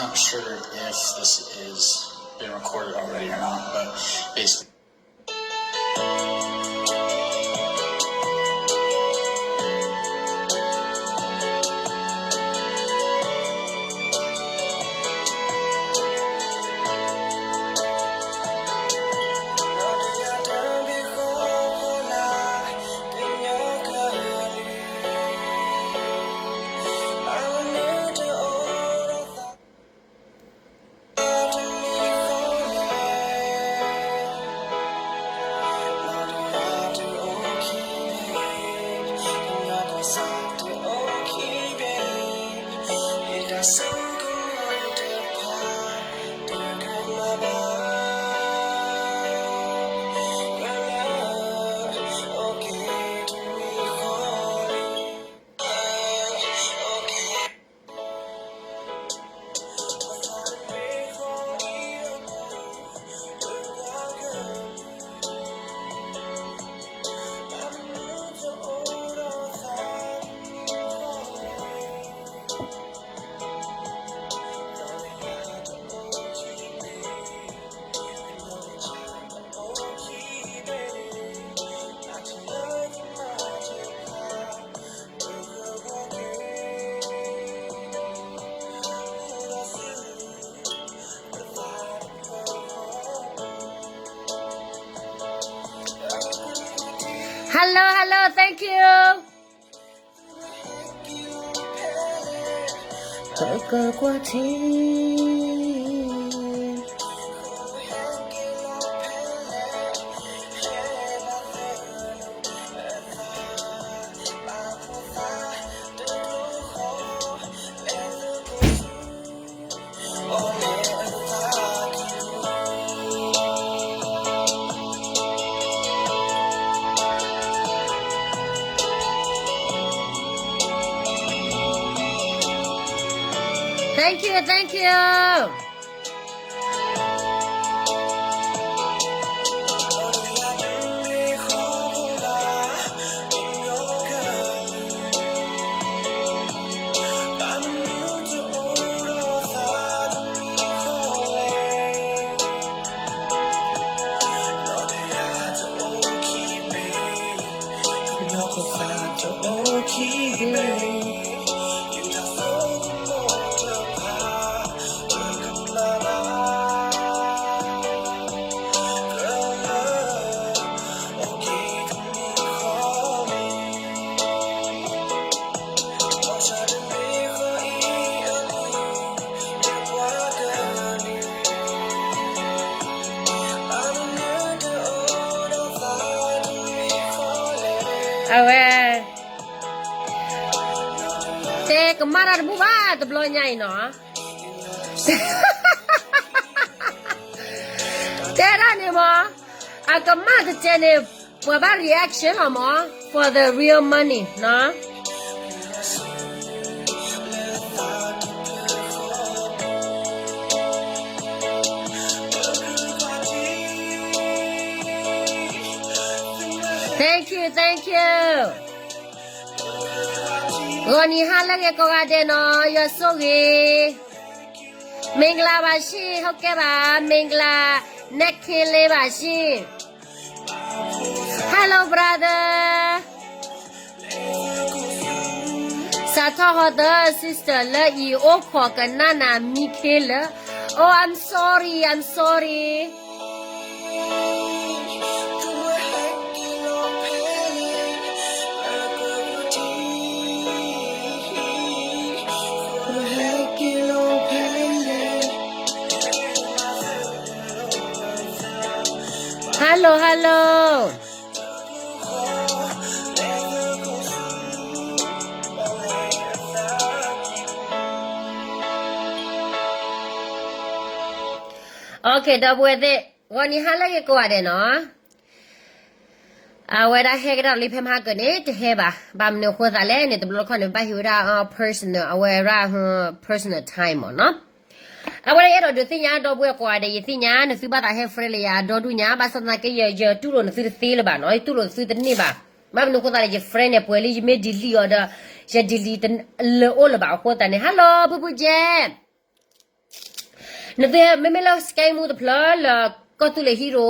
Not sure if this is been recorded already or not, but basically. Hello, hello, thank you. ပကကွၢ်ထံ Thank you, thank you. Awe, တဲကမၣ်တၢ်တဘူၣ်ဘၣ် တဘျီညါအံၤနီၤ. တဲဒၣ်န့ၣ်မး, အကမၣ်တစဲးန့ၣ် ပှၤဘၣ် reaction လီၤမး, for the real money နီၤ. Thank you, thank you. ဂီၤနံၤဟါလၢအဂ့ၤကိးဂၤဒဲးနီၤ, ယွၤဆိၣ်ဂ့ၤ. မင်္ဂလာပါရှင်, ဟုတ်ကဲ့ပါ, မင်္ဂလာ, နက်ခင်းလေးပါရှင်. Hello brother. စးထီၣ်ဟီဒီး sister လၢအံၤ အိၣ်ခိးကနၣ်နၤမံခ့လၢာ်. Oh, I'm sorry, I'm sorry. ဟါလိၤ ဟါလိၤ. Okay, ဒီပုၢ်ဝဲၢ်သ့ၣ်, ဂီၤနံၤဟါလၢအဂ့ၤကိးဂၤဒဲးနီၤ. အဝဲဒၣ်ဟဲကဒါလံဖဲမဟါကၢန့ၣ် တဟဲဘၣ်. ဘၣ်မနုၤအဃိသးလဲၣ်န့ၣ် တဘျီတခီၣ်န့ၣ် ဘၣ်ဟ့ၣ်ဝဲဒၣ် personal, အဝဲဒၣ် personal time မ့ၢ်နီၤ. အဝဲဒၣ်ယအဲၣ်ဒိးဒုးသ့ၣ်ညါဒီပုၢ်ဝဲၢ်ကိးဂၤဒဲး ယသ့ၣ်ညါ နသုဘၣ်သးဟဲ friend လၢယၤအဒီဒူၣ်ညါ, ဘၣ်ဆၣ်သနာ်က့ ယတူၢ်လိာ်နသုတသ့လၢၤဘၣ်နီၤ, ယတူၢ်လိာ်နသုတန့ၢ်ဘၣ်. ဘၣ်မနုၤအဃိသးလဲၣ် ယ friend န့ၣ် ပှဲၤလံ ယမ့ၢ် delete အီၤဒီး ယ delete လၢအိၣ်လၢၤဘၣ်အဃိသတးန့ၣ်. Hello ပုပုကဲ. နသုမ့မ့ၢ်လၢ scam မူတဖျၢၣ်လၢ ကီၢ်သူလ့ၤ hero,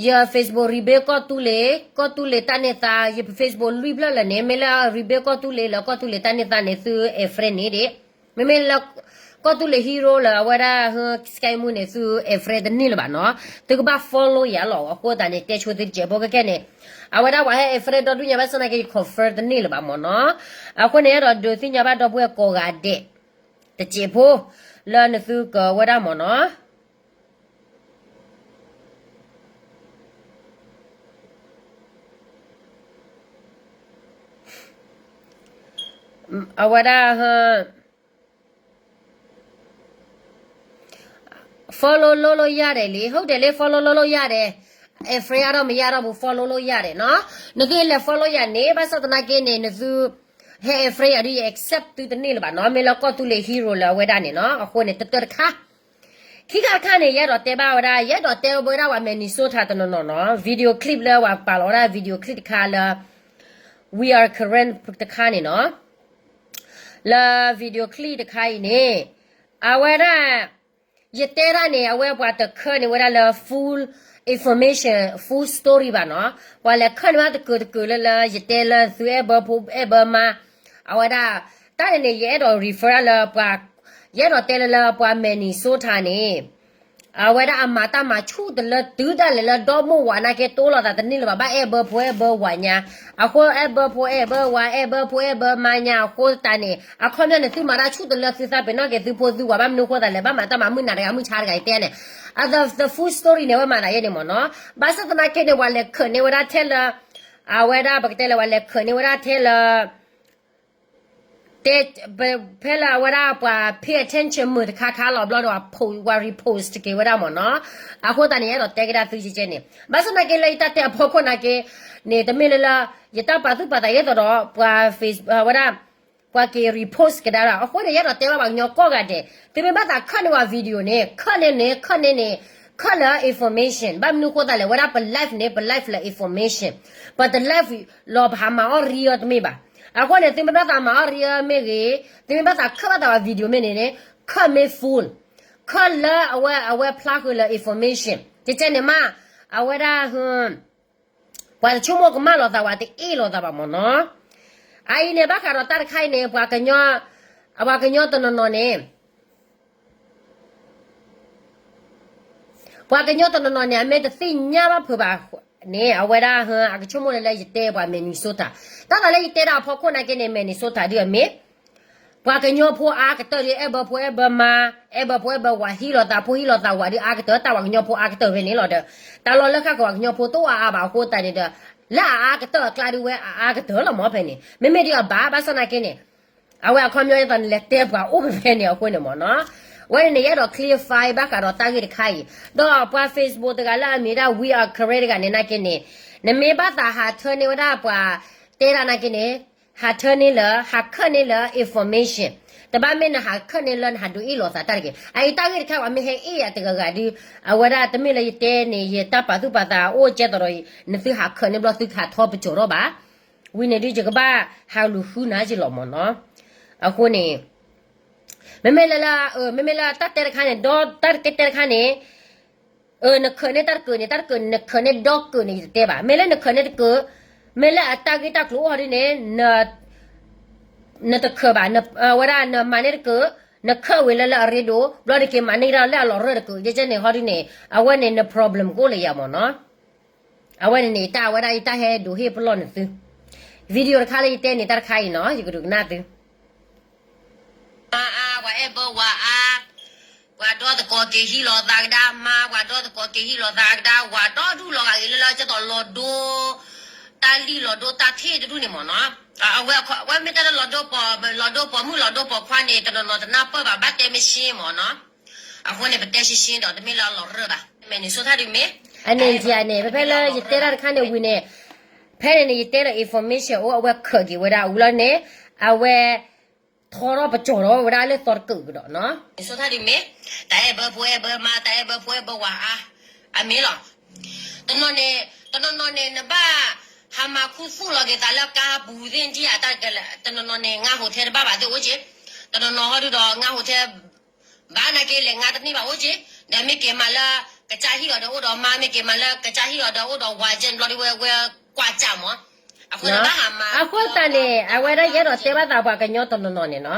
ယ Facebook rebuild ကီၢ်သူလ့ၤ, ကီၢ်သူလ့ၤတၢ်န့ၢ်သါ, ယ Facebook လွံၢ်ဖျၢၣ်လၢာ်န့ၣ် မ့ၢ်လၢ rebuild ကီၢ်သူလ့ၤလၢကီၢ်သူလ့ၤတၢ်န့ၢ်သါန့ၣ် သု add friend န့ၢ်ဒံး, မ့မ့ၢ်လၢ ကီၢ်သူလ့ၤ hero လၢအဝဲဒၣ် scam မူန့ၣ် သု add friend တန့ၢ်လၢၤဘၣ်နီၤ, သုကဘၣ် follow ယၤလီၤ. အဃိသတးန့ၣ် တဲဆိသုတစဲးဖိကဲကဲန့ၣ်, အဝဲဒၣ်ပှၤဟဲ add friend ဒီဒူၣ်ညါဘၣ်ဆၣ်သနာ်က့ ယ confirm တန့ၢ်လၢၤဘၣ်မ့ၢ်နီၤ, အဃိန့ၣ် အဲၣ်ဒိးဒုးသ့ၣ်ညါဘၣ်ဒီပုၢ်ဝဲၢ်ကိးဂၤဒဲး တစဲးဖိ လၢနသုကဝဲဒၣ်မ့ၢ်နီၤ, အဝဲဒၣ် follow လုပ်လို့ရတယ်လေ, ဟုတ်တယ်လေ, follow လုပ်လို့ရတယ်, add friend အါထီၣ်မ့ၢ်ယါထီၣ်ပူၤ follow လုပ်ရတယ်နီၤ, နသုလဲၤ follow ယၤန့ၣ် ဘၣ်ဆၣ်သနာ်က့န့ၣ် နသု ဟဲ add friend ယၤဒုး ယ accept သုတန့ၢ်လၢၤဘၣ်နီၤ, မ့ၢ်လၢကီၢ်သူလ့ၤ hero လၢအဝဲဒၣ်န့ၣ်နီၤ, အဃိန့ၣ် တတၢၢ်တခါ ခံခါတခါန့ၣ် ယအဲၣ်ဒိးတဲဘၣ်ဝဲဒၣ်, ယအဲၣ်ဒိးတဲဝဲဒၣ်ပှၤ Minnesota တနီၤနီၤနီၤ, video clip လၢပှၤပာ်လီၤဝဲဒၣ် video clip တခါလၢ We Are Karen တခါန့ၣ်နီၤ, လၢ video clip တခါအံၤန့ၣ် အဝဲဒၣ် ယတဲဒၣ်န့ၣ် အဝဲပှၤတခၢၣ်န့ၢ်ဝဲဒၣ်လၢ full information, full story ဘၣ်နီၤ, ပှၤလဲၤခၢၣ်န့ၢ်ဘၣ်တကၢၢ်တကၢၢ်လၢလၢ ယတဲလၢသုအဲၣ်ဘၢဖိအဲၣ်ဘၢမါ, အဝဲဒၣ် တၢ်န့ၣ်န့ၣ် ယအဲၣ်ဒိး refer လၢပှၤ, ယအဲၣ်ဒိးတဲလၢလၢပှၤ Minnesota န့ၣ် အဝဲဒၣ်အမၤတၢ်မၤဆူၣ်တလၢတုၤဒၣ်လဲာ်လၢဒီမိၢ်ဝၤနာ်က့ တိလိာ်သးတန့ၢ်လၢၤဘၣ်, ဘၣ်အဲၣ်ဘၢဖိအဲၣ်ဘၢဝၤညါ, အဃိအဲၣ်ဘၢဖိအဲၣ်ဘၢဝၤ အဲၣ်ဘၢဖိအဲၣ်ဘၢမါညါအဃိသတးန့ၣ် အခီပညီန့ၣ် သုမၤတၢ်ဆူၣ်တလၢသုသးပ့ၤနီၣ်က့ၤသုဖိသုဝၤ ဘၣ်မနုၤဃိသတးလဲၣ်, ဘၣ်မၤတၢ်မၤမုၢ်နၤတဂၤမုၢ်ဆါတဂၤအံၤတဲန့ၣ်, အ the full story န့ၣ် အဝဲမၤသးယဲန့ၣ်မ့ၢ်နီၤ, ဘၣ်ဆၣ်သနာ်က့န့ၣ် ပှၤလဲၤခၢၣ်န့ၢ်ဝဲဒၣ်ထဲလၢ, အဝဲဒၣ်ပကတဲလၢပှၤလဲၤခၢၣ်န့ၢ်ဝဲဒၣ်ထဲလၢ တဲ, ဖဲလၢအဝဲဒၣ်ပှၤ pay attention မုာ်တခါခါလီၤဘျီဒီး ပှၤ repost က့ၤဝဲဒၣ်မ့ၢ်နီၤ, အဃိသတးန့ၣ် ယအဲၣ်ဒိးတဲကဒါသုကဲကဲန့ၣ်, ဘၣ်ဆၣ်သနာ်က့လၢယတၢ်တဲအဖီခိၣ်နာ်က့န့ၣ် တမ့ၢ်လၢလၢ ယတၢ်ပာ်သူၣ်ပာ်သးယဲသိးဒီး ပှၤ face ဝဲဒၣ် ပှၤက့ၤ repost ကဒါဒီး အဃိန့ၣ် ယအဲၣ်ဒိးတဲဘၣ်ပှၤကညီကိးဂၤဒဲး သုမ့ၢ်ဘၣ်သးခၢၣ်န့ၢ်ဝဲ video န့ၣ် ခၢၣ်န့ၢ်န့ၣ် ခၢၣ်န့ၢ်န့ၣ် ခၢၣ်လၢ information ဘၣ်မနုၤဃိသတးလဲၣ် ဝဲဒၣ်ပ live န့ၣ် ပ live လၢ information, ပတ live လီၤပဟးမၤအီၣ်ရံအီၤတမ့ၢ်ဘၣ်. အဃိန့ၣ် သုမ့ၢ်ဘၣ်သးမၤအီၣ်ရံအီၤမ့ၢ်ဂ့ၤ, သုမ့ၢ်ဘၣ်သးခၢၣ်ဘၣ်သးဝဲ video မ့ၢ်န့ၣ်န့ၣ် ခၢၣ်မ့ၢ် full, ခၢၣ်လၢအဝဲ အဝဲဖျါဃုာ်လၢ information ကဲကဲန့ၣ်မး, အဝဲဒၣ် ပှၤတဆိကမိၣ်ကမၣ်လိာ်သး ပှၤတအ့ၣ်လိာ်သးဘၣ်မ့ၢ်နီၤ. အအံၤန့ၣ် ဘၣ်ဃးဒီးတၢ်တခါအံၤန့ၣ် ပှၤကညီ, ပှၤကညီတနီၤနီၤန့ၣ် ပှၤကညီတနီၤနီၤန့ၣ် အမ့ၢ်တသ့ၣ်ညါဘၣ်ဖုးဘၣ်န့ၣ် အဝဲဒၣ် အကဆိကမိၣ်လၢလၢယတဲပှၤ Minnesota, တၢ်သးလၢယတဲဒၣ်အဖီခိၣ်နာ်က့န့ၣ် Minnesota ဒ်အမ့ၢ် ပှၤကညီဖိအါကတၢၢ်ဒီး အဲၣ်ဘၢဖိအဲၣ်ဘၢမါ, အဲၣ်ဘၢဖိအဲၣ်ဘၢဝၤ ဟံးလိာ်သးဖိဟံးလိာ်သးဝၤဒုးအါကတၢၢ် တၢ်ပှၤကညီဖိအါကတၢၢ်ဖဲန့ၣ်လီၤဒီး, တၢ်လီၢ်လၢဃၣ်ကဝၤကညီဖိတအိၣ်အါအါဘၣ်အဃိသတးန့ၣ်ဒီး, လၢအအါကတၢၢ်အကျါဒုးဝဲအအါကတၢၢ်လီၤမ့ၢ်ဖဲန့ၣ် မ့မ့ၢ်ဒ်အဘၣ် ဘၣ်ဆၣ်သနာ်က့န့ၣ် အဝဲအခီပညီဒ်သိးနလဲၤတဲပှၤအိၣ်ဖဲဖဲန့ၣ်အဃိန့ၣ်မ့ၢ်နီၤ. အဝဲန့ၣ်န့ၣ် ယအဲၣ်ဒိး clarify ဘၣ်ဃးဒီးတၢ်ဂ့ၢ်တခါအံၤ, ဒီးပှၤ Facebook တဂၤလၢအမံၤဒၣ် We Are Karen တဂၤန့ၣ်နာ်က့န့ၣ်, နမ့ၢ်ဘၣ်သးဟးထၢန့ၢ်ဝဲဒၣ်ပှၤတဲဒၣ်နာ်က့န့ၣ်, ဟးထၢန့ၢ်လၢ ဟးခၢၣ်န့ၢ်လၢ information, တဘၣ်မ့ၢ်နဟးခၢၣ်န့ၢ်လၢနဟးဒုးအ့ၣ်လိာ်သးတၢ်တဂ့ၤ. အအံၤတၢ်ဂ့ၢ်တခါ ပှၤမ့ၢ်ဟဲအ့ၣ်ယၤတဂၤဂၤဒုး, အဝဲဒၣ်တမ့ၢ်လၢယတဲန့ၣ် ယတၢ်ပာ်သူၣ်ပာ်သးအိၣ်ကဲသိးဒီး နသုဟးခၢၣ်န့ၢ်ဘျီသုကဟးထီပကၠိၤထီၣ်ဘၣ် ဝံၤန့ၣ်ဒုး ယကဘၣ်ဟးလူၤဃုနၤက့ၤလီၤမ့ၢ်နီၤ. အဃိန့ၣ် မ့မ့ၢ်လၢ, မ့မ့ၢ်လၢတၢ်တဲတခါန့ၣ် ဒီးတၢ်တကဲတဲတခါန့ၣ်, နခၢၣ်န့ၢ်တၢ်တကၢၢ်န့ၣ် တၢ်တကၢၢ်န့ၣ် နခၢၣ်န့ၢ်ဒီကၢၢ်န့ၣ်ယတတဲဘၣ်. မ့ၢ်လၢနခၢၣ်န့ၢ်တကၢၢ်, မ့ၢ်လၢအတၢ်ဂ့ၢ်တၢ်ကျိၤအိၣ်ဟီဒ်န့ၣ် နတခၢၣ်ဘၣ်, ဝဲဒၣ်နမၤန့ၢ်တကၢၢ်, နခၢၣ်ဝံၤလၢလၢအရ့ဒိၣ် ဘျီတက့ၤမၤန့ၢ်ဒၣ်လၢအလီၤရၢၢ်တကၢၢ် ကဲကဲန့ၣ်ဟီဒ်န့ၣ် အဝဲန့ၣ်န problem ကအိၣ်လၢယၤမ့ၢ်နီၤ. အဝဲန့ၣ်န့ၣ် တၢ်အဝဲဒၣ်ယတၢ်ဟဲဒိးဟ့ၣ်ပလီၢ်နသု video တခါလၢယတဲန့ၣ် တၢ်တခါအံၤနီၤ ယကဒုးကနၣ်သု မါအါ, ပှၤအဲၣ်ဘၢဝၤအါ, ပှၤဒီသကိးက့ၤဟံးလိာ်သးကဒါမါ, ပှၤဒီသကိးက့ၤဟံးလိာ်သးကဒါဝၤ ဒီဒူၣ်လီၤဂာ်ဂ့ၤလၢလၢကသိးလီၤဒိ တၢ်လံၣ်လီၤဒိတၢ်ထ့ၣ်တဒူၣ်န့ၣ်မ့ၢ်နီၤ. အဝဲမ့ၢ်တဲလၢလီၤဒိပိာ်မုၣ်လီၤဒိပိာ်ခွါန့ၣ် တနီၤနီၤတနၢ်ပၢၢ်ဘၣ် ဘၣ်တဲမ့ၢ်ရှ့မ့ၢ်နီၤ. အဃိန့ၣ် ပတဲရှင်းရှင်းဒီး တမ့ၢ်လၢအလီၤရၢၢ်ဘၣ်. မ့ၢ်န့ၣ်ဆိထါဒုးမ့ၢ် အန့ၣ်ယၤန့ၣ် ဖဲဖဲလၢယတဲတၢ်တခါန့ၣ်ဝံၤန့ၣ် ဖဲန့ၣ်န့ၣ် ယတဲဒီး information အိၣ် အဝဲခၢၣ်က့ၤဝဲဒၣ်ဝံၤလီၤန့ၣ် အဝဲ ထီထီၣ်ပကၠီၤထီၣ်ဝဲဒၣ်လၢသီတကုာ်ကဒီးနီၤ. ဆိထါဒုးမ့ၢ် တၢ်အဲၣ်ဘၢဖိအဲၣ်ဘၢမါ တၢ်အဲၣ်ဘၢဖိအဲၣ်ဘၢဝၤအါ အမ့ၢ်လီၤ. တနီၤန့ၣ် တနီၤနီၤန့ၣ် နဘၣ်ဟးမၤခူသူၣ်လီၤက့ၤသးလၢကါပူၤသ့ၣ်တထံၣ် တနီၤနီၤန့ၣ် ငါ hotel တဘၣ်ဘၣ်သ့ၣ်အိၣ်က့ၤ တနီၤနီၤဟီဒုဒီး ငါ hotel ဘၣ်နာ်က့လဲၤငါတန့ၢ်ဘၣ်အိၣ်က့, ဒီးမ့ၢ်က့ၤမၤလၢ ကစၢ်ဟံၣ်အီၤဒီးအိၣ်ဒီးမါ, မ့ၢ်က့ၤမၤလၢကစၢ်ဟံၣ်အီၤဒီးအိၣ်ဒီးဝၤကဲန့ၣ်ဘျီဒီးဝဲ ဝဲကွၢ်စၢ်မး, အဃိန့ၣ်ဘၣ်ဟးမၤ အဃိသတးန့ၣ် အဝဲဒၣ်ယအဲၣ်ဒိးတဲဘၣ်သးပှၤကညီတနီၤနီၤန့ၣ်နီၤ,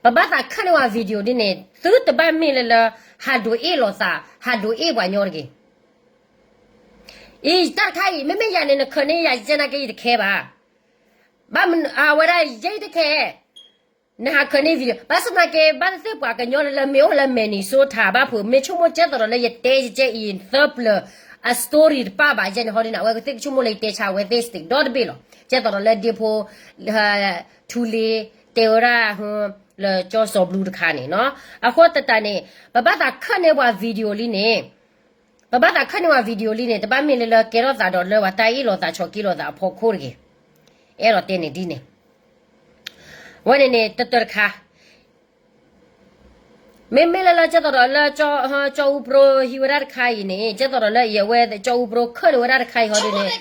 ပဘၣ်သးခၢၣ်န့ၢ်ဝဲ video ဒ်န့ၣ် သုတဘၣ်မ့ၢ်လၢလၢ ဟးဒိးအ့ၣ်လိာ်သး ဟးဒိးအ့ၣ်ပှၤကညီတဂ့ၤ. အံၤ တၢ်တခါအံၤ မ့မ့ၢ်ယၤန့ၣ် နခၢၣ်န့ၢ်ယၤယဲနာ်က့ ယတခဲဘၣ်. ဘၣ်မနုၤ အဝဲဒၣ်ယဲယတခဲ, နဟးခၢၣ်န့ၢ် video ဘၣ်ဆၣ်သနာ်က့ ဘၣ်သ့ၣ်ပှၤကညီလၢလၢမ့ၢ်အိၣ်လၢ Minnesota ဘၣ်ဖုး မ့ၢ်ဆိကမိၣ်ကဲသိးဒီးလၢယတဲယကဲအံၤသၢပျၢၤ အ story တပၣ်ဘၣ်ယဲန့ၣ်ဟီဒ်န့ၣ် အဝဲကသ့ၣ်ကဆိကမိၣ်လၢယတဲဆါအဝဲသ့ၣ် state ဒီတဘ့ၣ်လီၤ. ကဲသိးဒီးလၢဒ့ဖိ ထူလ့ တဲဝဲဒၣ် လၢကၠီစီၤဘျူတခါန့ၣ်နီၤ. အဃိသတးန့ၣ် ပဘၣ်သးခၢၣ်န့ၢ်ပှၤ video လံန့ၣ် ပဘၣ်သးခၢၣ်န့ၢ်ပှၤ video လံန့ၣ် တဘၣ်မ့ၢ်လၢလၢကဲထီၣ်သးဒီးလၢပှၤတၢ်အ့ၣ်လိာ်သး ဆီၣ်က့လိာ်သးအဖီခိၣ်တဂ့ၤ. အဲၣ်ဒိးတဲန့ၣ်ဒ်န့ၣ် ဝဲန့ၣ်န့ၣ် တတၢၢ်တခါ မ့မ့ၢ်လၢလၢကဲသိးဒီးလၢ ကၠီအူပရိဟံးဝဲဒၣ်တခါအံၤန့ၣ် ကဲသိးဒီးလၢအံၤအဝဲ ကၠီအူပရိခၢၣ်န့ၢ်ဝဲဒၣ်တခါအံၤဟီဒ်န့ၣ်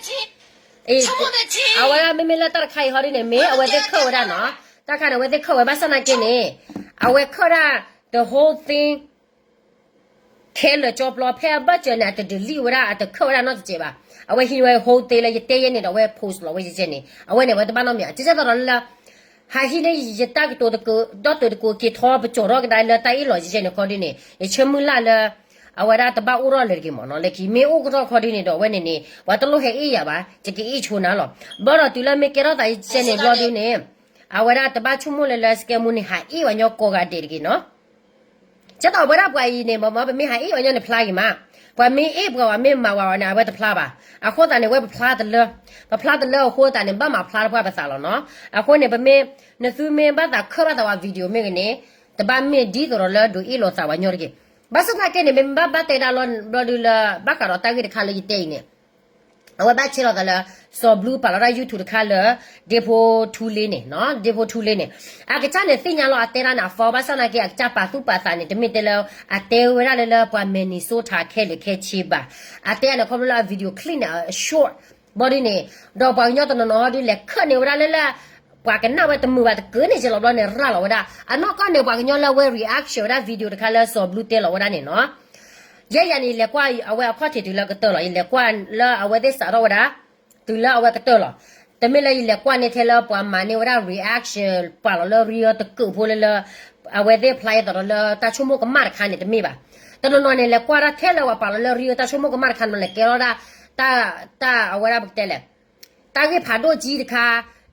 အဝဲဒၣ်မ့မ့ၢ်လၢတၢ်တခါအံၤဟီဒ်န့ၣ် မ့ၢ်အဝဲသ့ၣ်ခၢၣ်ဝဲဒၣ်နီၤ, တၢ်ခါန့ၣ် အဝဲသ့ၣ်ခၢၣ်ဝဲဘၣ်ဆၣ်သနာ်က့န့ၣ် အဝဲခၢၣ်ဒၣ် the whole thing ခဲလၢာ်ကၠီပျီ ဖဲအဘၢၣ်စၢၤန့ၣ် အတ delete ဝဲဒၣ် အတခၢၣ်ဝဲဒၣ်နီတစဲးဘၣ်. အဝဲဟံးဝဲ whole thing လၢယတဲယဲန့ၣ်ဒီး အဝဲ post လီၤဝဲယဲန့ၣ် အဝဲန့ၣ် အဝဲတဘၣ်နီတမံၤ ကဲသိးဒီးလၢ ဟးဟံးန့ၢ်ယတၢ်ကတိၤတက ဒီတက က့ၤထီပကၠီၤထီၣ်ကဒါလၢတၢ်အ့ၣ်လိာ်ယဲန့ၣ်ခီဒ်န့ၣ် ယဆၢမုၢ်လၢ်လၢ အဝဲဒၣ်တဘၣ်အိၣ်ထီၣ်လၢၤတဂ့ၤမ့ၢ်နီၤ. လၢခံမ့ၢ်အိၣ်ကထီၣ်ခီဒ်န့ၣ်ဒီး အဝဲန့ၣ်န့ၣ် ပှၤတလိၣ်ဟဲအ့ၣ်ယၤဘၣ် ယကအ့ၣ်ဆိနၤလီၤ. ဘၣ်ဒီးတုၤလၢမ့ၢ်ကဲထီၣ်သးယဲန့ၣ်ဘျီဒုန့ၣ် အဝဲဒၣ်တဘၣ်ဆိကမိၣ်လၢလၢ စကဲမူန့ၣ် ဟးအ့ၣ်ပှၤကညီကိးဂၤဒဲးတဂ့ၤနီၤ. ကဲသိးဝဲဒၣ်ပှၤအံၤန့ၣ် မ့ၢ်မ့ၢ်ပမ့ၢ်ဟးအ့ၣ်ပှၤကညီန့ၣ်ဖျါဂ့ၤမး, ပှၤမ့ၢ်အ့ၣ်ပှၤ ပှၤမ့ၢ်မၤဝဲန့ၣ် အဝဲတဖျါဘၣ်. အဃိသတးန့ၣ် ဝဲပဖျါတလၢ, ပဖျါတလၢအဃိသတးန့ၣ် ဘၣ်မၤဖျါတပှၢ်ပသးလီၤနီၤ. အဃိန့ၣ် ပမ့ၢ် နသုမ့ၢ်ဘၣ်သးခၢၣ်ဘၣ်သးဝဲ video မ့ၢ်ဂ့ၤန့ၣ် တဘၣ်မ့ၢ်ဒ်သိးဒီးလၢဒိးအ့ၣ်လိာ်သးပှၤကညီတဂ့ၤ. ဘၣ်ဆၣ်သနာ်က့န့ၣ် မ့ၢ်ဘၣ်ဘၣ်တဲဒၣ်လီၤဘျီဒုလၢ ဘၣ်ဃးဒီးတၢ်ဂ့ၢ်တခါလၢယတဲအံၤန့ၣ် အဝဲဘၣ်ဆဲးလီၤသးလၢ စီၤဘျူပာ်လီၤတၢ် YouTube တခါလၢ ဒ့ဖိထူလ့န့ၣ်, ဒ့ဖိထူလ့န့ၣ် အကစၢ်န့ၣ်သ့ၣ်ညါလီၤ အတဲဒၣ်န့ၣ် အ fault ဘၣ်ဆၣ်သနာ်က့ အကစၢ်ပာ်သူၣ်ပာ်သးန့ၣ် တမ့ၢ်တဲလၢ အတဲဝဲဒၣ်လၢလၢပှၤ Minnesota ခဲလၢာ်ခဲဆ့ဘၣ်. အတဲဒၣ်န့ၣ်ခီဖျိလၢအ video clip န့ၣ် အ short ဘျီဒ်န့ၣ် ဒီးပှၤကညီတနီၤနီၤဟီဒ်လဲၤခၢၣ်န့ၢ်ဝဲဒၣ်လၢလၢ ပှၤကနၣ်ဝဲတမုာ်ဘၣ်တကၢန့ၣ် ကဲလီၤဘျီန့ၣ် ရၤလီၤဝဲဒၣ် အနီၢ်ကီၢ်န့ၣ် ပှၤကညီလၢအဝဲ reaction ဝဲဒၣ် video တခါလၢစီၤဘျူတဲလီၤဝဲဒၣ်န့ၣ်နီၤ. ယဲယၤန့ၣ် ယလဲၤကွၢ်အဝဲအခီၣ်ထံးတုၤလၢကတၢၢ်လီၤ. ယလဲၤကွၢ်လၢအဝဲသ့ၣ်စးထီၣ်ဝဲဒၣ် တုၤလၢအဝဲကတၢၢ်လီၤ. တမ့ၢ်လၢယလဲၤကွၢ်န့ၢ်ထဲလၢပှၤမၤန့ၢ်ဝဲဒၣ် reaction ပာ်လီၤလၢ reel တကၢၢ်ဖိလၢလၢ အဝဲသ့ၣ်ဖျါအသိးဒီးလၢတၢ်ဆိကမိၣ်ကမၣ်တခါန့ၣ် တမ့ၢ်ဘၣ်. တနီၤနီၤန့ၣ် လဲၤကွၢ်ဒၣ်ထဲလၢပှၤပာ်လီၤလၢ reel တၢ်ဆိကမိၣ်ကမၣ်တခါန့ၣ် လဲၤကဲထီၣ်ဒၣ် တၢ် တၢ်အဝဲဒၣ်ပကတဲလဲၣ် တၢ်ဂ့ၢ်ဖးဒိၣ်ကၠံတခါ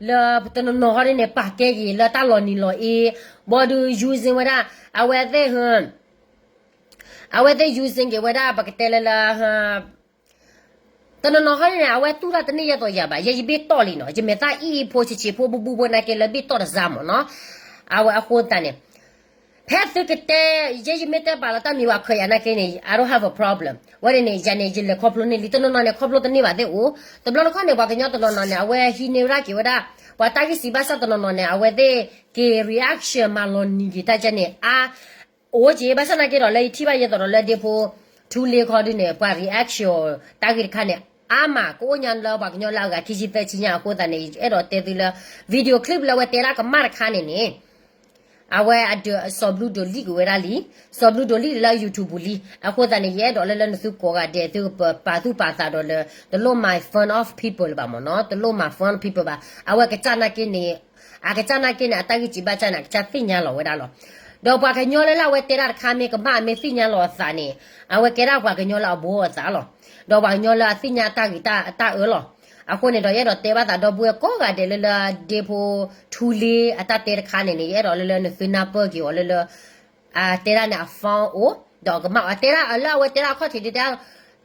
လၢတနီၤနီၤဟီဒ်န့ၣ် ပာ်ကဲက့ၤလၢတၢ်လီၤနံၤလီၤအ့ ဘျီဒုး using ဝဲဒၣ် အဝဲသ့ၣ် အဝဲသ့ၣ် using က့ၤဝဲဒၣ် ပကတဲလၢလၢ တနီၤနီၤဟီဒ်န့ၣ် အဝဲတူၢ်တၢ်တန့ၢ်ယဲသိးယၤဘၣ်. ယဲယဘ့ၣ်တီၢ်လံနီၤ. ယမဲာ်သၣ်အံၣ်အံၣ်ဖိဆံးဆံးဖိ ဘူးဘူးဖိနာ်က့လၢဘ့ၣ်တီၢ်တစါမ့ၢ်နီၤ. အဝဲအဃိသတးန့ၣ် ဖဲသုကတဲ ယဲယမ့ၢ်တဲပာ်လီၤတၢ်မံၤပှၤခၢၣ်ယၤနာ်က့န့ၣ် I don't have a problem. ဝဲန့ၣ်န့ၣ် ယၤန့ၣ် ယလဲၤခီဖျိန့ၢ်လံ. တနီၤနီၤန့ၣ် ခီဖျိတန့ၢ်ဘၣ်သ့ၣ်အိၣ်. တဘျီတခီၣ်န့ၣ် ပှၤကညီတနီၤနီၤန့ၣ် အဝဲဟံးန့ၢ်ဝဲဒၣ်က့ၤဝဲဒၣ် ပှၤတၢ်ဂ့ၢ်စံးဘၣ်ဆၣ်တနီၤနီၤန့ၣ် အဝဲသ့ၣ်က့ၤ reaction မၤလီၤနံၤက့ၤတၢ်ကဲန့ၣ် အါ အိၣ်က့ၤ ဘၣ်ဆၣ်သနာ်က့ဒီး လၢယထံၣ်ဘၣ်ယဲသိးဒီးလၢဒ့ဖိ ထူလ့ခီဒုန့ၣ် ပှၤ reaction တၢ်ဂ့ၢ်တခါန့ၣ် အါမး ကအိၣ်ညါလၢပှၤကညီလၢအဂၤခံဆံသၢဆံညါအဃိသတးန့ၣ် ယအဲၣ်ဒိးတဲသုလၢ video clip လၢအဝဲတဲဒၣ်ကမၣ်တခါန့ၣ်န့ၣ် အဝဲအဒၢး စီၤဘျူ delete က့ၤဝဲဒၣ်လံ, စီၤဘျူ delete လၢ YouTube ပူၤလံ. အဃိသတးန့ၣ် ယအဲၣ်ဒိးလၢလၢနသုကိးဂၤဒဲး သုကပာ်သူၣ်ပာ်သးဒီးလၢ တလိၣ်မၤ fun of people လၢၤဘၣ်မ့ၢ်နီၤ, တလိၣ်မၤ fun of people ဘၣ်. အဝဲကစၢ်နာ်က့န့ၣ် အကစၢ်နာ်က့န့ၣ် အတၢ်ဂ့ၢ်စံးဘၣ်ကစၢ်န့ၣ် အကစၢ်သ့ၣ်ညါလီၤဝဲဒၣ်လီၤ. ဒီးပှၤကညီလၢလၢအဝဲတဲဒၣ်တခါမ့ၢ်ကမၣ်မ့ၢ်သ့ၣ်ညါလီၤအသးန့ၣ် အဝဲကဲဒၣ်ပှၤကညီလၢအဘှီအသးလီၤ. ဒီးပှၤကညီလၢအသ့ၣ်ညါတၢ်ဂ့ၢ်တၢ်အၢလီၤ. အဃိန့ၣ်ဒီး ယအဲၣ်ဒိးတဲဘၣ်သးဒီပုၢ်ဝဲၢ်ကိးဂၤဒဲးလၢလၢ ဒ့ဖိထူလ့အတၢ်တဲတခါန့ၣ်န့ၣ် ယအဲၣ်ဒိးလၢလၢနသုနၢ်ပၢၢ်က့ၤအီၤလၢလၢ အတဲဒၣ်န့ၣ် အ fun အိၣ် ဒီးကမၣ်အီၤ တဲဒၣ်လၢအဝဲတဲဒၣ်အခီၣ်ထံးဒ်တဲ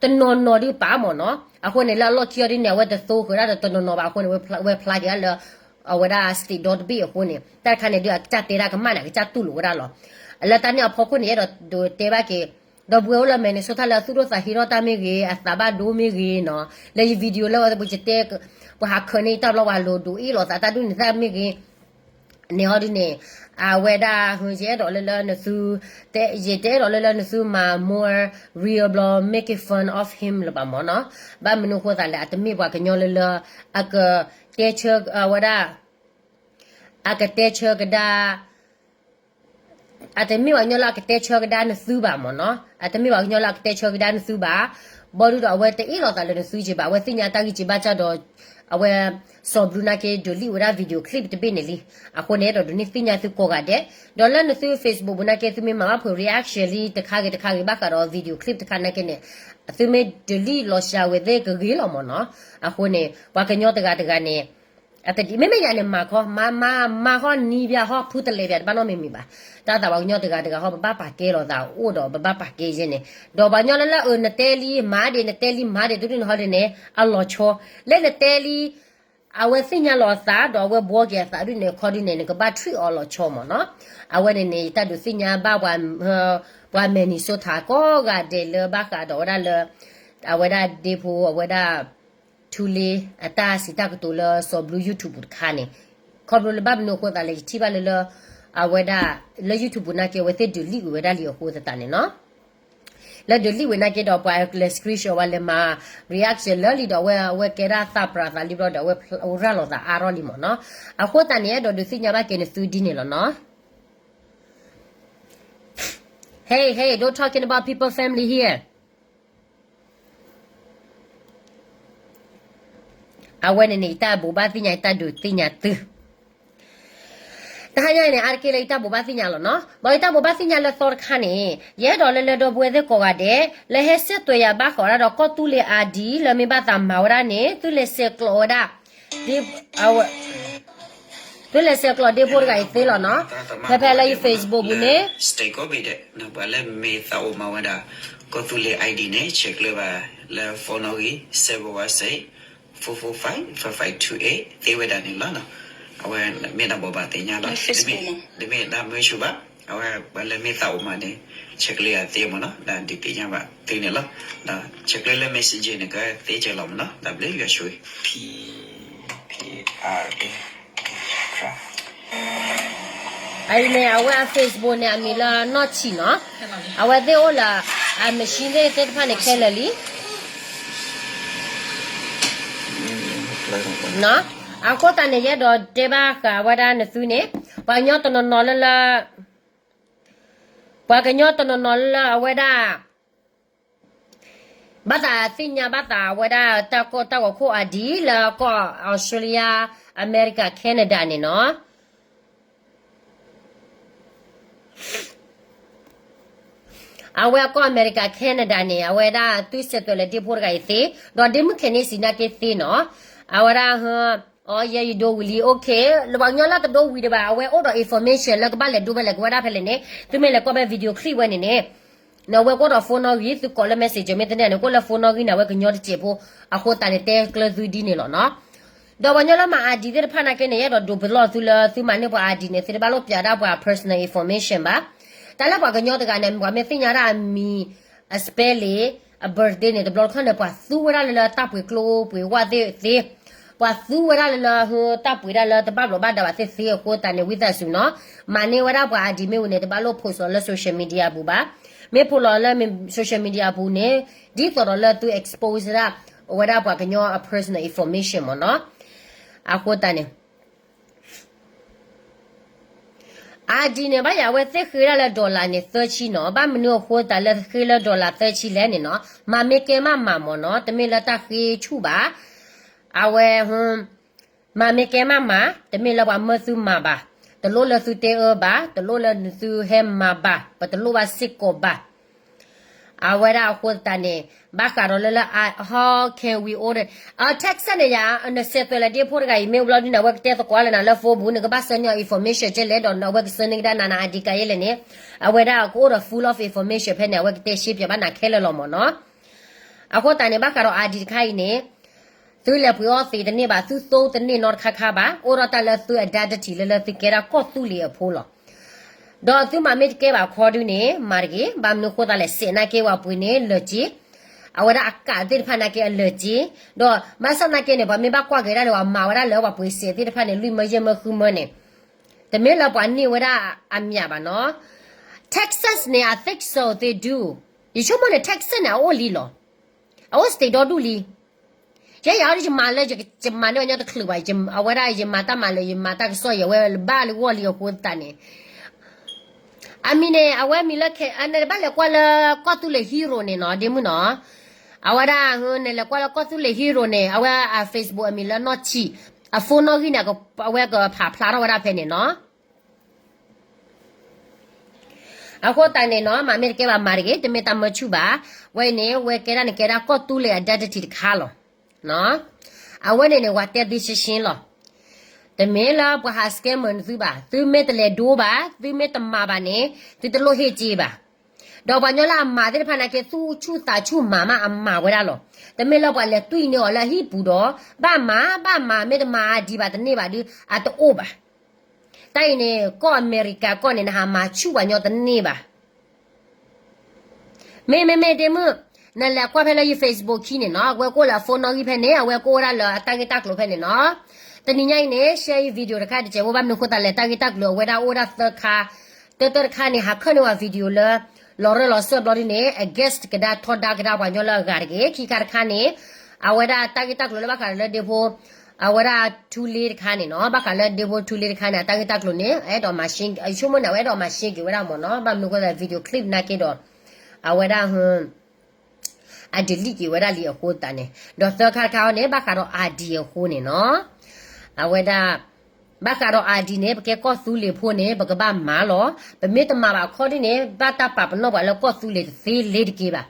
တနီၤနီၤဒုးပာ်မ့ၢ်နီၤ. အဃိန့ၣ် လၢအလီၢ်ခံအီၤဒ်န့ၣ် အဝဲတသိဃုာ်ဒၣ်ဒီးတနီၤနီၤဘၣ်. အဃိန့ၣ် ဝဲဖျါက့ၤဒၣ်လၢ အဝဲဒၣ် state ဒီတဘ့ၣ်အဃိန့ၣ် တၢ်တခါန့ၣ်ဒုး အကစၢ်တဲဒၣ်ကမၣ်န့ၣ် အကစၢ်တူၢ်လိာ်ဝဲဒၣ်လီၤ. လၢတၢ်န့ၣ်အဖီခိၣ်န့ၣ် ယအဲၣ်ဒိးဒိးတဲဘၣ်က့ၤ ဒီပုၢ်ဝဲၢ်အိၣ်လၢ Minnesota လၢအသူၣ်ဒိၣ်သးဟ့ထီၣ်တၢ်မ့ၢ်ဂ့ၤ အသးဘၣ်ဒိမ့ၢ်ဂ့ၤနီၤ လၢယ video လၢဝဲပကတဲ ပှၤဟးခၢၣ်န့ၢ်တၢ်ဘျီ ပှၤလိၤဒိးအ့ၣ်လိာ်သးတၢ်ဒုးန့ၣ်တၢ်မ့ၢ်ဂ့ၤ န့ၣ်ဟီဒ်န့ၣ် အဝဲဒၣ် ယအဲၣ်ဒိးလၢလၢနသု ယတအဲၣ်ဒိးလၢလၢနသုမၤ more real ဘျီ making fun of him လၢၤဘၣ်မ့ၢ်နီၤ. ဘၣ်မနုၤအဃိသတးလဲၣ် အတမ့ၢ်ပှၤကညီလၢလၢ အကတဲဆၢဝဲဒၣ် အကတဲဆၢကဒါ အတမ့ၢ်ပှၤကညီလၢအကတဲဆၢကဒါနသုဘၣ်မ့ၢ်နီၤ, အတမ့ၢ်ပှၤကညီလၢအကတဲဆၢကဒါနသုဘၣ်, ဘီဒုဒီးအဝဲတအ့ၣ်လိာ်သးလၢနသုက့ဘၣ်, အဝဲသ့ၣ်ညါတၢ်ဂံၢ်စၢ်ဘါစၢ်ဒီး အဝဲ စီၤဘလူးနာ်က့ delete ဝဲဒၣ် video clip တဘ့ၣ်န့ၣ်လံ. အဃိန့ၣ် အဲၣ်ဒိးဒုးန့ၢ်သ့ၣ်ညါသုကိးဂၤဒဲး, ဒီးလၢနသု Facebook ပူၤနာ်က့ သုမ့ၢ်မၤဘၣ်ဖုး reaction လံတခါဂ့ၤတခါဂ့ၤ ဘၣ်ဃးဒီး video clip တခါနာ်က့န့ၣ်, သုမ့ၢ် delete လီၤစှၤဝဲသ့ၣ်ကဂ့ၤလီၤမ့ၢ်နီၤ. အဃိန့ၣ် ပှၤကညီတဂၤတဂၤန့ၣ် အတဒ် မ့မ့ၢ်ယၤန့ၣ် မၤခီ မၤ မၤ မၤခီနံၤဘၣ်ဟီ ဖုတလဲဘၣ် တဘၣ်နီတမံၤမံၤဘၣ်. တၢ်သးပှၤကညီတဂၤတဂၤဟီ ပဘၣ်ပာ်ကဲလိာ်သးအိၣ်ဒီး ပဘၣ်ပာ်ကဲယဲန့ၣ်, ဒီးပှၤကညီလၢလၢအနတဲလံ မၤဒံး နတဲလံ မၤဒံး တဒုန့ၣ်ဟီဒ်န့ၣ် အလီၤဆီ, လၢနတဲလံ အဝဲသ့ၣ်ညါလီၤအသး ဒီးအဝဲဘှီက့ၤအသးဒ်န့ၣ် ခီဒ်န့ၣ် နကဘၣ် treat အီၤလီၤဆီမ့ၢ်နီၤ. အဝဲန့ၣ်န့ၣ် ယတၢ်ဒုးသ့ၣ်ညါဘၣ် ပှၤ Minnesota ကိးဂၤဒဲးလၢဘၣ်ဃးဒီးဝဲဒၣ်လၢ အဝဲဒၣ်ဒ့ဖိ အဝဲဒၣ် ထူလ့ အတၢ်စံးတၢ်ကတိၤလၢစီၤဘလူး YouTube ပူၤတခါန့ၣ်, ခီဖျိလၢဘၣ်မနုၤအဃိသတးလဲၣ် ယထံၣ်ဘၣ်လၢလၢ အဝဲဒၣ် လၢ YouTube ပူၤနာ်က့ အဝဲသ့ၣ် delete ဝဲဒၣ်လံအဃိသတးန့ၣ်နီၤ. လၢ delete ဝဲနာ်က့ဒီး ပှၤလဲၤ screenshot ဝဲလဲၤမၤ reaction လၢလံဒီး အဝဲ အဝဲကဲဒၣ်သးပြးသးလံဘျီဒီး အဝဲရၤလီၤသးအါထီၣ်လံမ့ၢ်နီၤ. အဃိသတးန့ၣ် အဲၣ်ဒိးဒုးသ့ၣ်ညါဘၣ်က့ၤနသုဒ်န့ၣ်လီၤနီၤ. Hey, hey, don't talking about people family here. အဝဲန့ၣ်န့ၣ် ယတၢ်ဘိးဘၣ်သ့ၣ်ညါ ယတၢ်ဒုးသ့ၣ်ညါသု တဟါညါအံၤန့ၣ် အါတက့ၢ်လၢယတၢ်ဘိးဘၣ်သ့ၣ်ညါလီၤနီၤ. ဘၣ်ယတၢ်ဘိးဘၣ်သ့ၣ်ညါလၢသီတခါန့ၣ် ယအဲၣ်ဒိးလၢလၢဒီပုၢ်ဝဲၢ်သ့ၣ်ကိးဂၤဒဲး လၢဟဲစဲသွဲးယၤဘၣ်ဃးဝဲဒၣ်ဒီးကီၢ်သူလ့ၤ ID လၢမ့ၢ်ဘၣ်သးမၤဝဲဒၣ်န့ၣ် သုလဲၤဆဲးကျိးဝဲဒၣ် သုလဲၤဆဲးကျိးဒ့ဖိတဂၤအံၤသ့လီၤနီၤ. ဖဲဖဲလၢယ Facebook ပူၤန့ၣ် ပှၤလၢမ့ၢ်သးအိၣ်မၤဝဲဒၣ် ကီၢ်သူလ့ၤ ID န့ၣ် ဆဲးကျိးဘၣ်လၢ phone နီၣ်ဂံၢ် seven one six, four four five, five five two eight သ့ဝဲဒၣ်န့ၣ်လီၤ. အဝဲမ့ၢ်တၢ်ဘိးဘၣ်သ့ၣ်ညါလီၤ. တမ့ၢ်တၢ်မုာ်ဆူၣ်ဘၣ်. အဝဲပှၤလၢမ့ၢ်သးအိၣ်မၤန့ၣ် ဆဲးကျိးယၤသ့မ့ၢ်နီၤ, ဒီးဒုးသ့ၣ်ညါဘၣ်သုန့ၣ်လီၤ. ဒီးဆဲးကျိးလၢ messenger န့ၣ် ကသ့ကၢၤလီၤမ့ၢ်နီၤ. တၢ်ဘျုးယွၤဆိၣ်ဂ့ၤ အံၤန့ၣ် အဝဲအ Facebook န့ၣ် အမံၤလၢနီၢ်ဆံၣ်နီၤ. အဝဲသ့ၣ်အိၣ်လၢ အ machine သ့ၣ်တဖၣ်န့ၣ် ခဲလၢာ်လံ. အဃိသတးန့ၣ် ယအဲၣ်ဒိးတဲဘၣ်ဃးဝဲဒၣ်နသုန့ၣ် ပှၤကညီတနီၤနီၤလၢလၢ ပှၤကညီတနီၤနီၤလၢလၢအဝဲဒၣ် ဘၣ်သးသ့ၣ်ညါဘၣ်သးဝဲဒၣ် တၢ်ကီၢ်တၢ်ဂီၤခိၣ် ID လၢကီၢ် Australia, America, Canada န့ၣ်နီၤ. အဝဲကီၢ် America, Canada န့ၣ် အဝဲဒၣ်သုဆဲးသွဲးလၢဒ့ဖိတဂၤအံၤသ့, ဒီးဒ့မုၣ်ခဲန့ၣ်စံးနာ်က့သ့နီၤ. အဝဲဒၣ် အီ ယဲယဒိဝံၤလံ okay, လၢပှၤကညီလၢတဒိဝံၤဒံးဘၣ် အဝဲအိၣ်ဒီး information လၢကဘၣ်လဲၤဒိဝဲလဲၤကဝဲဒၣ်ဖဲလဲၣ်န့ၣ် သုမ့ၢ်လဲၤကွၢ်ဖဲ video clip ဝဲန့ၣ်န့ၣ် အဝဲကအိၣ်ဒီး phone နီၣ်ဂံၢ် သုကိးလၢ messenger မ့ၢ်သ့န့ၣ်န့ၣ် ကအိၣ်လၢ phone နီၣ်ဂံၢ်န့ၣ် အဝဲကညီတစဲးဖိ, အဃိသတးန့ၣ် တဲကျၢၤသုဒ်န့ၣ်လီၤနီၤ. ဒီးပှၤကညီလၢမၤ ID သ့ၣ်တဖၣ်နာ်က့န့ၣ် ယအဲၣ်ဒိးဒိးပလီၢ်သုလၢသုမၤန့ၢ်ပှၤ ID န့ၣ် သုတဘၣ်လိၣ်ပျးဒၣ်ပှၤ personal information ဘၣ်. တၢ်လၢပှၤကညီတဂၤန့ၣ် ပှၤမ့ၢ်သ့ၣ်ညါဒၣ်အမံၤ အ spelling, အ birthday န့ၣ် တဘျီတခီၣ်န့ၣ် ပှၤသူဝဲဒၣ်လၢလၢတၢ်ပှ့ၤကျိပှ့ၤဝဲသ့ၣ်သ့, ပှၤသူဝဲဒၣ်လၢလၢ တၢ်ပှ့ၤဒၣ်လၢတဘၣ်ဘျီးဘၣ်ဒါဘၣ်သ့ၣ်သ့အဃိသတးန့ၣ် ဝံသးစူၤနီၤ, မၤန့ၢ်ဝဲဒၣ်ပှၤ ID မ့ၢ်ဝံၤန့ၣ် တဘၣ်လိၣ် post လီၤလၢ social media ပူၤဘၣ်. မ့ၢ် post လီၤလၢ social media ပူၤန့ၣ် ဒ်သိးဒီးလၢသု expose ဒၣ် အဝဲဒၣ်ပှၤကညီအ personal information မ့ၢ်နီၤ. အဃိသတးန့ၣ် ID န့ၣ် ဘၣ်ယၤအဝဲသ့ၣ်ဃ့ဒၣ်လၢ dollar န့ၣ် သၢဆံနီၤ, ဘၣ်မနုၤအဃိသတးလၢဃ့လၢ dollar သၢဆံလဲၣ်န့ၣ်နီၤ, မၤမ့ၢ်ကဲမးမၤမ့ၢ်နီၤ, တမ့ၢ်လၢတၢ်ဃ့ဆူၣ်ဘၣ်. အဝဲ မၤမ့ၢ်ကဲမးမၤ, တမ့ၢ်လၢပှၤမၢသုမၤဘၣ်, တလိၣ်လၢသုတဲအၢဘၣ်, တလိၣ်လၢနသုဟဲမၤဘၣ်, ပတလိၣ်ဘၣ်စ့ၢ်ကီးဘၣ်. အဝဲဒၣ်အဃိသတးန့ၣ် ဘၣ်ဃးဒီးလၢလၢ how can we order, အ text န့ၣ်ယၤ နဆဲးသွဲးလၢဒ့ဖိတဂၤအံၤ မ့ၢ်ဘျီဒုန့ၣ် အဝဲကတဲသကိးလၢနၤလၢ phone ပူၤ နကဘၣ်ဆှၢန့ၢ်အီၤ information ကဲလဲၣ် ဒီးအဝဲကဆှၢန့ၢ်ကဒါနၤန ID ကါယဲလဲၣ်န့ၣ်, အဝဲဒၣ်ကအိၣ်ဒီး full of information ဖဲန့ၣ် အဝဲကတဲရှဲပၠးဘၣ်နၤခဲလၢာ်လီၤမ့ၢ်နီၤ. အဃိသတးန့ၣ် ဘၣ်ဃးဒီး ID တခါအံၤန့ၣ် သုလဲၤပှ့ၤအီၣ်သ့တန့ၢ်ဘၣ်, သုသိတန့ၢ်နီတခါခါဘၣ်, အိၣ်ဒီးတၢ်လၢသု identity လၢလၢသုကဲဒၣ်ကီၢ်သူလ့ၤအဖိလီၤ. ဒီးသုမၤမ့ၢ်တကဲဘၣ်ခီဒုန့ၣ် မၤတဂ့ၤ, ဘၣ်မနုၤဃိသတးလဲၣ် စဲးနာ်က့ပှၤပှ့ၤန့ၣ်လၢာ်က့, အဝဲဒၣ်အကးသ့ၣ်တဖၣ်နာ်က့အလၢာ်က့, ဒီးဘၣ်ဆၣ်နာ်က့န့ၣ် ပှၤမ့ၢ်ဘၣ်ကွၢ်က့ၤဒၣ်ဒီး ပှၤမၤဝဲဒၣ်လၢပှၤပှ့ၤစဲးသ့ၣ်တဖၣ်န့ၣ် လွံၢ်မၢယဲၢ်မၢဃုမၢန့ၣ်, တမ့ၢ်လၢပှၤန့ၢ်ဝဲဒၣ်အမျးဘၣ်နီၤ. Texas န့ၣ် I think so they do. ယဆိကမိၣ်န့ၣ် Texas န့ၣ် အအိၣ်လံလီၤ. အအိၣ် state ဒီဒူၣ်လံ. ယဲယၤအီၤဒ်ယမၤလၢ ယမၤန့ၢ်အီၤညီတချုးဘၣ်, အဝဲဒၣ်ယမၤတၢ်မၤလၢ ယမၤတၢ်ကစီၣ် ယဝဲဘၣ်လၢဂီၢ်လံအဃိသတးန့ၣ်, အမံၤန့ၣ် အဝဲမံၤလၢ နဘၣ်လဲၤကွၢ်လၢကီၢ်သူလ့ၤ hero န့ၣ်နီၤ ဒ့မုၣ်နီၤ. အဝဲဒၣ် နလဲၤကွၢ်လၢကီၢ်သူလ့ၤ hero န့ၣ် အဝဲအ Facebook အမံၤလၢနီၢ်ဆံး, အ phone နီၣ်ဂံၢ်န့ၣ် အဝဲကဖးဖျါထီၣ်ဝဲဒၣ်ဖဲန့ၣ်နီၤ. အဃိသတးန့ၣ်နီၤ မၤမ့ၢ်တကဲဘၣ်မၤတဂ့ၤ, တမ့ၢ်တၢ်မၢဆူၣ်ဘၣ်. ဝဲအံၤန့ၣ် ဝဲကဲဒၣ်န့ၣ် ကဲဒၣ်ကီၢ်သူလ့ၤ identity တခါလီၤ. အဝဲန့ၣ်န့ၣ် ဝၤတဲသ့ရှင်းရှင်းလီၤ. တမ့ၢ်လၢပှၤဟး scam သုဘၣ်, သုမ့ၢ်တလဲၤဒိဘၣ်, သုမ့ၢ်တမၤဘၣ်န့ၣ် သုတလိၣ်ဟ့ၣ်စ့ဘၣ်. ဒီးပှၤကညီလၢအမၤသ့ၣ်တဖၣ်နာ်က့ သူၣ်ဆူၣ်သးဆူၣ်မၤမးအမၤဝဲဒၣ်လီၤ. တမ့ၢ်လၢပှၤလဲၤတွံၢ်န့ၢ်အီၤလၢအဟံၣ်ပူၤဒီး ဘၣ်မၤ ဘၣ်မၤ မ့ၢ်တမၤအါဒံးဘၣ်တန့ၢ်ဘၣ်ဒီး အတအိၣ်ဘၣ်. တၢ်အံၤန့ၣ် ကီၢ်အမဲရကၤကီၢ်န့ၣ် နဟးမၤဆူၣ်ပှၤကညီတန့ၢ်ဘၣ်. မ့မ့မ့ၢ်ဒ့မုၣ်, နလဲၤကွၢ်ဖဲလၢယ Facebook ခံန့ၣ်နီၤ, အဝဲကအိၣ်လၢအ phone နီၣ်ဂံၢ်ဖဲန့ၣ်, အဝဲကအိၣ်ဝဲဒၣ်လၢအတၢ်ဂ့ၢ်တၢ်ကျိၤဖဲန့ၣ်နီၤ. တနံၤညါအံၤန့ၣ် share ယ video တခါတစဲးဖိ, ဘၣ်မနုၤအဃိသတးလဲၣ်, တၢ်ဂ့ၢ်တၢ်ကျိၤအဝဲဒၣ်အိၣ်ဝဲဒၣ်သၢခါ, တၢတၢတခါန့ၣ် ဟးခၢၣ်န့ၢ်ဝဲ video လၢ လီၤရၢၢ်လီၤစၢၢ်ဘျီဒ်န့ၣ် အ guest ကဒါထီဒါကဒါပှၤကညီလၢအဂၤတဂ့ၤ. ခံခါတခါန့ၣ် အဝဲဒၣ်တၢ်ဂ့ၢ်တၢ်ကျိၤလၢဘၣ်ဃးဒီးလၢဒ့ဖိ အဝဲဒၣ် ထူလ့တခါန့ၣ်နီၤ, ဘၣ်ဃးလၢဒ့ဖိထူလ့တခါန့ၣ် အတၢ်ဂ့ၢ်တၢ်ကျိၤန့ၣ် အဲၣ်ဒိးမၤ ရှင်း, ယဆိကမိၣ်န့ၣ် အဝဲအဲၣ်ဒိးမၤ ရှင်း က့ၤဝဲဒၣ်မ့ၢ်နီၤ, ဘၣ်မနုၤအဃိသတး video clip နာ်က့ဒီး အဝဲဒၣ် အ delete က့ၤဝဲဒၣ်လံအဃိသတးန့ၣ်, ဒီးသၢခါတခါအံၤန့ၣ် ဘၣ်ဃးဒီး ID အဃိန့ၣ်နီၤ, အဝဲဒၣ် ဘၣ်ဃးဒီး ID န့ၣ် ပကဲကီၢ်သူလ့ၤဖိန့ၣ် ပကဘၣ်မၤလီၤ. ပမ့ၢ်တမၤဘၣ်အခီဒ်န့ၣ် ဘၣ်တၢ်ပာ်ပနီၣ်ပှၤလၢကီၢ်သူလ့ၤတသ့လ့ၤတက့ၤဘၣ်.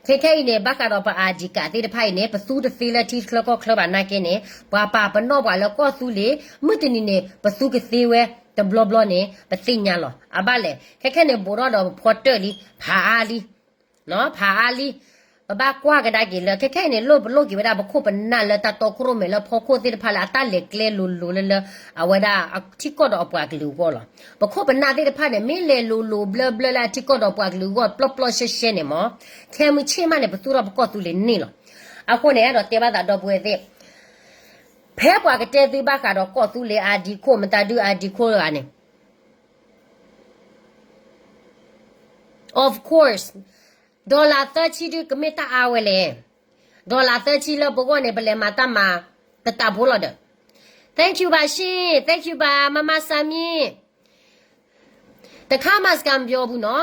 ခဲခဲအံၤန့ၣ် ဘၣ်ဃးဒီးပ ID card သ့ၣ်တဖၣ်အံၤန့ၣ် ပသူတသ့လၢထံချၢကီၢ်ချၢဘၣ်နာ်က့န့ၣ် ပှၤပာ်ပနီၣ်ပှၤလၢကီၢ်သူလ့ၤ မုၢ်တနံၤန့ၣ် ပသူကသ့ဝဲတဘျီဘျီန့ၣ် ပသ့ၣ်ညါလီၤ. အဘၣ်လဲၣ်, ခဲခဲန့ၣ် ဘူးထီၣ်ဒီးပဖီတၢၣ်လံ, ဖးအါလံ ဖးအါလံ, ပဘၣ်ကွၢ်ကဒါက့ၤလၢ ခဲခဲအံၤန့ၣ် လိၣ်ပလိၣ်က့ၤဝဲဒၣ် ပခိၣ်ပနၢ်လၢတၢ်တီခိၣ်ရိၣ်မဲလၢဖီခိၣ်သ့ၣ်တဖၣ်လၢအတၢ်လဲၤကျဲလိၤလိၤလၢလၢ အဝဲဒၣ်ထံကီၢ်ဒီးအပှၤကလုာ်အဂီၢ်လီၤ. ပခိၣ်ပနၢ်သ့ၣ်တဖၣ်န့ၣ် မ့ၢ်လဲၤလိၤလိၤဘျၢဘျၢလၢအထံကီၢ်ဒီးပှၤကလုာ်အဂီၢ် ပျီပျီရှဲရှဲန့ၣ်မ့ၢ် ခဲမုၢ်ဆ့ၣ်မးန့ၣ် ပသူထီၣ်ပကီၢ်သူလ့ၤန့ၣ်လီၤ. အဃိန့ၣ် အဲၣ်ဒိးတဲဘၣ်သးဒီပုၢ်ဝဲၢ်သ့ၣ် ဖဲပှၤကတဲသုဘၣ်ဃးဒီးကီၢ်သူလ့ၤ ID code မတၤဒု ID code တဂၤန့ၣ် of course, dollar သၢဆံဒုကမ့ၢ်တၢ်အါဝဲလဲၣ်. dollar သၢဆံလၢပဂီၢ်န့ၣ် ပလဲၤမၤတၢ်မၤတတးဖိလီၤဒီး Thank you ဘၣ်ရှ့, thank you ဘၣ် မမ Sammy. တခါမးစကၤပယီပူၤနီၤ.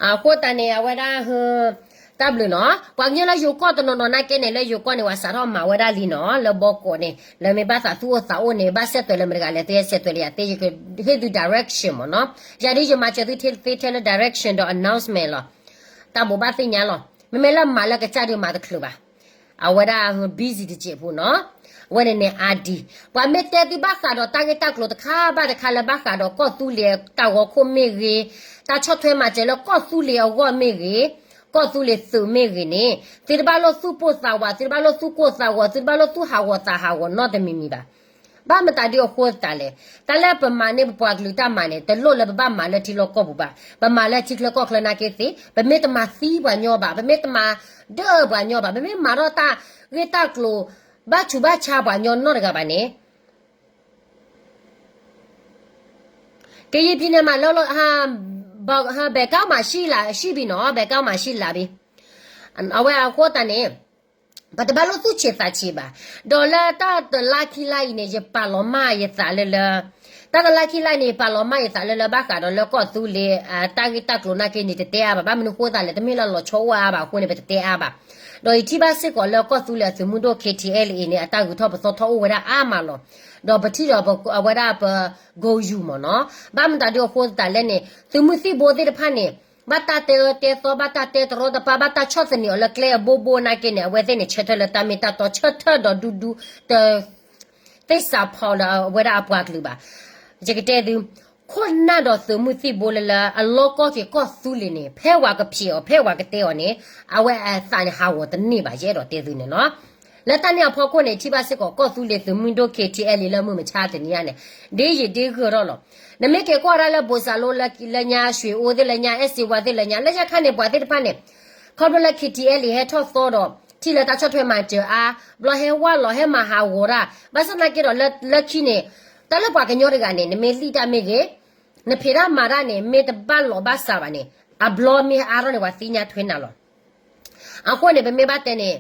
အဃိသတးန့ၣ် အဝဲဒၣ် တၢ်ဘျုးနီၤ, ပှၤကညီလၢယိၤကီၢ်တနီၤနီၤနာ်က့န့ၣ် လၢယိၤကီၢ်န့ၣ် ပှၤစးထီၣ်မၤဝဲဒၣ်လံနီၤ, လၢဘီကီးန့ၣ် လၢမ့ၢ်ဘၣ်သးသူၣ်အိၣ်သးအိၣ်န့ၣ် ဘၣ်ဆဲးသွဲးလၢမတဂၤလဲၣ် သုဟဲဆဲးသွဲးလၢယၤသ့ ယကဟ့ၣ်သု direction မ့ၢ်နီၤ. ယၤဒ်ယမၤစၢၤသုသ့ထဲလၢ direction ဒီး announcement လီၤ. တၢ်ဘိးဘၣ်သ့ၣ်ညါလီၤ. မ့မ့ၢ်လၢမၤလၢကစၢ်ဒုးမၤတချုးဘၣ်. အဝဲဒၣ် busy တစဲးဖိနီၤ. အဝဲန့ၣ်န့ၣ် ID, ပှၤမ့ၢ်တဲသုဘၣ်ဃးဒီးတၢ်ဂ့ၢ်တၢ်ကျိၤတခါဘၣ်တခါလၢဘၣ်ဃးဒီးကီၢ်သူလ့ၤတၢ်ဂီၤခိၣ်မ့ၢ်ဂ့ၤ, တၢ်ဆီၣ်ထွဲမၤစၢၤလၢကီၢ်သူလ့ၤအဂီၢ်မ့ၢ်ဂ့ၤ, ကီၢ်သူလ့ၤသုးမ့ၢ်ဂ့ၤန့ၣ် သုတဘၣ်လိၣ်သူၣ်ပိၢ်သးဝး, သုတဘၣ်လိၣ်သူၣ်ကိၢ်သးဂီၤ, သုတဘၣ်လိၣ်သူၣ်ဟးဂီၤသးဟးဂီၤနီတမံၤမံၤဘၣ်. ဘၣ်မတၤဒ်အဃိသတးလဲၣ်, တၢ်လၢပမၤန့ၢ်ပပှၤကလုာ်တၢ်မၤန့ၣ် တလိၣ်လၢပဘၣ်မၤလၢထံလီၢ်ကီၢ်ပူၤဘၣ်. ပမၤလၢထံချၢကီၢ်ချၢနာ်က့သ့, ပမ့ၢ်တမၤသံပှၤညီဘၣ်, ပမ့ၢ်တမၤဒၢပှၤညီဘၣ်, ပမ့ၢ်မၤထီၣ်တၢ်ဂ့ၢ်တၢ်ကျိၤ ဘၣ်ဆူးဘၣ်ဆါပှၤညီနီတဂၤဘၣ်န့ၣ် ကရင်ပြည်နယ်မှာ လုပ်လို့ ဟ ဘယ်ကောက်မှ ရှိလာ ရှိပြီနော်, ဘယ်ကောက်မှ ရှိလာပြီ. အဝဲအဃိသတးန့ၣ် ပတဘၣ်လိၣ်သူၣ်ဆံးသးဆံးဘၣ်. ဒီးလၢတၢ်တလါခံလါအံၤန့ၣ် ယပာ်လီၤမၢ်ယသးလၢလၢ, တၢ်တလါခံလါအံၤန့ၣ် ယပာ်လီၤမၢ်ယသးလၢလၢဘၣ်ဃးဒီးလၢကီၢ်သူလ့ၤ တၢ်ဂ့ၢ်တၢ်ကျိၤနာ်က့န့ၣ် တတဲအါဘၣ်. ဘၣ်မနုၤဃိသတးလဲၣ်, တမ့ၢ်လၢလီၤဆီအိၣ်အါဘၣ်အဃိန့ၣ် ပတတဲအါဘၣ်. ဒီးယထံၣ်ဘၣ်စ့ၢ်ကီးလၢကီၢ်သူလ့ၤအသုးမုၢ်ဒိၣ် K T L A အံၤန့ၣ် အတၢ်ဂုၤထီၣ်ပသီထီၣ်အိၣ်ဝဲဒၣ်အါမးလီၤ. ဒီးပထံၣ်ဒီးအဝဲဒၣ်ပ ဂိယူၢ်မ့ၢ်နီၤ. ဘၣ်မတၤဒ်အဃိသတးလဲၣ်န့ၣ် သုးမုၢ်သံၣ်ဘိသ့ၣ်တဖၣ်န့ၣ် ဘၣ်တၢ်တဲအၢတဲသီ ဘၣ်တၢ်တဲတရီတပါ ဘၣ်တၢ်ဆီၣ်သနံးအီၤလၢကျဲအဘိဘိနာ်က့န့ၣ် အဝဲသ့ၣ်န့ၣ် ဆၢထၢၣ်လၢတၢ်မ့ၢ်တၢ်တီ ဆၢထၢၣ်ဒီးဒူဒူ တ သစ္စာဖောက်လၢအဝဲဒၣ်အပှၤကလုာ်ဘၣ်. ယကတဲသု, ခိၣ်နၢ်ဒီးသုးမုၢ်သံၣ်ဘိလၢလၢ အလီကီက့ၤကီၢ်သူလ့ၤန့ၣ် ဖဲဝဲကဖံးအီၤ ဖဲဝဲကတဲအီၤန့ၣ် အဝဲအသးန့ၣ်ဟးဂီၤတန့ၢ်ဘၣ် ယအဲၣ်ဒိးတဲသုန့ၣ်နီၤ. လၢတၢ်န့ၣ်အဖီခိၣ်န့ၣ် ထံၣ်ဘၣ်စ့ၢ်ကီး ကီၢ်သူလ့ၤသုးမုၢ်ဒိၣ် K T L A လၢမုၢ်မဆါတနံၤညါန့ၣ် ဒ့ယံာ်ဒ့ဂၢၢ်ထီၣ်လီၤ. နမ့ၢ်က့ၤကွၢ်ဒၣ်လၢ ဘိးစၢ်လိ လၢညါ ရွှေအိ သ့ၣ်လၢညါ အဲၣ်စ့ဝါသ့ၣ်လၢညါ လၢညါခါန့ၣ် ပှၤသ့ၣ်တဖၣ်န့ၣ် ခီဖျိလၢ K T L A ဟဲထီၣ်သီဒီး ထံၣ်လၢတၢ်ဆီၣ်ထွဲမၤစၢၤအါ ဘျီဟဲဝါလီၤဟဲမၤဟးဂီၤတၢ် ဘၣ်ဆၣ်သနာ်က့ဒီး လၢခံန့ၣ် တၢ်လၢပှၤကညီတဂၤန့ၣ် နမ့ၢ်လံၣ်တၢ်မ့ၢ်ဂ့ၤ နဖံးတၢ်မၤတၢ်န့ၣ် မ့ၢ်တဘၣ်လီၤဘၣ်စးဘၣ်န့ၣ် အဘျီမ့ၢ်အါထီၣ်န့ၣ် ပှၤသ့ၣ်ညါထွဲနၤလီၤ. အဃိန့ၣ် ပမ့ၢ်ဘၣ်တဲန့ၣ်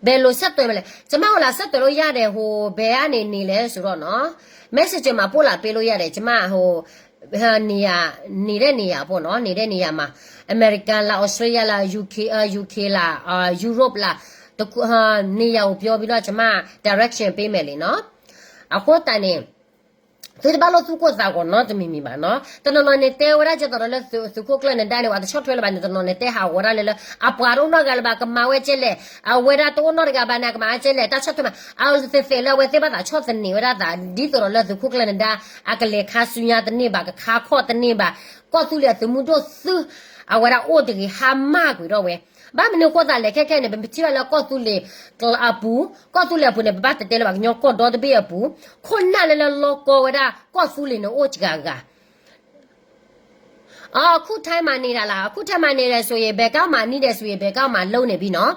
ဘယ်လိုဆက်သွယ်မလဲ, ကျွန်မကို လာဆက်သွယ်လို့ရတယ်, ဟို ဘယ်ကနေနေလဲဆိုတော့နော်, Messenger မှာ ပို့လာပေးလို့ရတယ်, ကျွန်မ ဟို နေရာ နေတဲ့နေရာပေါ့နော်, နေတဲ့နေရာမှာ အမေရိကန်လား, ဩစတြေးလျလား, UK, UK လား, Europe လား, နေရာကိုပြောပြီးတော့ ကျွန်မ direction ပေးမယ်လीနော်. အဃိသတးန့ၣ် သုတဘၣ်လိၣ်သူၣ်ကိၢ်သးဂီၤနီတမံၤမံၤဘၣ်နီၤ. တနီၤနီၤန့ၣ်တဲဝဲဒၣ်ကဲသိးဒီးလၢသုးခိၣ်ကျၢၢ်နဒါန့ၣ် ပှၤတဆီၣ်ထွဲလၢၤဘၣ်န့ၣ်, တနီၤန့ၣ်တဲဟးဂီၤဒၣ်လဲာ်လၢ အပှၤတအိၣ်နီတဂၤလၢၤဘၣ်, ကမၤဝဲကဲလဲၣ်, အဝဲဒၣ်တအိၣ်နီတဂၤဘၣ်န့ၣ် ကမၤဝဲကဲလဲၣ်, တၢ်ဆီၣ်ထွဲမး, အဝဲသ့ၣ်သ့ၣ်လၢအဝဲသ့ၣ်ဘၣ်သးဆီၣ်သနံးဝဲဒၣ်သး ဒ်သိးဒီးလၢသုးခိၣ်ကျၢၢ်နဒါ အကလဲၤခါဆူညါတန့ၢ်ဘၣ်, ကခါခီၣ်တန့ၢ်ဘၣ်, ကီၢ်သူလ့ၤအသုးမုၢ်ဒိၣ်သု အဝဲဒၣ်အိၣ်တဂ့ၤ ဟါမၢ်ကွံာ်ထီၣ်ဝဲ. ဘၣ်မနုၤအဃိသးလဲၣ်, ခဲခဲန့ၣ် ပထံၣ်ဘၣ်လၢကီၢ်သူလ့ၤအပူၤ, ကီၢ်သူလ့ၤအပူၤန့ၣ် ပဘၣ်တဲတဲလၢပှၤကညီကီၢ်ဒီတဘ့ၣ်အပူၤ, ခိၣ်နၢ်လၢလၢလီကီဝဲဒၣ် ကီၢ်သူလ့ၤန့ၣ်အိၣ်စှၤဂၤ အခုထိုင်းမှာနေတာလား, အခုထိုင်းမှာနေတယ်ဆိုရင် ဘယ်ကမ်းမှာနေတယ်ဆိုရင် ဘယ်ကမ်းမှာလုပ်နေပြီနော်.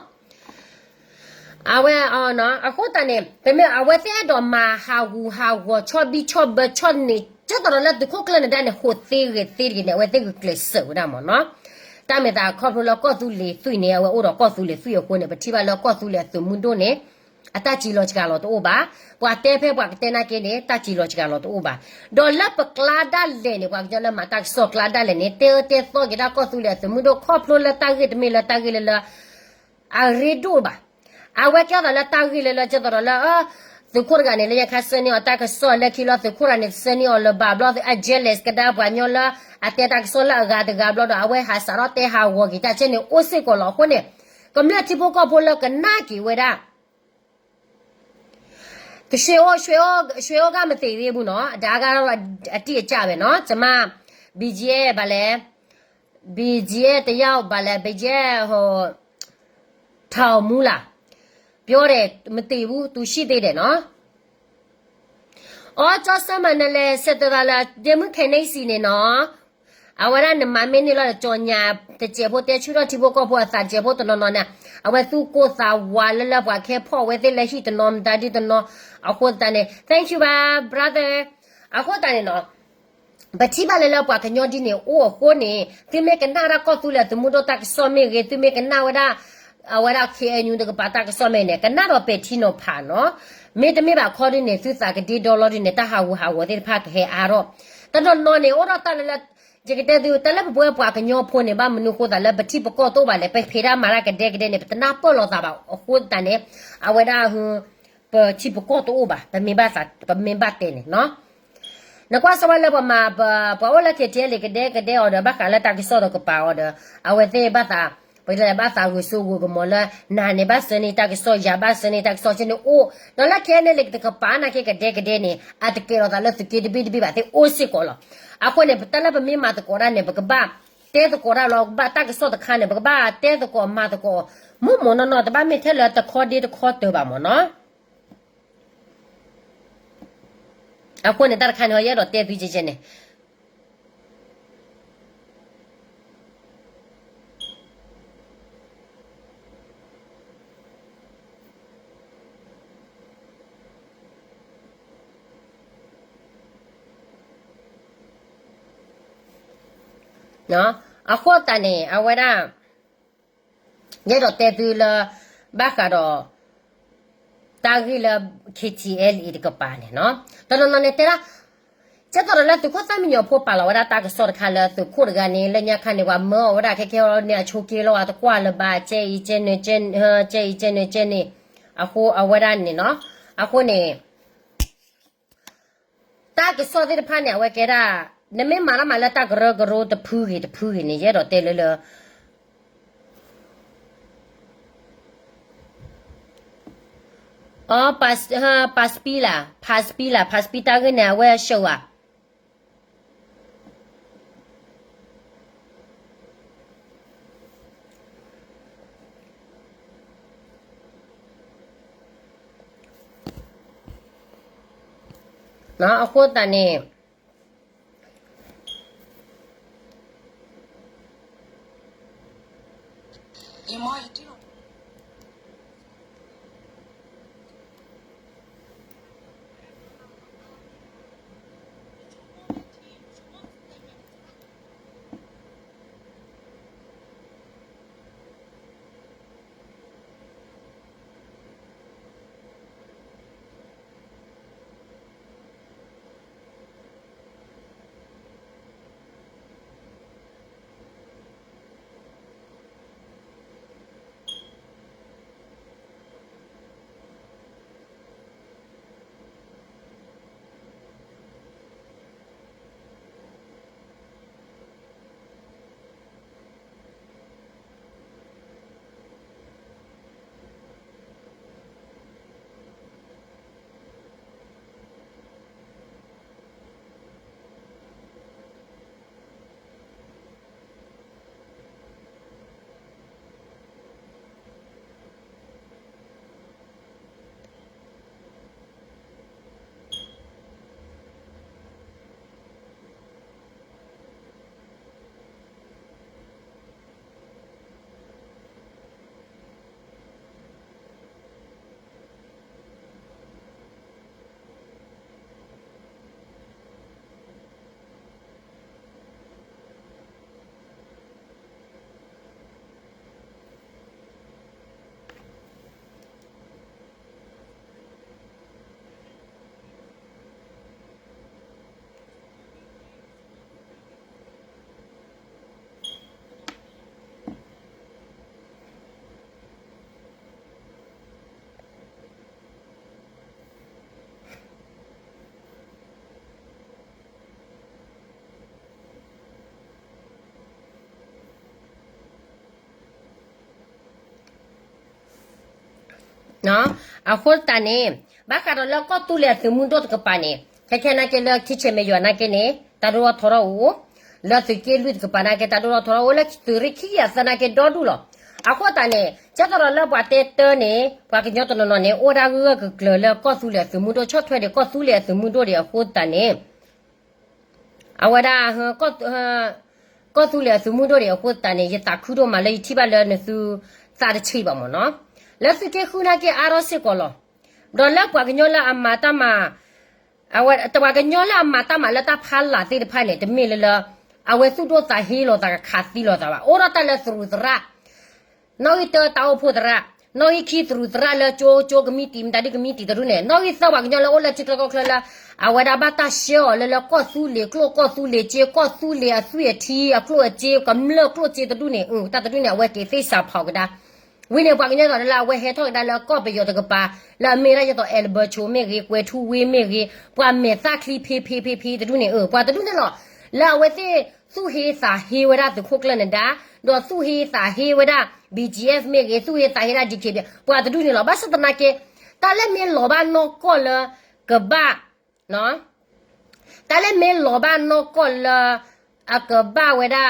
အဝဲ အဃိသတးန့ၣ် ပမ့ၢ်အဝဲသ့ၣ်အဲၣ်ဒိးမၤဟးဂူာ်ဟးဂီၤ ဆီၣ်ဘံၣ်ဆီၣ်ဘၢ ဆီၣ်န့ၢ် ကဲသိးဒီးလၢသုးခိၣ်ကျၢၢ်နဒါန့ၣ် ဟိးသ့ဂ့ၤသ့တဂ့ၤန့ၣ် အဝဲသ့ၣ်ဂုာ်ကျဲးစၢးဝဲဒၣ်မ့ၢ်နီၤ. တၢ်မ့ၢ်သးခီဖျိလၢကီၢ်သူလ့ၤသွံၣ်န့ၣ် အဝဲအိၣ်ဒီးကီၢ်သူလ့ၤသွံၣ်အဃိန့ၣ် ပထံၣ်ဘၣ်လၢကီၢ်သူလ့ၤအသုးမုၢ်ဒိၣ်န့ၣ် အတၢ်စံးလီၤစှၤလီၤတအိၣ်ဘၣ်. ပှၤတဲဖဲပှၤကတဲနာ်က့န့ၣ် တၢ်စံးလီၤစှၤလီၤတအိၣ်ဘၣ်. ဒီးလၢပကျါဒၣ်လဲာ်န့ၣ် ပှၤကညီလၢမၤတၢ်ကစီၣ်ကျါဒၣ်လဲာ်န့ၣ် တဲအၢတဲသီက့ၤတၢ်ကီၢ်သူလ့ၤအသုးမုၢ်ဒိၣ် ခီဖျိလၢတၢ်ဂ့ၢ်တမ့ၢ်လၢတၢ်ဂ့ၢ်လၢလၢ အရ့ဒိၣ်ဘၣ်. အဝဲကဲသိးလၢတၢ်ဂ့ၢ်လၢလၢကဲသိးဒီးလၢ သုးခိၣ်တဂၤန့ၣ် လၢညါခါဆှၢန့ၢ်အီၤတၢ်ကစီၣ် လၢခံလီၤ သုးခိၣ်တဂၤန့ၣ် တဆှၢန့ၢ်အီၤလၢၤဘၣ်ဘျီ အ jealous ကဒါပှၤကညီလၢ အတဲတၢ်ကစီၣ်လၢအဂၤတဂၤဘျီဒီး အဝဲဟးစးထီၣ်တဲဟးဂီၤက့ၤတၢ်ကဲန့ၣ် အိၣ်စ့ၢ်ကီးလီၤ. အဃိန့ၣ် ကမျၢၢ်ထံဖိကီၢ်ဖိလၢကနၣ်က့ၤဝဲဒၣ် ကရွှေအိၣ် ရွှေအိၣ် ရွှေအိၣ်ကမသေသေးဘူးနော်, ဒါကတော့အတိအကျပဲနော်, ကျွန်မ ဘီဂျီအဲ ဘာလဲ, ဘီဂျီအဲ တယောက် ဘာလဲ, ဘီဂျီအဲ ဟို ထောင်မူလား, ပြောတယ် မသေဘူး သူရှိသေးတယ်နော်. အိ ကျော်စံမန် နလဲၤဆဲးတဲသးလၢ ဒ့မုၣ်ခဲန့ၣ်စံးန့ၣ်နော်, အဝဲဒၣ်နမၤမ့ၢ်န့ၢ်လီၤ ဒီး ကြေညာ တစဲးဖိ တဲဆူၣ်ထီၣ်ထံဖိကီၢ်ဖိအသး တစဲးဖိတနီၤနီၤန့ၣ်, အဝဲသူၣ်ကိၢ်သးဝးလၢလၢပှၤခဲဖီၣ်ဝဲသ့ၣ်လၢဟံၣ်တနီၤ မတၤဒ်တနီၤ, အဃိသတးန့ၣ် thank you ဘၣ် brother. အဃိသတးန့ၣ်နော် ပထံၣ်ဘၣ်လၢလၢပှၤကညီဒ်န့ၣ်အိၣ်အဃိန့ၣ် သုမ့ၢ်ကနၣ်ဒၣ်ကီၢ်သူလ့ၤသုးမုၢ်ဒိၣ်တၢ်ကစီၣ်မ့ၢ်ဂ့ၤ, သုမ့ၢ်ကနၣ်ဝဲဒၣ် အဝဲဒၣ် KNU တကပၤတၢ်ကစီၣ်မ့ၢ်န့ၣ် ကနၣ်ဒီးပဲာ်ထံနီၤဖးနီၤ, မ့တမ့ၢ်ဘၣ်ခီဒ်န့ၣ် သုသးကဒ့ဒီလီၤဒ်န့ၣ် တၢ်ဟးဂူာ်ဟးဂီၤသ့ၣ်တဖၣ်ကဟဲအါထီၣ်, တနီၤနီၤန့ၣ် အိၣ်ဒီးတၢ်လၢလၢ ယကတဲသု တၢ်လၢပဝဲပှၤကညီဖိန့ၣ် ဘၣ်မနုၤဃိသးလၢပထံပကီၢ်တအိၣ်ဘၣ်လဲၣ်, ပဖံးတၢ်မၤတၢ်ကဒဲကဒဲန့ၣ် ပတနၢ်ပၢၢ်လိာ်သးဘၣ်အဃိသတးန့ၣ်, အဝဲဒၣ် ပထံပကီၢ်တအိၣ်ဘၣ်, ပမ့ၢ်ဘၣ်တဲန့ၣ်နီၤ. နကွၢ်စၢၤဝဲလၢပှၤမၤ ပှၤအိၣ်လၢ KTLA ကဒဲကဒဲအီၤဒီး ဘၣ်ဃးလၢတၢ်ကစီၣ်တကပၤအီၤဒီး အဝဲသ့ၣ်ဘၣ်သး ပတဲဘၣ်သးဂုာ်စိဂုာ်ကမီၤလၢ နၤန့ၣ်ဘၣ်ဆှၢန့ၢ်တၢ်ကစီၣ် ယၤဘၣ်ဆှၢန့ၢ်တၢ်ကစီၣ်ကဲန့ၣ်အိၣ်, ဒီးလၢ KNLA တကပၤနာ်က့ကဒဲကဒဲန့ၣ် အတကဲထီၣ်သးလၢသုးက့တဘ့ၣ်တဘ့ၣ်ဘၣ်သ့ၣ်အိၣ်စ့ၢ်ကီးလီၤ. အဃိန့ၣ် ပတၢ်လၢပမ့ၢ်မၤသကိးတၢ်န့ၣ် ပကဘၣ်တဲသကိးတၢ်လီၤ, ဘၣ်တၢ်ကစီၣ်တခါန့ၣ် ပကဘၣ်တဲသကိးမၤသကိး မိၢ်မိၢ်နီၢ်နီၢ် တဘၣ်မ့ၢ်ထဲလၢတခီဒ့တခီတၢၤဘၣ်မ့ၢ်နီၤ. အဃိန့ၣ် တၢ်တခါန့ၣ် ယအဲၣ်ဒိးတဲသုကဲကဲန့ၣ် အဃိသတးန့ၣ် အဝဲဒၣ် ယအဲၣ်ဒိးတဲသုလၢ ဘၣ်ဃးဒီး တၢ်ဂ့ၢ်လၢ KTLA တကပၤန့ၣ်နီၤ, တနီၤနီၤန့ၣ်တဲဒၣ် ကဲသိးဒီးလၢသုးခိၣ်သၣ်မံညီၤဖိပာ်လီၤဝဲဒၣ်တၢ်ကစီၣ်တခါလၢသုးခိၣ်တဂၤန့ၣ် လၢညါခါန့ၣ် ပှၤမၢအီၤဝဲဒၣ်ခဲခဲအံၤန့ၣ် အဆိက့ၤလီၤအတကွၢ်လၢၤဘၣ် ကဲအံၤကဲနုၤ ကဲအံၤကဲနုၤကဲန့ၣ်, အဃိအဝဲဒၣ်န့ၣ်နီၤ, အဃိန့ၣ် တၢ်ကစီၣ်သ့ၣ်တဖၣ်န့ၣ် အဝဲကဲဒၣ် နမ့ၢ်မၤတၢ်မၤလၢတၢ်ကရၢကရိတဖုဂ့ၤတဖုဂ့ၤန့ၣ် ယအဲၣ်ဒိးတဲလၢလၢ အ ပာ်စပံလး ဖးစပံလး ဖးစပံတၢ်ဂ့ၢ်န့ၣ် အဝဲအရှုံးဧါ အဃိသတးန့ၣ် အဃိသတးန့ၣ် ဘၣ်ဃးဒီးလၢကီၢ်သူလ့ၤအသုးမုၢ်ဒိၣ်တကပၤန့ၣ် ခဲခဲနာ်က့လၢထံဆဲးမဲာ်ယွၤနာ်က့န့ၣ် တၢ်ဒိၣ်ထီၣ်ထီထီၣ်အိၣ်, လၢသုးက့လွံၢ်တကပၤနာ်က့ တၢ်ဒိၣ်ထီၣ်ထီထီၣ်အိၣ်လၢသုးရ့ၣ်ခံကယၤသၢနာ်က့ဒီဒူၣ်လီၤ. အဃိသတးန့ၣ် ကဲသိးဒီးလၢပှၤတဲတၢ်န့ၣ် ပှၤကညီတနီၤနီၤန့ၣ် အိၣ်ဒၣ်ဂၢၢ်ဂၢၢ်ကျၢၤကျၢၤလၢကီၢ်သူလ့ၤအသုးမုၢ်ဒိၣ် ဆီၣ်ထွဲဒီးကီၢ်သူလ့ၤအသုးမုၢ်ဒိၣ်ဒံးအဃိသတးန့ၣ် အဝဲဒၣ် ကီၢ်သူလ့ၤအသုးမုၢ်ဒိၣ်ဒံးအဃိသတးန့ၣ် ယသးခုဒိၣ်မးလၢယထံၣ်ဘၣ်လၢနသုသးတဆံးဘၣ်မ့ၢ်နီၤ, လၢသုးက့ဃုနာ်က့အါထီၣ်စ့ၢ်ကီးလီၤ. ဒီးလၢပှၤကညီလၢအမၤတၢ်မၤ အဝဲ ပှၤကညီလၢအမၤတၢ်မၤလၢတၢ်ဖးလာ်သ့ၣ်တဖၣ်န့ၣ် တမ့ၢ်လၢလၢ အဝဲသူၣ်ဒိၣ်သးဟ့လိာ်သးကခးသံလိာ်သးဘၣ်, အိၣ်ထီၣ်တၢ်လၢသရူးသရၣ်, နီၣ်ဂံၢ်တၢတၢ်အိၣ်ဖှိၣ်သရၣ်, နီၣ်ဂံၢ်ခံသရူးသရၣ်လၢကၠိကၠိကမံးတံာ် မတၤဒုကမံးတံာ်တဒူၣ်န့ၣ်, နီၣ်ဂံၢ်သၢပှၤကညီလၢအိၣ်လၢထံချၢကီၢ်ချၢလၢ အဝဲဒၣ်ဘၣ်တၢ်ရှဲအီၤလၢလၢကီၢ်သူလ့ၤကျိၣ် ကီၢ်သူလ့ၤစ့ ကီၢ်သူလ့ၤအသွံၣ်အထံ အကျိၣ်အစ့ ကမျၢၢ်ကျိၣ်စ့တဒူၣ်န့ၣ် တၢ်တဒူၣ်န့ၣ် အဝဲက့ၤသ့ၣ်စးဖီကဒါ ဝံၤန့ၣ် ပှၤကညီသိးလၢအဝဲဟဲထီၣ်ကဒါလၢကီၢ်ပယီၤတကပၤ လၢအမ့ၢ်ဒၣ်ယသိး အဲလဘၢၣ်ဆိး မ့ၢ်ဂ့ၤ, ကွဲၤထူဝ့ မ့ၢ်ဂ့ၤ, ပှၤမဲာ်သၣ်ချံဖ့ဖ့ဖ့ဖ့တဒူၣ်န့ၣ် ပှၤတဒူၣ်န့ၣ်လီၤ. လၢအဝဲသ့ၣ်သူၣ်ဟ့သးဟ့ဝဲဒၣ်သုးခိၣ်ကျၢၢ်နဒါ, ဒီးသူၣ်ဟ့သးဟ့ဝဲဒၣ် BGF မ့ၢ်ဂ့ၤ, သူၣ်ဟ့သးဟ့ဒၣ် DKBA ပှၤတဒူၣ်န့ၣ်လီၤ. ဘၣ်ဆၣ်သနာ်က့ တၢ်လၢမ့ၢ်လီၤဘၣ်နီၢ်ကီၢ်လၢ ကဘၣ် တၢ်လၢမ့ၢ်လီၤဘၣ်နီၢ်ကီၢ်လၢ အကဘၣ်ဝဲဒၣ်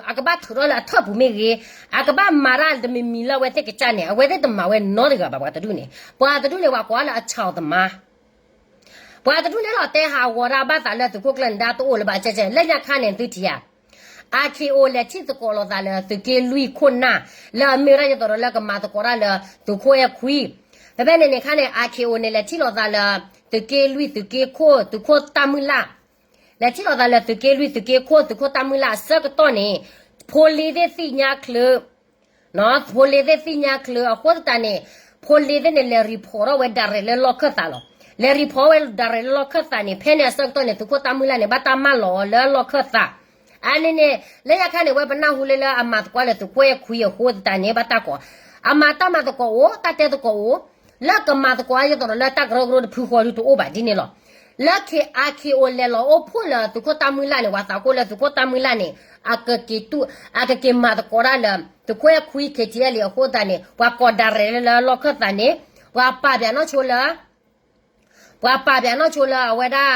အကဘၣ်ထုးထီၣ်လၢအထၢၣ်ပူၤမ့ၢ်ဂ့ၤ, အကဘၣ်မၤတၢ်တမံၤမံၤလၢအဝဲသ့ၣ်ကစၢ်န့ၣ် အဝဲသ့ၣ်တမၤဝဲနီတဂၤဘၣ် ပှၤတဒူၣ်န့ၣ်, ပှၤတဒူၣ်န့ၣ် ပှၤကိးလၢအဆီၣ်သမား ပှၤတဒူၣ်န့ၣ်လီၤ. တဲဟးဂီၤတၢ်ဘၣ်သးလၢသုးခိၣ်ကျၢၢ်နဒါတအိၣ်လၢၤဘၣ် ကဲကဲ လၢညါခါန့ၣ် သုထံၣ်ဧါ RKO လဲၤထံၣ်သကိးလိာ်သးလၢသုးက့လွံၢ်ခိၣ်နၢ် လၢအမ့ၢ်ဝဲဒၣ်ယသိးဒီးလၢကမၤသကိးတၢ်လၢသုးခိၣ်အဲၣ်ခွံ, ဖဲဖဲန့ၣ်န့ၣ်ခါန့ၣ် RKO န့ၣ် လဲၤထံၣ်လိာ်သးလၢ သုးက့လွံၢ် သုးက့ခိၣ် သုးခိၣ်တၢ်မုၢ်လၢ်, လဲၤထံၣ်လိာ်သးလၢသုးက့လွံၢ် သုးက့ခိၣ် သုးခိၣ်တၢ်မုၢ်လၢ်အဆၢကတီၢ်န့ၣ် ဖိလ့သ့ၣ်သ့ၣ်ညါချၢ ဖိလ့သ့ၣ်သ့ၣ်ညါချၢအဃိသတးန့ၣ် ဖိလ့သ့ၣ်န့ၣ် လဲၤ report ထီၣ်ဝဲ direct လၢလီၢ်ခၢၣ်သးလီၤ. လဲၤ report ဝဲ direct လၢလီၢ်ခၢၣ်သးန့ၣ် ဖဲန့ၣ်အဆၢကတီၢ်န့ၣ် သုးခိၣ်တၢ်မုၢ်လၢ်န့ၣ် ဘၣ်တၢ်မၢလီၤအီၤလၢလီၢ်ခၢၣ်သး. အန့ၣ်န့ၣ် လၢညါခါန့ၣ် ဝဲပနၢ်ဟူလၢလၢအမၤသကိးလၢသုးခိၣ်အဲၣ်ခွံအဃိသတးန့ၣ် ဘၣ်တၢ်ကိး အမၤတၢ်မၤသကိးအိၣ် တၢ်တဲသကိးအိၣ် လၢကမၤသကိးယသိးဒီးလၢတၢ်ကရၢကရိတဖုဃီဒုတအိၣ်ဘၣ်ဒ်န့ၣ်လီၤ. လၢ RKO လဲၤလီၤအိၣ်ဖှိၣ်လၢသုးခိၣ်တၢ်မုၢ်လၢ်န့ၣ် ပှၤသးကိၢ်လၢသုးခိၣ်တၢ်မုၢ်လၢ်န့ၣ် အကက့ၤတူၢ် အကက့ၤမၤသကိးတၢ်လၢ သုးခိၣ်အဲၣ်ခွံ KTLA အဃိသတးန့ၣ် ပှၤကိး direct လၢလၢလီၢ်ခၢၣ်သးန့ၣ် ပှၤပာ်ပၠးနီၢ်ဆိလၢ ပှၤပာ်ပၠးနီၢ်ဆိလၢအဝဲဒၣ်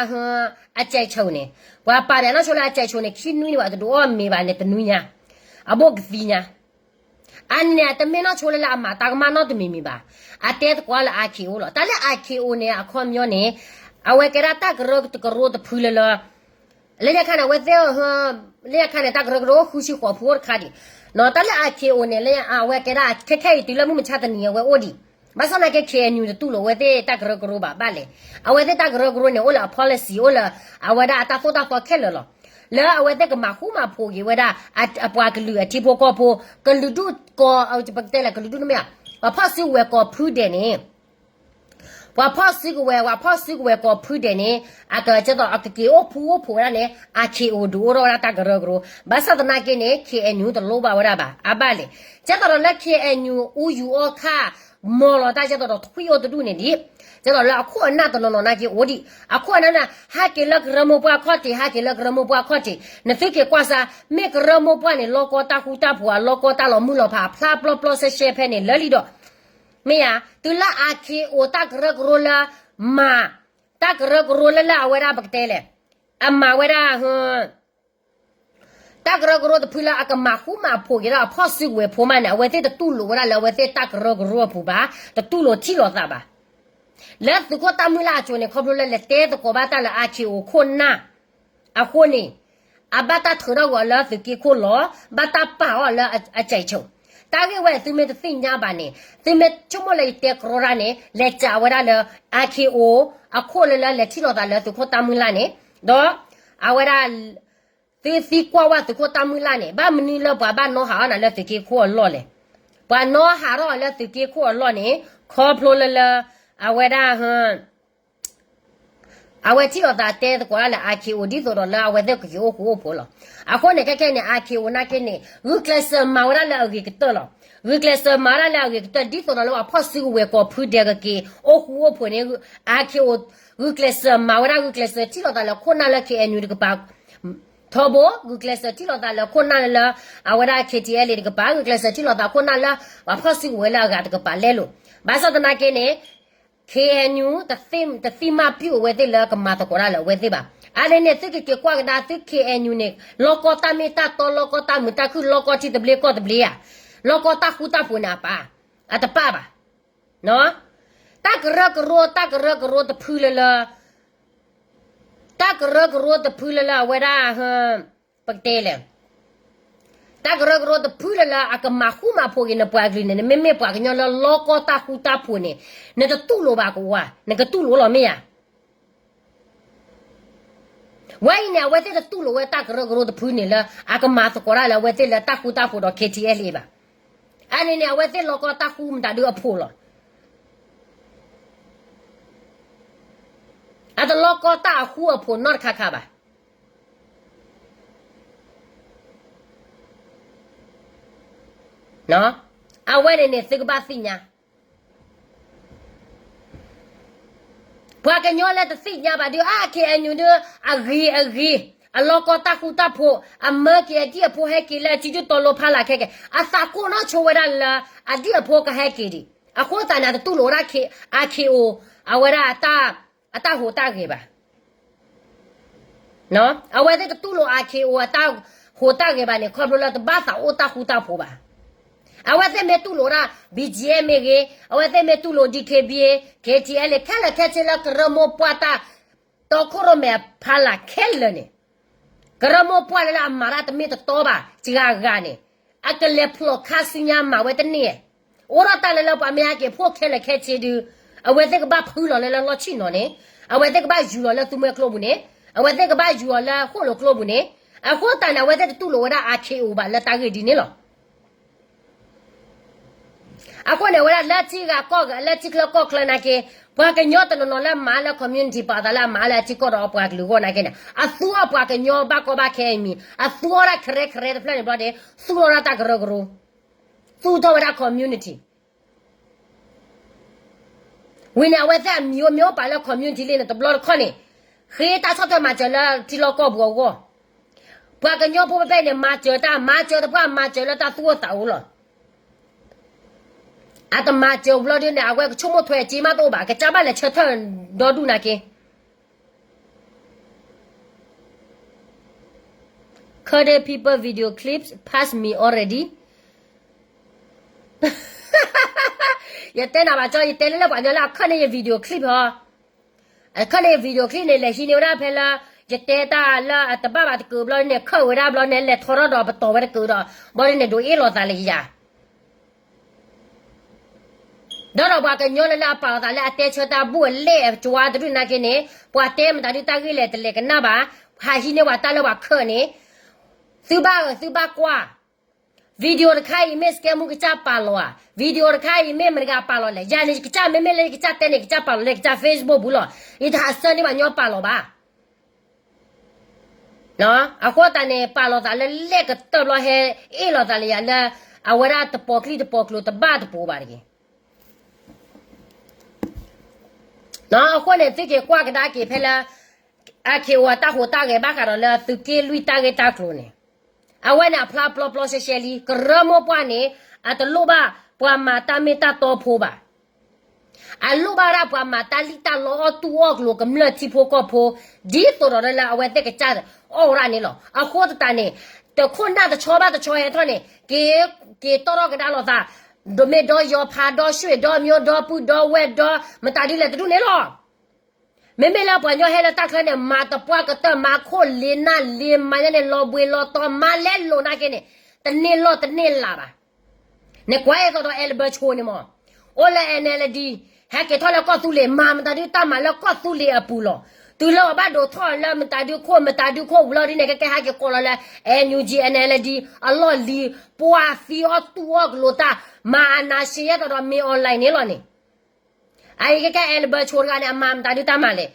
အစဲးဆိးန့ၣ် ပှၤပာ်ပၠးနီၢ်ဆိလၢအစဲးဆိးန့ၣ် ခံနွံန့ၣ်ဘၣ်တဒုးအီၣ်မ့ၤဘၣ်န့ၣ် တနွံညါ အဘိၣ်ကသံညါ အန့ၣ်တမ့ၢ်နီၢ်ဆိလၢလၢအမၤတၢ်ကမၣ်နီတမံၤမံၤဘၣ်. အတဲသကိးလၢ RKO လီၤ. တၢ်လၢ RKO န့ၣ် အခီပညီန့ၣ် အဝဲကဲဒၣ်တၢ်ကရၢကရိတဖုလၢလၢ လၢညါခါန့ၣ် အဝဲသ့ၣ် လၢညါခါန့ၣ် တၢ်ကရၢကရိအိၣ်ဃုဆံဃိးဖုအိၣ်တခါဒံး တၢ်လၢ RKO န့ၣ် လၢအဝဲကဲဒၣ်ခဲခဲအံၤတုၤလၢမုၢ်မဆါတနံၤအဝဲအိၣ်ဒံး ဘၣ်ဆၣ်သနာ်က့ KNU တတူၢ်လိာ်အဝဲသ့ၣ်တၢ်ကရၢကရိဘၣ်ဘၣ်လဲၣ်. အဝဲသ့ၣ်တၢ်ကရၢကရိန့ၣ် အိၣ်လၢအ policy အိၣ်လၢအဝဲဒၣ်အတၢ်သိၣ်တၢ်သီခဲလၢာ်လီၤ. လၢအဝဲသ့ၣ်ကမၤဃူမၤဖိးက့ၤဝဲဒၣ် အပှၤကလုာ်အထံဖိကီၢ်ဖိ ကလုာ်ဒူၣ်ကီၢ် ပကတဲလဲၣ် ကလုာ်ဒူၣ်န့ၣ်မ့ၢ်ဧါ ပှၤဖီၣ်စုကဝဲၤကိးဖုဒဲးန့ၣ် ပှၤဖီၣ်စုကဝဲၤ ပှၤဖီၣ်စုကဝဲၤကိးဖုဒဲးန့ၣ် အကကဲသိး အကက့ၤအိၣ်ဖှိၣ်အိၣ်ဖိးဝဲဒၣ်န့ၣ် RKO ဒုးအိၣ်ထီၣ်ဝဲဒၣ်တၢ်ကရၢကရိ ဘၣ်ဆၣ်သနာ်က့န့ၣ် KNU တလိၣ်ဘၣ်ဝဲဒၣ်ဘၣ် အါဘၣ်လဲၣ်. ကဲသိးဒီးလၢ KNU အူယူၤအီၣ်ခၣ် မီၤလီၤတၢ်ကဲသိးဒီးထွံၣ်အိၣ်တဒူၣ်န့ၣ်ဒံး ကဲသိးလၢအခိၣ်အနၢ်တနီၤနီၤနာ်က့အိၣ်ဒံး အခိၣ်အနၢ်န့ၣ် ဟဲက့ၤလၢကရၢမိၢ်ပှၢ်ခီၣ်ထံး ဟဲက့ၤလၢကရၢမိၢ်ပှၢ်ခီၣ်ထံး နသုက့ၤကွၢ်စါ မ့ၢ်ကရၢမိၢ်ပှၢ်န့ၣ် လီၢ်ကီတၢ်ဃူတၢ်ဖိး အလီၢ်ကီတၢ်လီၤမုၢ်လီၤဖး အဖျါပျီပျီရှဲရှဲဖဲန့ၣ်လၢလံဒီး မ့ၢ်ဧါ တုၤလၢ RKO တၢ်ကရၢကရိလၢ မၤ တၢ်ကရၢကရိလၢလၢအဝဲဒၣ်ပကတဲလဲၣ် အမၤဝဲဒၣ် တၢ်ကရၢကရိတဖုလၢအကမၤဃူမၤဖိးက့ၤဒီးအဖီၣ်စုကဝဲၤဖိမးန့ၣ် အဝဲသ့ၣ်တတူၢ်လိာ်ဝဲဒၣ်လၢအဝဲသ့ၣ်တၢ်ကရၢကရိအပူၤဘၣ် တတူၢ်လိာ်ထံၣ်လိာ်သးဘၣ်. လၢသုးခိၣ်တၢ်မုၢ်လၢ်အစိၤန့ၣ် ခီဖျိလၢလဲၤတဲသကိးဘၣ်တၢ်လၢ RKO ခိၣ်နၢ် အဃိန့ၣ် အဘၣ်တၢ်ထုးထီၣ်ဂီၤလၢသုးက့ခိၣ်လီၤ ဘၣ်တၢ်ပာ်အီၤလၢအစဲးဆိး တၢ်ဂ့ၢ်ဝဲသုမ့ၢ်တသ့ၣ်ညါဘၣ်န့ၣ် သုမ့ၢ်ဆိကမိၣ်လၢယတဲကရီတၢ်န့ၣ် လဲၤစးဝဲဒၣ်လၢ RKO အခိၣ်လၢလၢလဲၤထံၣ်လိာ်သးလၢသုးခိၣ်တၢ်မုၢ်လၢ်န့ၣ် ဒီး အဝဲဒၣ် သုသံကွၢ်ဝဲသုးခိၣ်တၢ်မုၢ်လၢ်န့ၣ် ဘၣ်မနုၤလၢပှၤဘၣ်နီၢ်ဟးအီၣ်နၤလၢသုးက့ခိၣ်အလီၢ်လဲၣ်. ပှၤနီၢ်ဟးထီၣ်အီၤလၢသုးက့ခိၣ်အလီၢ်န့ၣ် ခီဖျိလၢလၢ အဝဲဒၣ် အဝဲထံၣ်လိာ်သးတဲသကိးတၢ်လၢ RKO ဒ်သိးဒီးလၢအဝဲသ့ၣ်ကက့ၤအိၣ်ဃူအိၣ်ဖိးလီၤ. အဃိန့ၣ် ခဲခဲန့ၣ် RKO နာ်က့န့ၣ် ဂုာ်ကျဲးစၢးမၤဝဲဒၣ်လၢအဂ့ၤကတၢၢ်လီၤ. ဂုာ်ကျဲးစၢးမၤဝဲဒၣ်လၢအဂ့ၤကတၢၢ် ဒ်သိးဒီးလၢပှၤဖီၣ်စုကဝဲၤကိးဖုဒဲးကက့ၤအိၣ်ဃူအိၣ်ဖိးန့ၣ် RKO ဂုာ်ကျဲးစၢးမၤဝဲဒၣ် ဂုာ်ကျဲးစၢးထံၣ်လိာ်သးလၢခိၣ်နၢ်လၢ KNU တကပၤ ထီဘိ ဂုာ်ကျဲးစၢးထံၣ်လိာ်သးလၢခိၣ်နၢ်လၢ အဝဲဒၣ် KTLA တကပၤ ဂုာ်ကျဲးစၢးထံၣ်လိာ်သးခိၣ်နၢ်လၢ ပှၤဖီၣ်စုကဝဲၤလၢအဂၤတကပၤလဲလိာ်. ဘၣ်ဆၣ်သနာ်က့န့ၣ် KNU တသ့ၣ်မၣ်ပျုၢ်အဝဲသ့ၣ်လၢကမၤသကိးတၢ်လၢအဝဲသ့ၣ်ဘၣ်. အါန့ၣ်န့ၣ် သုကက့ၤကွၢ်ကဒါသု KNU န့ၣ် လီၢ်ကီၢ်တၢ်မ့ၢ်တၢ်တီ လီၢ်ကီၢ်တၢ်မုာ်တၢ်ခုၣ် လီၢ်ကီၢ်ထံသဘျ့ကီၢ်သဘျ့ဧါ, လီၢ်ကီၢ်တၢ်ဃူတၢ်ဖိးန့ၣ်အပၢ်, အတပၢ်ဘၣ်. တၢ်ကရၢကရိ တၢ်ကရၢကရိတဖုလၢလၢ တၢ်ကရၢကရိတဖုလၢလၢအဝဲဒၣ် ပကတဲလဲၣ်, တၢ်ကရၢကရိတဖုလၢလၢအကမၤဃူမၤဖိးက့ၤနပှၤကလုာ်န့ၣ် နမ့မ့ၢ်ပှၤကညီလၢလီၢ်ကီၢ်တၢ်ဃူတၢ်ဖိးန့ၣ် နတတူၢ်လိာ်ဘၣ်ကဝါ, နကတူၢ်လိာ်လီၤမ့ၢ်ဧါ. ဝဲအံၤန့ၣ် အဝဲသ့ၣ်တတူၢ်လိာ်ဝဲတၢ်ကရၢကရိတဖုန့ၣ်လၢ အကမၤသကိးတၢ်လၢအဝဲသ့ၣ်လၢတၢ်ဃူတၢ်ဖိးဒီး KTLA ဘၣ်. အါန့ၣ်န့ၣ် အဝဲသ့ၣ်လီၢ်ကီၢ်တၢ်ဃူမတၤဒုအဖိးလီၤ. အတလီၢ်ကီၢ်တၢ်အဃူအဖိးနီတခါခါဘၣ်. အဝဲန့ၣ်န့ၣ် သုကဘၣ်သ့ၣ်ညါ ပှၤကညီလၢတသ့ၣ်ညါဘၣ်ဒုး အါ KNU ဒုး အဂ့ၤအဂ့ၤ, အလီၢ်ကီၢ်တၢ်ဃူတၢ်ဖိး, အမၢက့ၤအဒံၣ်အဖိဟဲက့ၤလၢအစုဒုၣ်တီလိဖးလာ်ခဲက့ၤ, အသးကိးနီၣ်ဆိဝဲဒၣ်လၢ အဒံၣ်အဖိကဟဲက့ၤဒံး. အဃိသတးန့ၣ် အတတူၢ်လိာ်ဝဲဒၣ် အ KO အဝဲဒၣ် အတၢ်ဟူးတၢ်ဂဲၤဘၣ်. အဝဲသ့ၣ်တတူၢ်လိာ် အ KO အတၢ်ဟူးတၢ်ဂဲၤဘၣ်န့ၣ် ခီဖျိလၢတဘၣ်သးအိၣ်တၢ်ဃူတၢ်ဖိးဘၣ်. အဝဲသ့ၣ်မ့ၢ်တူၢ်လိာ်ဒၣ် BGF မ့ၢ်ဂ့ၤ, အဝဲသ့ၣ်မ့ၢ်တူၢ်လိာ် DKBA, KTLA ခဲလၢာ်ခဲဆ့လၢကရၢမိၢ်ပှၢ်တၢ် တီခိၣ်ရိၣ်မဲအဖီလာ်ခဲလၢာ်န့ၣ်, ကရၢမိၢ်ပှၢ်လၢလၢအမၤတၢ်တမ့ၢ်တတီဘၣ် စှၤဂၤန့ၣ်, အကလဲၤဖျိးခါဆူညါမၤဝဲတန့ၢ်. အိၣ်ဒီးတၢ်လၢလၢပှၤမ့ၢ်ဟဲက့ၤဖှိၣ်ခဲလၢာ်ခဲဆ့ဒုး, အဝဲသ့ၣ်ကဘၣ်ဖုလီၤလၢလၢလီၢ်ဆံၣ်နီၤန့ၣ်, အဝဲသ့ၣ်ကဘၣ်ယူၤလီၤလၢသူမွဲကျိပူၤန့ၣ်, အဝဲသ့ၣ်ကဘၣ်ယူၤလီၤလၢဃိၣ်လိာ်ကျိပူၤန့ၣ်, အဃိသတးန့ၣ် အဝဲသ့ၣ်တတူၢ်လိာ်ဝဲဒၣ် အ KO ဘၣ်လၢတၢ်ဂ့ၢ်ဒ်န့ၣ်လီၤ. အဃိန့ၣ် အဝဲဒၣ်လၢထံဂၤကီၢ်ဂၤ လၢထံချၢကီၢ်ချၢနာ်က့, ပှၤကညီတနီၤနီၤလၢမၤလၢ community ပာ်သးလၢအမၤလၢအထံကီၢ်ဒီးအပှၤကလုာ်အဂီၢ်နာ်က့န့ၣ် အသူအီၤပှၤကညီဘၣ်ကီဘၣ်ခဲအံၤမံၤ, အသူအီၤဒၣ်ခရဲခရဲတဖျၢၣ်န့ၣ်ဘျီန့ၣ်, သူၣ်ထီၣ်ဒၣ်တၢ်ကရၢကရိ, သူၣ်ထီၣ်ဝဲဒၣ် community ဝံၤန့ၣ် အဝဲသ့ၣ်အမံၤအိၣ်မ့ၢ်အိၣ်ပာ်လၢ community လံန့ၣ် တဘျီတခီၣ်န့ၣ်, ဃ့တၢ်ဆီၣ်ထွဲမၤစၢၤလၢထံလီၢ်ကီၢ်ပူၤအဂီၢ်, ပှၤကညီဖိဖဲဖဲအံၤန့ၣ် မၤစၢၤတၢ်, မၤစၢၤတပှၢ် မၤစၢၤလၢတၢ်သူၣ်အိၣ်သးအိၣ်လီၤ. အတမၤစၢၤဘျီဒုးန့ၣ် အဝဲကဆိကမိၣ်ထွဲအစ့မးတအိၣ်ဘၣ်, ကစၢ်ဘၣ်လဲၤဆၢထၢၣ်ဒီဒူၣ်နာ်က့ Khade people video clips pass me already. ယတဲနၤဘၣ်ကၠီ, ယတဲလၢလၢပှၤကညီလၢအခၢၣ်န့ၢ်ယ video clip ဟီ, အခၢၣ်န့ၢ်ယ video clip န့ၣ် လဲၤဟံးန့ၢ်ဝဲဒၣ်ဖဲလၢ ယတဲတၢ်လၢအတဘၣ်ဘၣ်တကုးဘျီန့ၣ် ခၢၣ်ဝဲဒၣ်ဘျီန့ၣ် လဲၤထီထီၣ်ဒီးပတီၢ်ဝဲတကုးဒီး ဘျီန့ၣ်ဒိးအ့ၣ်လိာ်သးလၢယၤ ဒီးဒီးပှၤကညီလၢလၢအပာ်လီၤသးလၢအတဲဆၢတၢ်ဘူၣ်အလဲၢ်အကဝါတဒူၣ်နာ်က့န့ၣ် ပှၤတဲမတၤဒုးတၢ်ဂ့ၢ်လဲၣ်တလဲၤကနၣ်ဘၣ်, ဟးဟံးန့ၢ်ပှၤတၢ်လၢပှၤခၢၣ်န့ၣ်, သုဘၣ်အၢ သုဘၣ်ကွၢ်, video တခါအံၤမ့ၢ် scam မူကစၢ်ပာ်လီၤဧါ, video တခါအံၤမ့ၢ်မတၤတဂၤပာ်လီၤလဲၣ်, ယၤန့ၣ် ကစၢ်မ့မ့ၢ်လၢယကစၢ်တဲန့ၣ် ကစၢ်ပာ်လီၤလၢကစၢ် Facebook ပူၤလီၤ, ယတဟးဆၢန့ၢ်ပှၤကညီပာ်လီၤဘၣ်. အဃိသတးန့ၣ် ပာ်လီၤသးလၢလဲၢ်ကတၢၢ်ဘျီဟဲအ့ၣ်လိာ်သးလၢယၤလၢ အဝဲဒၣ်တပီၤကျိၣ်တပီၤကျိၤတဘၣ်တပူၤဘၣ်တဂ့ၤ. အဃိန့ၣ် သုက့ၤကွၢ်ကဒါက့ၤဖဲလၢ အ KO အတၢ်ဟူးတၢ်ဂဲၤဘၣ်ဃးဒီးလၢသုးက့လွံၢ်တၢ်ဂ့ၢ်တၢ်ကျိၤန့ၣ်, အဝဲန့ၣ်အဖျါပျီပျီရှဲရှဲလံ, ကရၢမိၢ်ပှၢ်န့ၣ် အတလိၣ်ဘၣ်ပှၤမၤတၢ်မ့ၢ်တၢ်တီဖိဘၣ်. အလိၣ်ဘၣ်ဒၣ်ပှၤမၤတၢ်လံၣ်တၢ်လီအီၣ်တူၢ်အီၣ်ကျိၤကမျၢၢ်ထံဖိကီၢ်ဖိ, ဒ်သိးဒီးလၢအဝဲသ့ၣ်ကစၢ်အီၣ်ဝဲဒၣ်န့ၣ်လီၤ. အဃိသတးန့ၣ် တခိၣ်နၢ်တဆီဘၣ်တဆီဟဲထီၣ်န့ၣ် က့ၤတီၣ်ထီၣ်ကဒါလိာ်သး, ဒိးမ့ၢ်ဒီယီၤဖးဒီဆွ့ၣ်ဒီမျိုးဒီပုၢ်ဒီဝဲၢ်ဒီ မတၤဒုလဲၣ်တဒူၣ်န့ၣ်လီၤ. မ့မ့ၢ်လၢပှၤကညီဟဲလၢတၢ်ချၢန့ၣ် မၤတပှၢ်ကတၢၢ် မၤခိၣ်လ့နၢ်လ့မၤညါန့ၣ် လီၤဘှံးလီၤတီၤ မၤလဲလိာ်နာ်က့န့ၣ် တန့ၢ်လီၢ်တန့ၢ်လၤဘၣ်. နကွၢ်အသိးဒီး Albert ဆိန့ၣ်မး, အိၣ်လၢ NLD, ဟဲက့ၤထီၣ်လၢကီၢ်သူလ့ၤ မၤမတၤဒုတၢ်မၤလၢကီၢ်သူလ့ၤအပူၤလီၤ. တုၤလၢအဘၣ်ဒိးထီၣ်လၢမတၤဒုခိၣ် မတၤဒုခိၣ်ဝံၤလီၤဒ်န့ၣ် ကဲကဲဟဲက့ၤကိးလီၤလၢ NUG NLD အလီၢ်လံၤ ပှၤသံအီၣ်တူၢ်အီၣ်ကလိၤတၢ် မၤအနါရှ့ယဲၢ်သိးဒီး မ့ၢ် online န့ၣ်လီၤန့ၣ် အအံၤကဲကဲ Albert ဆိတဂၤန့ၣ် အမၤမတၤဒုတၢ်မၤလဲၣ်.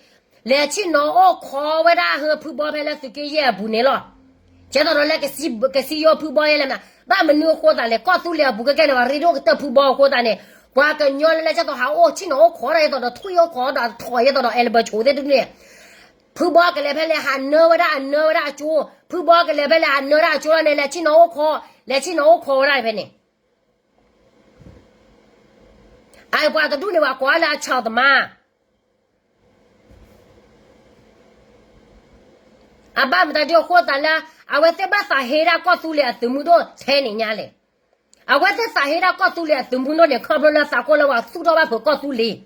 လဲၤဆ့ၣ်နီၤအိၣ်ခိးဝဲဒၣ်ဟၢဖုဘီဖဲလၢသုးက့ယဲၢ်အပူၤန့ၣ်လီၤ. ကဲသိးဒီးလၢ ကစံယိဖုဘီယဲၢ်လဲၣ်မနၤ, ဘၣ်မနုၤအဃိသးလဲၣ်, ကီၢ်သူလ့ၤအပူၤကဲကဲန့ၣ် ပှၤရ့ဒိၣ်ကတၢၢ်ဖုဘီအဃိသးန့ၣ်, ပှၤကညီလၢလၢကဲသိးဟးအိၣ်ဆ့ၣ်နီၤအိၣ်ခိးဒၣ်ယဲသိးဒီး ထွံၣ်အိၣ်ခိးဒီးထီၣ်ယဲသိးဒီး Albert ဆိသ့ၣ်တဒူၣ်န့ၣ် ဖုဘီကလဲၤဖဲလဲၣ် ဟးနၢဝဲဒၣ်အနၢဝဲဒၣ်အကၠိ, ဖုဘီကလဲၤဖဲလဲၣ် ဟးနၢဒၣ်အကၠိလီၤန့ၣ် လဲၤဆ့ၣ်နီၤအိၣ်ခိး, လဲၤဆ့ၣ်နီၤအိၣ်ခိးဝဲဒၣ်ဖဲန့ၣ် အပှၤတဒူၣ်န့ၣ် ပှၤကိးလၢအဆီၣ်သမါ, အဘၣ်မတၤဒုအဃိသးလၢ အဝဲသ့ၣ်ဘၣ်သးဟ့ဒၣ်ကီၢ်သူလ့ၤအသုးမုၢ်ဒိၣ်ထဲန့ၣ်ညါလဲၣ်. အဝဲသ့ၣ်သးဟ့ဒၣ်ကီၢ်သူလ့ၤအသုးမုၢ်ဒိၣ်န့ၣ် ခီဖျိလၢသးကိၢ်လၢပှၤသူၣ်ထီၣ်ဘၣ်ဖုးကီၢ်သူလ့ၤ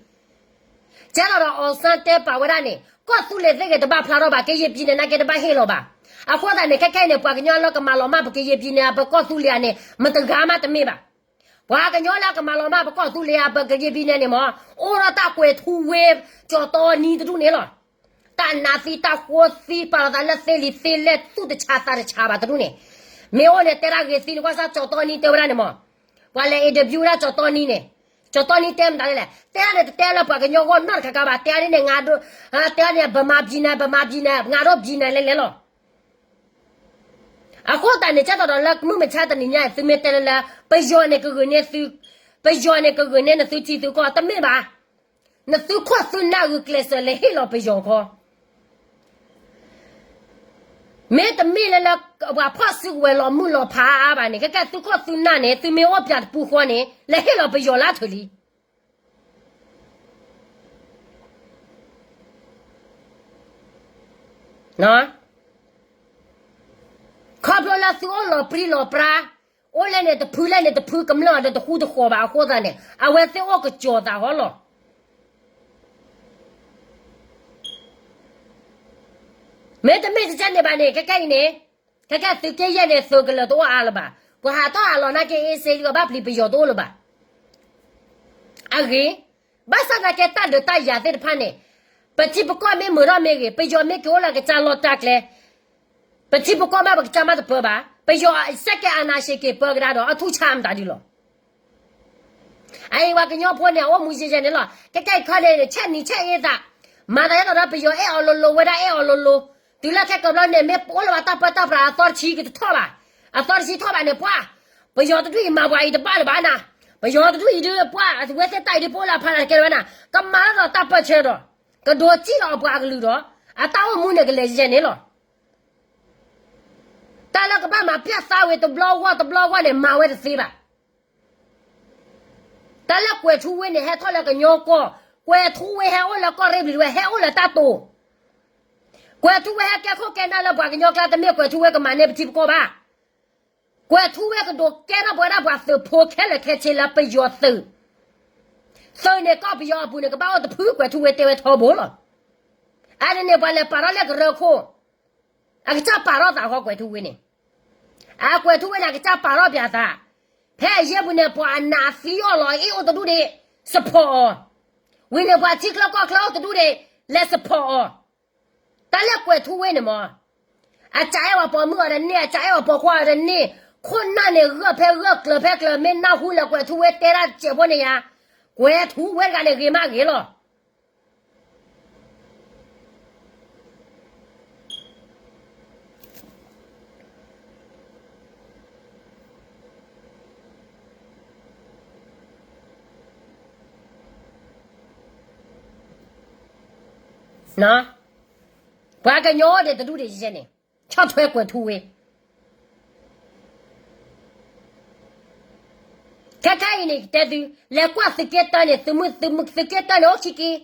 ကဲလီၤဒီး အောင်ဆန်း တဲပာ်ဝဲဒၣ်န့ၣ် ကီၢ်သူလ့ၤသ့ၣ်ဂ့ၤတဘၣ်ဖျါထီၣ်ဘၣ်, ကယဲၢ်ပံၤန့ၣ် နာ်က့တဘၣ်ဟ့ၣ်လီၤဘၣ်. အဃိသတးန့ၣ် ခဲခဲအံၤန့ၣ် ပှၤကညီလၢကမၤလီၤမၢ်ပကယဲၢ်ပံၤန့ၣ် ပကီၢ်သူလ့ၤဧါန့ၣ် မတဂၤမးတမ့ၢ်ဘၣ်. ပှၤကညီလၢကမၤလီၤမၢ်ပကီၢ်သူလ့ၤဧါ ပကယဲၢ်ပံၤန့ၣ်န့ၣ်မ့ၢ် အိၣ်ထီၣ်တၢ်ကွဲၤထူဝ့ ကၠီၤတီနံတဒူၣ်န့ၣ်လီၤ. တၢ်နးသံတၢ်ဃိသံ ပာ်လီၤသးလၢသ့လံာ်သ့လဲၢ် သူၣ်တဆါသးတဆါဘၣ်တဒူၣ်န့ၣ်, မ့ၢ်အိၣ်န့ၣ် တဲဒၣ်ဂ့ၤသံန့ၣ် ကွၢ်စၢ်ကၠီၤတီနံတဲဝဲဒၣ်န့ၣ်မ့ၢ် ပှၤလဲၤ interview ဝဲဒၣ်ကၠီၤတီနံန့ၣ်, ကၠီၤတီနံတဲမတၤလဲၣ်, တဲဒၣ်န့ၣ် တတဲလၢပှၤကညီဂီၢ်နီတခါခါဘၣ်, တဲဒၣ်န့ၣ် တဲဒၣ်န့ၣ် ဗမာပြည်နယ်, ဗမာပြည်နယ်, ငါတို့ပြည်နယ် လဲၤလဲၤလီၤ. အဃိသတးန့ၣ် ကဲသိးဒီးလၢမုၢ်မဆါတနံၤညါ သုမ့ၢ်တဲလၢလၢ ပယီၤန့ၣ်ကဂုာ်န့ၢ်သု, ပယီၤန့ၣ်ကဂုာ်န့ၢ်နသုထံသုကီၢ် တမ့ၢ်ဘၣ်. နသုခိၣ်သုနၢ်ဂုာ်ကျဲးစၢးလဲၤဟ့ၣ်လီၤပယီၤခီ မ့တမ့ၢ်လၢလၢ ပှၤဖီၣ်စုကဝဲၤလီၤမုၢ်လီၤဖးအါဘၣ်န့ၣ် ခဲကဲသုခိၣ်သုနၢ်န့ၣ် သုမ့ၢ်အိၣ်ပၠးတပူၤဃီန့ၣ် လဲၤဟ့ၣ်လီၤပယီၤလၢထုးလံ. ခီဖျိလၢသုအိၣ်လီၤပြံလီၤပြါ, အိၣ်လဲၣ်န့ၣ်တဖုလဲၣ်န့ၣ်တဖု ကမျၢၢ်အီၤဒီးတဃူတဃီၤဘၣ်အဃိသတးန့ၣ် အဝဲသ့ၣ်အိၣ်ကစီၤသးဟီလီၤ. မ့တမ့ၢ်တကဲန့ၣ်ဘၣ်န့ၣ် ခဲကဲအံၤန့ၣ်, ခဲကဲသုးက့ယဲၢ်န့ၣ် သုးကလၢၤတအိၣ်အါလၢၤဘၣ်. ပှၤဟးထီၣ်ဟးလီၤနာ်က့ အ့စ့လံ ဘၣ်ပျံၤပယီၤတအိၣ်လၢၤဘၣ်. အဂ့ၢ်, ဘၣ်ဆၣ်သနာ်က့တၢ်ဒုးတၢ်ယၤသ့ၣ်တဖၣ်န့ၣ်, ပထံပကီၢ်မ့ၢ်မုာ်ထီၣ်မ့ၢ်ဂ့ၤ, ပယီၤမ့ၢ်က့ၤအိၣ်လၢကစၢ်လီၢ်တၢ်ကျဲ, ပထံပကီၢ်မးပကစၢ်မးတပၢဘၣ်, ပယီၤစဲကဲအနၤၡ့က့ၤပၢကဒါဒီး အထူၣ်ဆါမတၤဒုလီၤ. အအံၤပှၤကညီဖိန့ၣ် အအိၣ်မူယဲယဲန့ၣ်လီၤ. ခဲကဲအံၤခီန့ၣ် ဆဲးနံၤဆဲးအ့သး, မၤသးဒ်သိးဒီးပယီၤအဲၣ်အီၤလိၤလိၤဝဲဒၣ်အဲၣ်အီၤလိၤလိၤ, တုၤလၢခဲကဘျီန့ၣ် မ့ၢ်အိၣ်လၢၤဘၣ်တၢ်ပၢတၢ်ပြးအသီတဆံကတထီၣ်ဘၣ်, အသီတဆံထီၣ်ဘၣ်န့ၣ် ပှၤ, ပယီၤတဒူၣ်အံၤမၤပှၤအံၤတဘၣ်လၢၤဘၣ်နၤ, ပယီၤတဒူၣ်အံၤဒုးပှၤ အဝဲသ့ၣ်တၢ်အံၤဒုးပအိၣ်လၢအဖီလာ်ကဲလၢၤဘၣ်နၤ, ကမၤလၢဒီးတၢ်ပၢဆှၢဒီး, ကဒိးစံၣ်လီၤအပှၤအကလုၢ်ဒီး, အတၢ်အိၣ်မူန့ၣ်ကလဲၤယဲန့ၣ်လီၤ. တၢ်လၢကဘၣ်မၤပျဲၢ်သါဝံၤတဘျီဂီၢ်တဘျီဂီၢ်န့ၣ် မၤဝဲတသ့ဘၣ်. တၢ်လၢကွဲၤထူဝ့န့ၣ် ဟဲထီၣ်လၢကညီကီၢ်, ကွဲၤထူဝ့ဟဲအိၣ်လၢကီၢ်ရ့ၣ်ဘျံၤဝဲ ဟဲအိၣ်လၢတၢ်တိာ်, ကွဲၤထူဝ့ဟဲကဲခိၣ်ကဲနၢ်လၢပှၤကညီကျါ တမ့ၢ်ကွဲၤထူဝ့ကမၤန့ၢ်ပထံပကီၢ်ဘၣ်. ကွဲၤထူဝ့ကဒိးကဲထီၣ်ပဝဲဒၣ်ပှၤသုးဖိခဲလၢာ်ခဲဆ့လၢပယီၤသုး, သုးန့ၣ်ကီၢ်ပယီၤအပူၤန့ၣ် ကဘၣ်အိၣ်တဖုကွဲၤထူဝ့တဲဝဲထီဘိလီၤ. အန့ၣ်န့ၣ် ပှၤလဲၤပာ်ထီၣ်လၢကရၢခိၣ်, အကစၢ်ပာ်ထီၣ်သးဃီကွဲၤထူဝ့န့ၣ်, အကွဲၤထူဝ့န့ၣ် အကစၢ်ပာ်ထီၣ်ပၠးသး, ဖဲအယဲၢ်ပူၤန့ၣ် ပှၤအနးသံအီၤလီၤ အ့ၣ်အိၣ်တဒူၣ်ဒံး, supportအီၤ, ဝံၤန့ၣ်ပှၤထံချၢကီၢ်ချၢအိၣ်တဒူၣ်ဒံး, လဲၤ supportအီၤ, တၢ်လၢကွဲၤထူဝ့န့ၣ်မး အစးအဲၣ်ပှၤပိာ်မုၣ်အီၤတန့ၢ်, အစးအဲၣ်ပှၤပိာ်ခွါအီၤတန့ၢ်, ခိၣ်နၢ်န့ၣ် ဂၢၢ်ဖဲဂၢၢ်ကျၢၤဖဲကျၢၤ မ့ၢ်နၢ်ဟူလၢကွဲၤထူဝ့တဲဒၣ်တစဲးဖိန့ၣ်ယါ, ကွဲၤထူဝ့တဂၤန့ၣ်ဂ့ၤမးဂ့ၤလီၤ. ပှၤကညီဒဲးတဒူၣ်ဒံးယဲန့ၣ်, ဆီၣ်ထွဲကွဲၤထူဝ့ ခဲခဲအံၤန့ၣ် ကတဲသု, လဲၤကွၢ်သုးက့တၢန့ၣ်, သုးမုၢ်သုးမုၢ်သုးက့တၢန့ၣ် အိၣ်ဆံက့,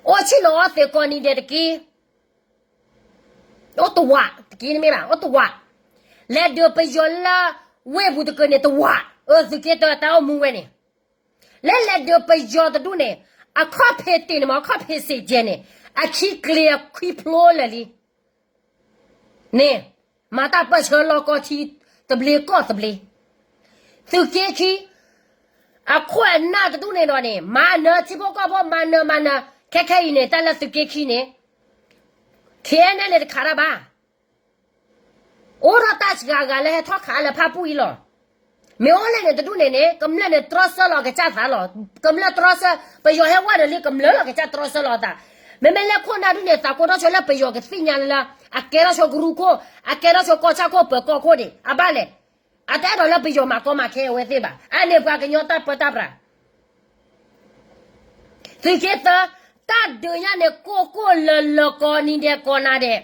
အိၣ်ဆံလီၤအီသံးကိးနံၤဒဲးတက့ၢ်, အိၣ်တဝးတက့ၢ်, နမ့ၢ်ဘၣ် အိၣ်တဝး, လဲၤဒုးပယီၤလၢဝ့ၢ်ပူၤတကၢၢ်န့ၣ်တဝး, အသုးက့တၢတၢ်အိၣ်မူဝဲန့ၣ်, လၢလဲၤဒုးပယီၤတဒူၣ်န့ၣ်, အခီၣ်ဖံးတ့ၢ်န့ၣ်မး အခီၣ်ဖံးစ့ၢ်ကဲၤန့ၣ်, အခံကျ့အခံဖျိလၢာ်လံ န့ၣ်, မၤတၢ်ပၢဆှၢလီၢ်ကီၢ်ထံတဘျ့ကီၢ်တဘျ့, သုးက့ခံ, အခိၣ်အနၢ်တဒူၣ်န့ၣ်ဒီးန့ၣ် မၤနၢၤထံဖိကီၢ်ဖိ မၤနၢၤမၤနၢၤ, ခဲခဲအံၤန့ၣ် တၢ်လၢသုးက့ခံန့ၣ်, KNLA န့ၣ်တခးတၢ်ဘၣ် အိၣ်ဒီးတၢ်စှၤဂၤလၢဟဲထီၣ်ခးလၢဖၣ်ပူၣ်အံၤလီၤ. မ့ၢ်အိၣ်လဲၣ်န့ၣ်တဒူၣ်န့ၣ်န့ၣ် ကမျၢၢ်န့ၣ်တြီဆၢလီၤကစၢ်သးလီၤ. ကမျၢၢ်တြီဆၢ, ပယီၤဟဲဝဲဒီးလံ ကမျၢၢ်လီၤကစၢ်တြီဆၢလီၤအသး. မ့မ့ၢ်လၢခိၣ်နၢ်ဒူၣ်န့ၣ် သးကိးထီၣ်ဆိလၢပယီၤကသ့ၣ်ညါလၢ အကဲထီၣ်ဆိကရူၢ်ခိၣ်, အကဲထီၣ်ဆိကီၢ်ဆၣ်ခိၣ်ပၢၤကီၢ်ခိၣ်ဒံး အဘၣ်လဲၣ်. အတအဲၣ်ဒိးလၢပယီၤမၤကီမၤခဲအဝဲသ့ၣ်ဘၣ်. အန့ၣ်ပှၤကညီတၢ်ပၢတၢ်ပြး သုးက့သၢ, တၢ်ဒုးညါန့ၣ် ကိၢ်ကိၢ်လၢၤလၢၤ ကိးနံၤဒဲးကိးနၤဒဲး,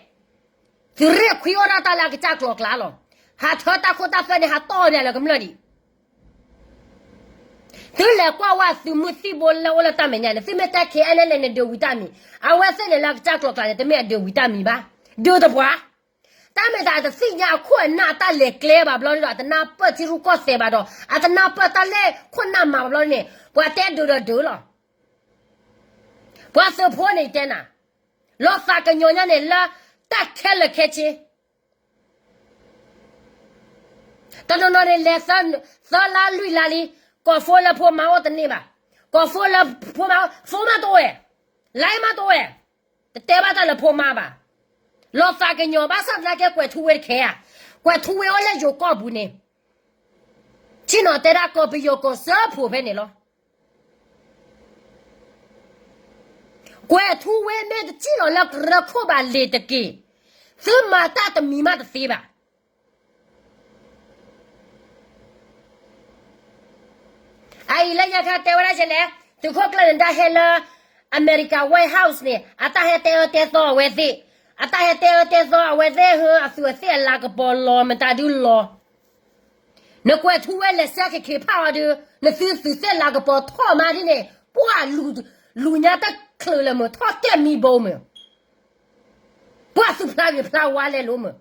သုးရ့ၣ်ခွံအိၣ်ဒၣ်တၢ်လၢအကစၢ်ကျိၤကျါလီၤ. ဟးထၢတၢ်ခိတၢ်သွဲန့ၣ် ဟးတီၢ်ဒဲးလၢကမျၢၢ်ဒံး. သုလဲၤကွၢ်ဝဲသုးမုၢ်သံၣ်ဘိလၢအိၣ်လၢတၢ်မဲာ်ညါန့ၣ် သုမ့ၢ်တဲ K N L A န့ၣ် ဒုးဝံၤတၢ်မံၤ, အဝဲသ့ၣ်န့ၣ်လၢအကစၢ်ကျိၤကျါန့ၣ် တမ့ၢ်အဒုးဝံၤတၢ်မံၤဘၣ်, ဒုးတပှၢ်. တၢ်မ့ၢ်တၢ်အတသ့ၣ်ညါအခိၣ်အနၢ်အတၢ်လဲၤကျဲဘၣ်ဘျီဒီး အတနၢ်ပၢၢ်ထံရူၢ်ကီၢ်သဲးဘၣ်ဒီး အတနၢ်ပၢၢ်တၢ်လဲၢ်ခိၣ်နၢ်မၤဘၣ်ဘျီန့ၣ် ပှၤတဲဒုးဒီးဒုးလီၤ. ပှၤသုးဖိန့ၣ်တဲနၤ, လီၤသးကညီၤညါန့ၣ်လၢတၢ်ခဲလၢာ်ခဲဆ့ တနီၤနီၤန့ၣ်လဲၤ သၢလါလွံၢ်လါလံ, ကိးဖိလၢဖိမါအိၣ်တန့ၢ်ဘၣ်, ကိးဖိလၢဖိမါ, ဖိမါတအိၣ်ဝဲ, လါမါတအိၣ်ဝဲ, တတဲဘၣ်တၢ်လၢဖိမါဘၣ်. လီၤသးကညီၤဘၣ်ဆၣ်သနာ်က့ ကွဲးထူဝ့တခဲဧါ, ကွဲးထူဝ့အိၣ်လၢယိၤကီၢ်ပူၤန့ၣ်, ဆ့ၣ်နီၤတဲဒၣ်ကီၢ်ပယီၤကီၢ်စၢဖှိၣ်ဖဲန့ၣ်လီၤ. ကွဲးထူဝ့မ့ၢ်တစံၣ်လီၤလၢကရၢခိၣ်ဘၣ်လ့ၤတက့ၢ်, သုမၤတၢ်တမံၤမးတသ့ဘၣ်. အအံၤလၢညါခါတဲဝဲဒၣ်လဲၣ်, သုးခိၣ်ကျၢၢ်နဒါဟဲလၢ အမဲရကၤ White House န့ၣ် အတၢ်ဟဲတဲအၢတဲသီအဝဲသ့ၣ်, အတၢ်ဟဲတဲအၢတဲသီအဝဲသ့ၣ်ဟၢ အသုးအသ့ၣ်အလၤကပီၤလီၤမတၤဒုလီၤ. နကွဲးထူဝ့လဲၤဆၢက့ၤခ့ၤဖးအီၤဒီး နသုသုးသ့ၣ်လၤကပီၤထီၣ်မးဒ်န့ၣ် ပှၢ် လူၤညါတချုးလၢမုၢ်ထီၣ်တဲာ်မံဘိမုၢ်, ပှၢ်သုဖျါဂ့ၤဖျါဝါလဲလိာ်မုၢ်,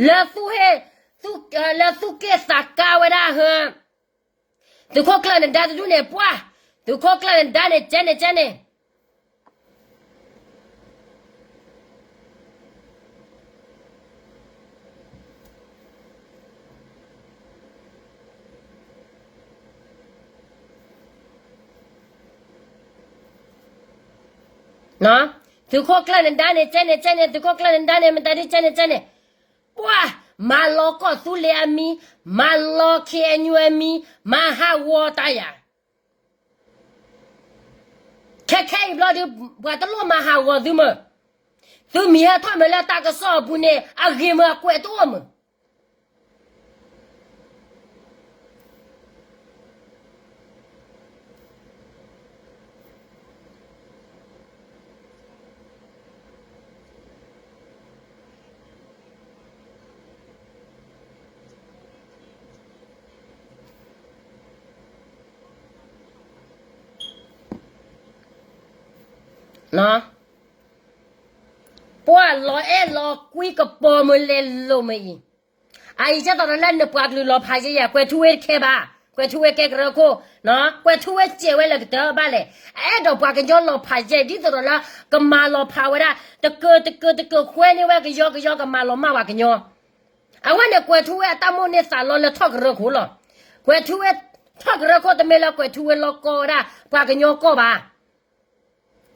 လၢသုဟ့ၣ်, လၢသုက့ၢ်သးကါဝဲဒၣ်ဟၢ သုးခိၣ်ကျၢၢ်နဒါတဒူၣ်န့ၣ် ပှၢ်, သုးခိၣ်ကျၢၢ်နဒါန့ၣ် ကဲန့ၣ်ကဲန့ၣ် သုးခိၣ်ကျၢၢ်နဒါန့ၣ် ကဲန့ၣ်ကဲန့ၣ် သုးခိၣ်ကျၢၢ်နဒါန့ၣ် မတၤဒုကဲန့ၣ်ကဲန့ၣ်, ပှၢ်, မၤလီၤကီၢ်သူလ့ၤအမံၤ, မၤလီၤ K N U အမံၤ, မၤဟးဂီၤတၢ်ယၤ ခဲခဲအံၤဘျီဒုး ပှၤတလိၣ်မၤဟးဂီၤသုမုၢ်, သုမံၤဟဲထီၣ်မုၢ်လၢတၢ်ကစီၣ်အပူၤန့ၣ် အဂ့ၤမုၢ်အကွဲးတအိၣ်မုၢ် ပှၢ်လီၤအဲၣ်လီၤကွံကပီၤမုၢ်လဲၤလိာ်မုၢ်အံၤ, အအံၤကဲသိးဒီးလၢနပှၤကလုာ်လီၤဖးယဲၢ်ယဲၢ် ကွဲးထူဝ့တခဲဘၣ်, ကွဲးထူဝ့ကဲကရၢခိၣ်, ကွဲးထူဝ့စဲးဝဲလၢကတၢၢ်ဘၣ်လဲၣ်, အအဲၣ်ဒိးပှၤကညီလီၤဖးယဲၢ် ဒ်သိးဒီးလၢ ကမၤလီၤဖးဝဲဒၣ်, တကၢၤတကၢၤတကၢၤဃဲန့ၢ်ဝဲကယီကယီကမၤလီၤမၢ်ပှၤကညီ အဝဲန့ၣ်ကွဲးထူဝ့အတၢ်မိၣ်န့ၢ်သးလီလၢထီၣ်ကရၢခိၣ်လီၤ. ကွဲးထူဝ့ထီၣ်ကရၢခိၣ်တမ့ၢ်လၢကွဲးထူဝ့လီၤကီဝဲဒၣ် ပှၤကညီကီၢ်ဘၣ်.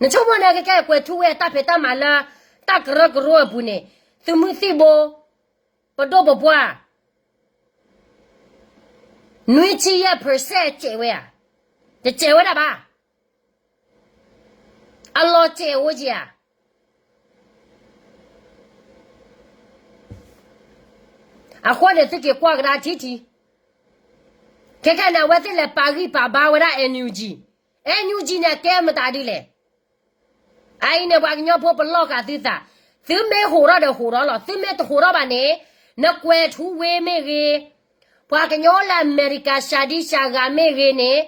နဆိကမိၣ်န့ၣ်ခဲကဲကွဲးထူဝ့အတၢ်ဖံးတၢ်မၤလၢ တၢ်ကရၢကရိအပူၤန့ၣ်, သုးမုၢ်သံၣ်ဘိ, ပဒိၣ်ပပှၢ်, နွံဆံယဲၢ် percent စဲးဝဲဧါ, တစဲးဝဲဒၣ်ဘၣ်. အလီၤစဲးအိၣ်က့ၤဧါ. အဃိန့ၣ်သုက့ၤကွၢ်ကဒါထံထံ, ခဲခဲန့ၣ် အဝဲသ့ၣ်လဲၤပာ်ဂံၢ်ပာ်ဘါဝဲဒၣ် NUG, NUG န့ၣ်အကဲမတၤဒ်လဲၣ်. အအံၤန့ၣ် ပှၤကညီဖိပလီၢ်ဃာ်သုသး, သုမ့ၢ်ဟိးထီၣ်ဒီးဟိးထီၣ်လီၤ, သုမ့ၢ်တဟိးထီၣ်ဘၣ်န့ၣ်, နကွဲးထူဝ့မ့ၢ်ဂ့ၤ, ပှၤကညီလၢအမဲရကၤ စှၤဒံစှၤဂၤမ့ၢ်ဂ့ၤန့ၣ်,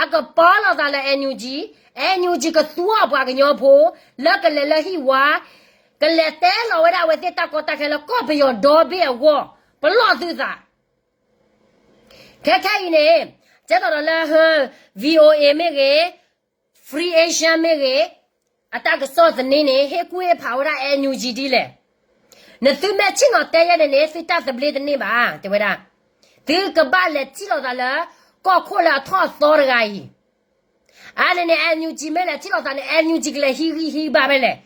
အကပီၤလိာ်သးလၢ NUG, NUG ကသူအီၤပှၤကညီဖိ, လၢကလဲၤလၢဟံၣ်ဝါ, ကလဲၤတဲလီၤဝဲဒၣ်အဝဲသ့ၣ်တၢ်ကီတၢ်ခဲလၢကီၢ်ပယီၤဒီဘ့ၣ်အဂီၢ်, ပလီၢ်သုသး. ခဲခဲအံၤန့ၣ်, ကဲသိးဒီးလၢ VOA မ့ၢ်ဂ့ၤ, Free Asia မ့ၢ်ဂ့ၤ, အတၢ်ကစီၣ်သန့န့ၣ် ဟ့ၣ်ကူၣ်ဟ့ၣ်ဖးဝဲဒၣ် NUG ဒ်လဲၣ်. နသုမ့ၢ်ဆ့ၣ်နီၤတဲယဲၢ်န့ၣ်န့ၣ် သုတၢ်သဘျ့တန့ၢ်ဘၣ်, တဲဝဲဒၣ်. သုကဘၣ်လဲၤထံၣ်လိာ်သးလၢ ကီၢ်ခိၣ်လၢအထီၣ်အသီတဂၤအံၤ အါန့ၣ်န့ၣ် NUG မ့ၢ်လဲၤထံၣ်လိာ်သးန့ၣ် NUG ကလဲၤဟံးဂံၢ်ဟံးဘါဖဲလဲၣ်.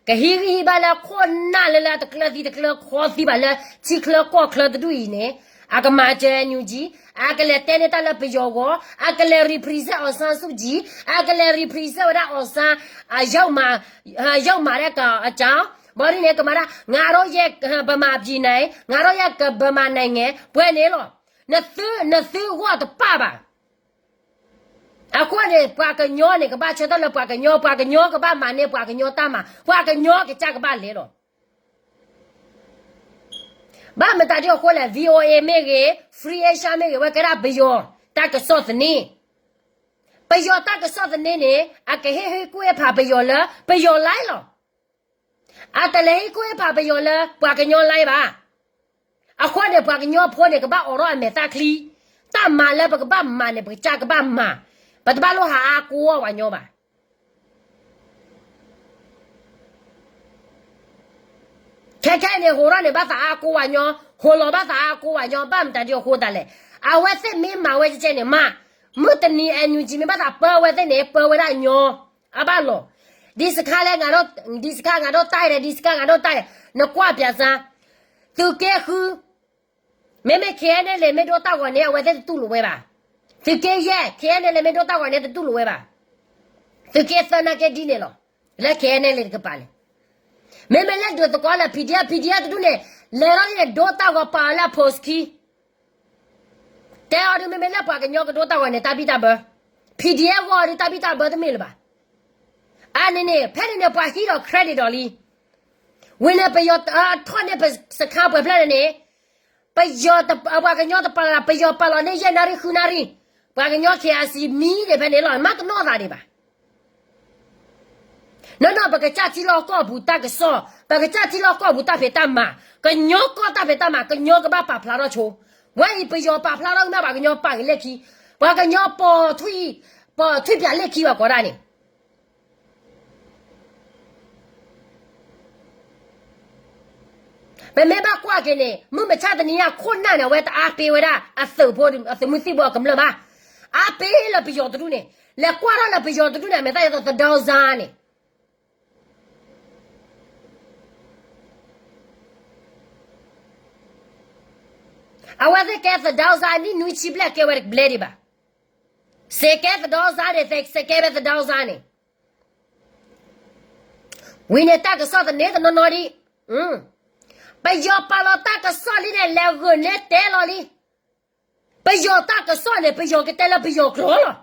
ကဟံးဂံၢ်ဟံးဘါလၢခိၣ်နၢ်လၢလၢတကျၢၤသံတကျၢၤခီသံဘၣ်လၢထံချၢကီၢ်ချၢတဒူၣ်အံၤန့ၣ်, အကမၤစၢၤ NUG, အကလဲၤတဲန့ၢ်တၢ်လၢပယီၤဂီၢ်, အကလဲၤ represent အောင်ဆန်းစုကြည်, အကလဲၤ represent ဝဲဒၣ် အောင်ဆန်း, အယုမၤ, ယုမၤဒၣ်ကီးအကီး, ဘၣ်ဒ်န့ၣ် ကမၤဒၣ် ငါတို့ရဲ့ဗမာပြည်နိုင်, ငါတို့ရဲ့ဗမာနိုင်ငံ, ပှဲၤန့ၣ်လီၤ. နသု, နသုဂီၢ်တပၣ်ဘၣ်. အဃိန့ၣ် ပှၤကညီန့ၣ် ကဘၣ်ဆၢထၢၣ်လၢပှၤကညီ, ပှၤကညီကဘၣ်မၤန့ၢ်ပှၤကညီတၢ်မၤ, ပှၤကညီကစၢ်ကဘၣ်လဲၤလီၤ. ဘၣ်မတၤဒ်အဃိလဲၣ်, V O A မ့ၢ်ဂ့ၤ, Free Asia မ့ၢ်ဂ့ၤ, အဝဲကဲဒၣ်ပယီၤတၢ်ကစီၣ်သန့, ပယီၤတၢ်ကစီၣ်သန့န့ၣ် အကဟ့ၣ်ဟ့ၣ်ကူၣ်ဟ့ၣ်ဖးပယီၤလၢ ပယီၤ live လီၤ. အတလဲၤဟ့ၣ်ကူၣ်ဟ့ၣ်ဖးပယီၤလၢ ပှၤကညီ live ဘၣ်. အဃိန့ၣ် ပှၤကညီဖိန့ၣ် ကဘၣ်အိးထီၣ်အမဲာ်သၣ်ချံ, တၢ်မၤလၢပကဘၣ်မၤန့ၣ် ပကစၢ်ကဘၣ်မၤ, ပတဘၣ်လိၣ်ဟးအါကိးအီၣ်ပှၤညီဘၣ်. ခဲခဲအံၤန့ၣ် ဟိးထီၣ်န့ၣ် ဘၣ်သးအါကိးပှၤညီ, ဟိးလီၤဘၣ်သးအါကိးပှၤညီ, ဘၣ်မတၤဒ်အဃိသတးလဲၣ်. အဝဲသ့ၣ်မ့ၢ်မၤဝဲကဲကဲန့ၣ်မး, မုၢ်တနံၤ NUG မ့ၢ်ဘၣ်သးပၢဝဲသ့ၣ်န့ၣ် ပၢဝဲဒၣ်ညီ, အဘၣ်လီၤ. ဒ်စခါလၢ, ဒ်စခါဂၤဒိၣ်တၢ်အံၤ, ဒ်စခါဂၤဒိၣ်တၢ်အံၤ, နကွၢ်ပၠးစါ, သုးက့ဃု မ့မ့ၢ် K N L A မ့ၢ်ဒိတၢ်ဂီၤန့ၣ် အဝဲသ့ၣ်တတူၢ်လိာ်ဝဲဘၣ်. သုးက့ယဲၢ် K N L A မ့ၢ်ဒိတၢ်ဂီၤန့ၣ် တတူၢ်လိာ်ဝဲဘၣ်. သုးက့သၢနာ်က့ဒ်န့ၣ်လီၤ. လၢ K N L A တကပၤန့ၣ်, မ့မ့ၢ်လၢဒုးသကိးလၢ P D F, P D F တဒူၣ်န့ၣ်, လဲၤထီၣ်န့ၣ် ဒိတၢ်ဂီၤပာ်အီၤလၢအဖိးစခံ တဲအီၤဒုး မ့မ့ၢ်လၢပှၤကညီကဒိတၢ်ဂီၤန့ၣ် တၢ်ဘံၣ်တၢ်ဘၢ, P D F ဂီၤဒုးတၢ်ဘံၣ်တၢ်ဘၢတမ့ၢ်လၢၤဘၣ်. အန့ၣ်န့ၣ် ဖဲန့ၣ်န့ၣ် ပှၤဟံးဒီး credit ဒီးလံ. ဝံၤန့ၣ် ပယီၤထီၣ်န့ၢ်ပစခါပှဲၤဖျၢၣ်န့ၣ်န့ၣ်, ပယီၤ, ပှၤကညီတပာ်လီၤ, ပယီၤပာ်လီၤန့ၢ်ယဲၢ်နၣ်ရံၣ်ဃုနၣ်ရံၣ်, ပှၤကညီ K I C မံဒံးဖဲန့ၣ်လီၤ, မ့ၢ်တနီၣ်သးဒံးဘၣ်. နီၢ်နီၢ် ပကစၢ်ထံလီၢ်ကီၢ်ပူၤတၢ်ကစီၣ်, ပကစၢ်ထံလီၢ်ကီၢ်ပူၤတၢ်ဖံးတၢ်မၤ, ကညီကီၢ်တၢ်ဖံးတၢ်မၤ ကညီကဘၣ်ပာ်ဖျါထီၣ်ဆိ, ဝဲအံၤပယီၤပာ်ဖျါထီၣ်မ့ၢ်ဘၣ် ပှၤကညီပာ်ကလဲၣ်ခံ, ပှၤကညီပိာ်ထွံၣ်, ပိာ်ထွံၣ်ပၠးလဲၣ်ခံဘၣ်ကိးဒၣ်န့ၣ် ပမ့ၢ်ဘၣ်ကွၢ်က့ၤန့ၣ် မုၢ်မဆါတနံၤညါခိၣ်နၢ်န့ၣ် အဝဲတအါပ့ၤဝဲဒၣ် အသုးဖိ, အသုးမုၢ်သံၣ်ဘိအကမျၢၢ်ဘၣ်. အါပ့ၤလၢပယီၤတဒူၣ်န့ၣ်, လဲၤကွၢ်ထီၣ်လၢပယီၤတဒူၣ်န့ၣ် အမဲာ်သၣ်ယဲသိးသဒီစါန့ၣ် အဝဲသ့ၣ်ကဲသဒီစါ နံၣ်နွံဆံဘျဲၣ်ကဲဝဲတဘျဲၣ်ဒံးဘၣ်. စဲးကဲသဒီစါန့ၣ်, စဲးကဲဝဲသဒီစါန့ၣ်, ဝံၤန့ၣ်တၢ်ကစီၣ်သန့တနီၤနီၤဒံး, ပယီၤပာ်လီၤတၢ်ကစီၣ်လံန့ၣ် လဲၤဂုာ်န့ၢ်တဲလီၤလံ. ပယီၤတၢ်ကစီၣ်န့ၣ် ပယီၤကတဲလၢပယီၤကျိာ်လီၤ.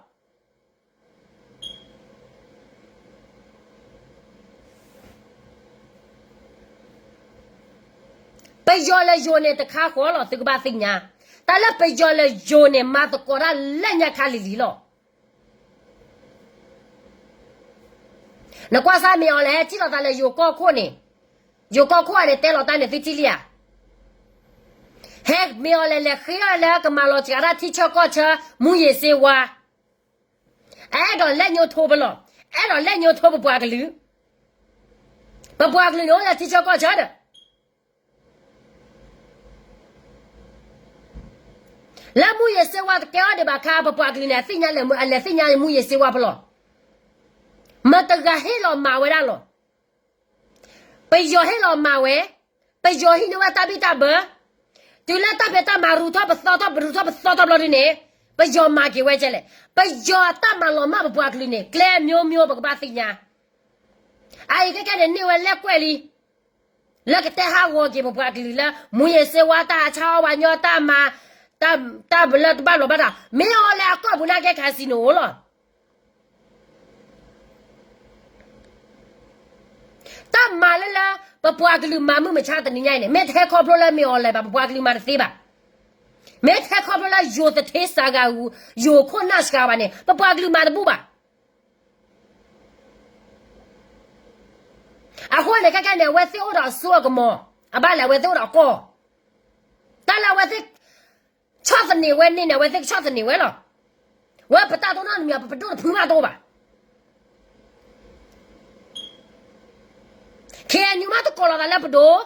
ပယီၤလၢယိၤန့ၣ်တခါဃီလီၤ သုကဘၣ်သ့ၣ်ညါ, တၢ်လၢပယီၤလၢယိၤန့ၣ် မၤသကိးတၢ်လၢညါခါလံၤလံၤလီၤ. နကွၢ်စၢ်မ့ၢ်အီၤလဲၣ် ဟဲထံၣ်လိာ်သးလၢယိၤကီၢ်ခိၣ်န့ၣ်, ယိၤကီၢ်ခိၣ်အန့ၣ်တဲလီၤတၢ်န့ၣ်သုထံၣ်လံဧါ. ဟဲမ့ၢ်အီၤလဲၣ် လဲၤဃ့ထီၣ်လၢကမၤလီၤစှၤတၢ်ထံဆၢကီၢ်ဆၢ မူးယစ်ဆေးဝါး, အအဲၣ်ဒိးလဲၤညိထိပလီၤ, အဲၣ်ဒိးလဲၤညိထိပပှၤကလုာ်, ပပှၤကလုာ်န့ၣ်အိၣ်လၢထံဆၢကီၢ်ဆၢဒီး လၢမူးယစ်ဆေးဝါးတကဲအီၤဒံးဘၣ်ခါ ပပှၤကလုာ်န့ၣ် အသ့ၣ်ညါလၢ အလဲၤသ့ၣ်ညါမူးယစ်ဆေးဝါးပလီၢ်, မတၤတဂၤဟ့ၣ်လီၤမၤဝဲဒၣ်လီၤ. ပယီၤဟ့ၣ်လီၤမၤဝဲ, ပယီၤဟံးန့ၢ်ဝဲတၢ်ဘံၣ်တၢ်ဘၢ, တုၤလၢတၢ်ဖံးတၢ်မၤရူးထီၣ်ပသီထီၣ် ပရူးထီၣ်ပသီထီၣ်ဘျီဒုန့ၣ်, ပယီၤမၤက့ၤဝဲကဲလဲၣ်, ပယီၤအတၢ်မၤလီၤမၢ်ပပှၤကလုာ်န့ၣ် ကျဲမျိုးမျိုး ပကဘၣ်သ့ၣ်ညါ. အအံၤခဲကဲန့ၣ် န့ၢ်ဝဲလဲၣ်ကွဲၢ်လံ လၢကတဲဟးဂီၤက့ၤပပှၤကလုာ်လၢ မူးယစ်ဆေးဝါး တၢ်ဟးဆါအီၣ်ပှၤညီ တၢ်မၤ, တၢ်လၢတဘၣ်လီၤဘၣ်တၢ် မ့ၢ်အီၤလဲၣ်အကီၢ်ပူၤန့ၣ်ကဲ casino လီၤ. တၢ်မၤလၢလၢ ပပှၤကလုာ်မၤမုၢ်မဆါတနံၤညါအံၤန့ၣ် မ့ၢ်တဟဲခီဖျိလၢမ့ၢ်အီၤလဲၣ်ဘၣ် ပပှၤကလုာ်မၤတသ့ဘၣ်. မ့ၢ်တဟဲခီဖျိလၢယိၤသထ့စှၤဂၤ, ယိၤခိၣ်နၢ်စှၤဘၣ်န့ၣ် ပပှၤကလုာ်မၤတဘူၣ်ဘၣ်. အဃိန့ၣ် ခဲကဲန့ၣ် အဝဲသ့ၣ်အိၣ်ဒီးအစိအကမီၤ, အဘၣ်လဲၣ် အဝဲသ့ၣ်အိၣ်ဒီးအကီၢ်, တၢ်လၢအဝဲသ့ၣ် ဆီၣ်သနံးဝဲန့ၣ်န့ၣ် အဝဲသ့ၣ်ကဆီၣ်သနံးဝဲလီၤ. ဝဲပတၢ်တိၢ်နီၣ်တမံၤ ပပဒိၣ်တဖုဘၣ်တအိၣ်ဘၣ်. K N U မ့ၢ်တကိးလီၤသးလၢပဒိၣ်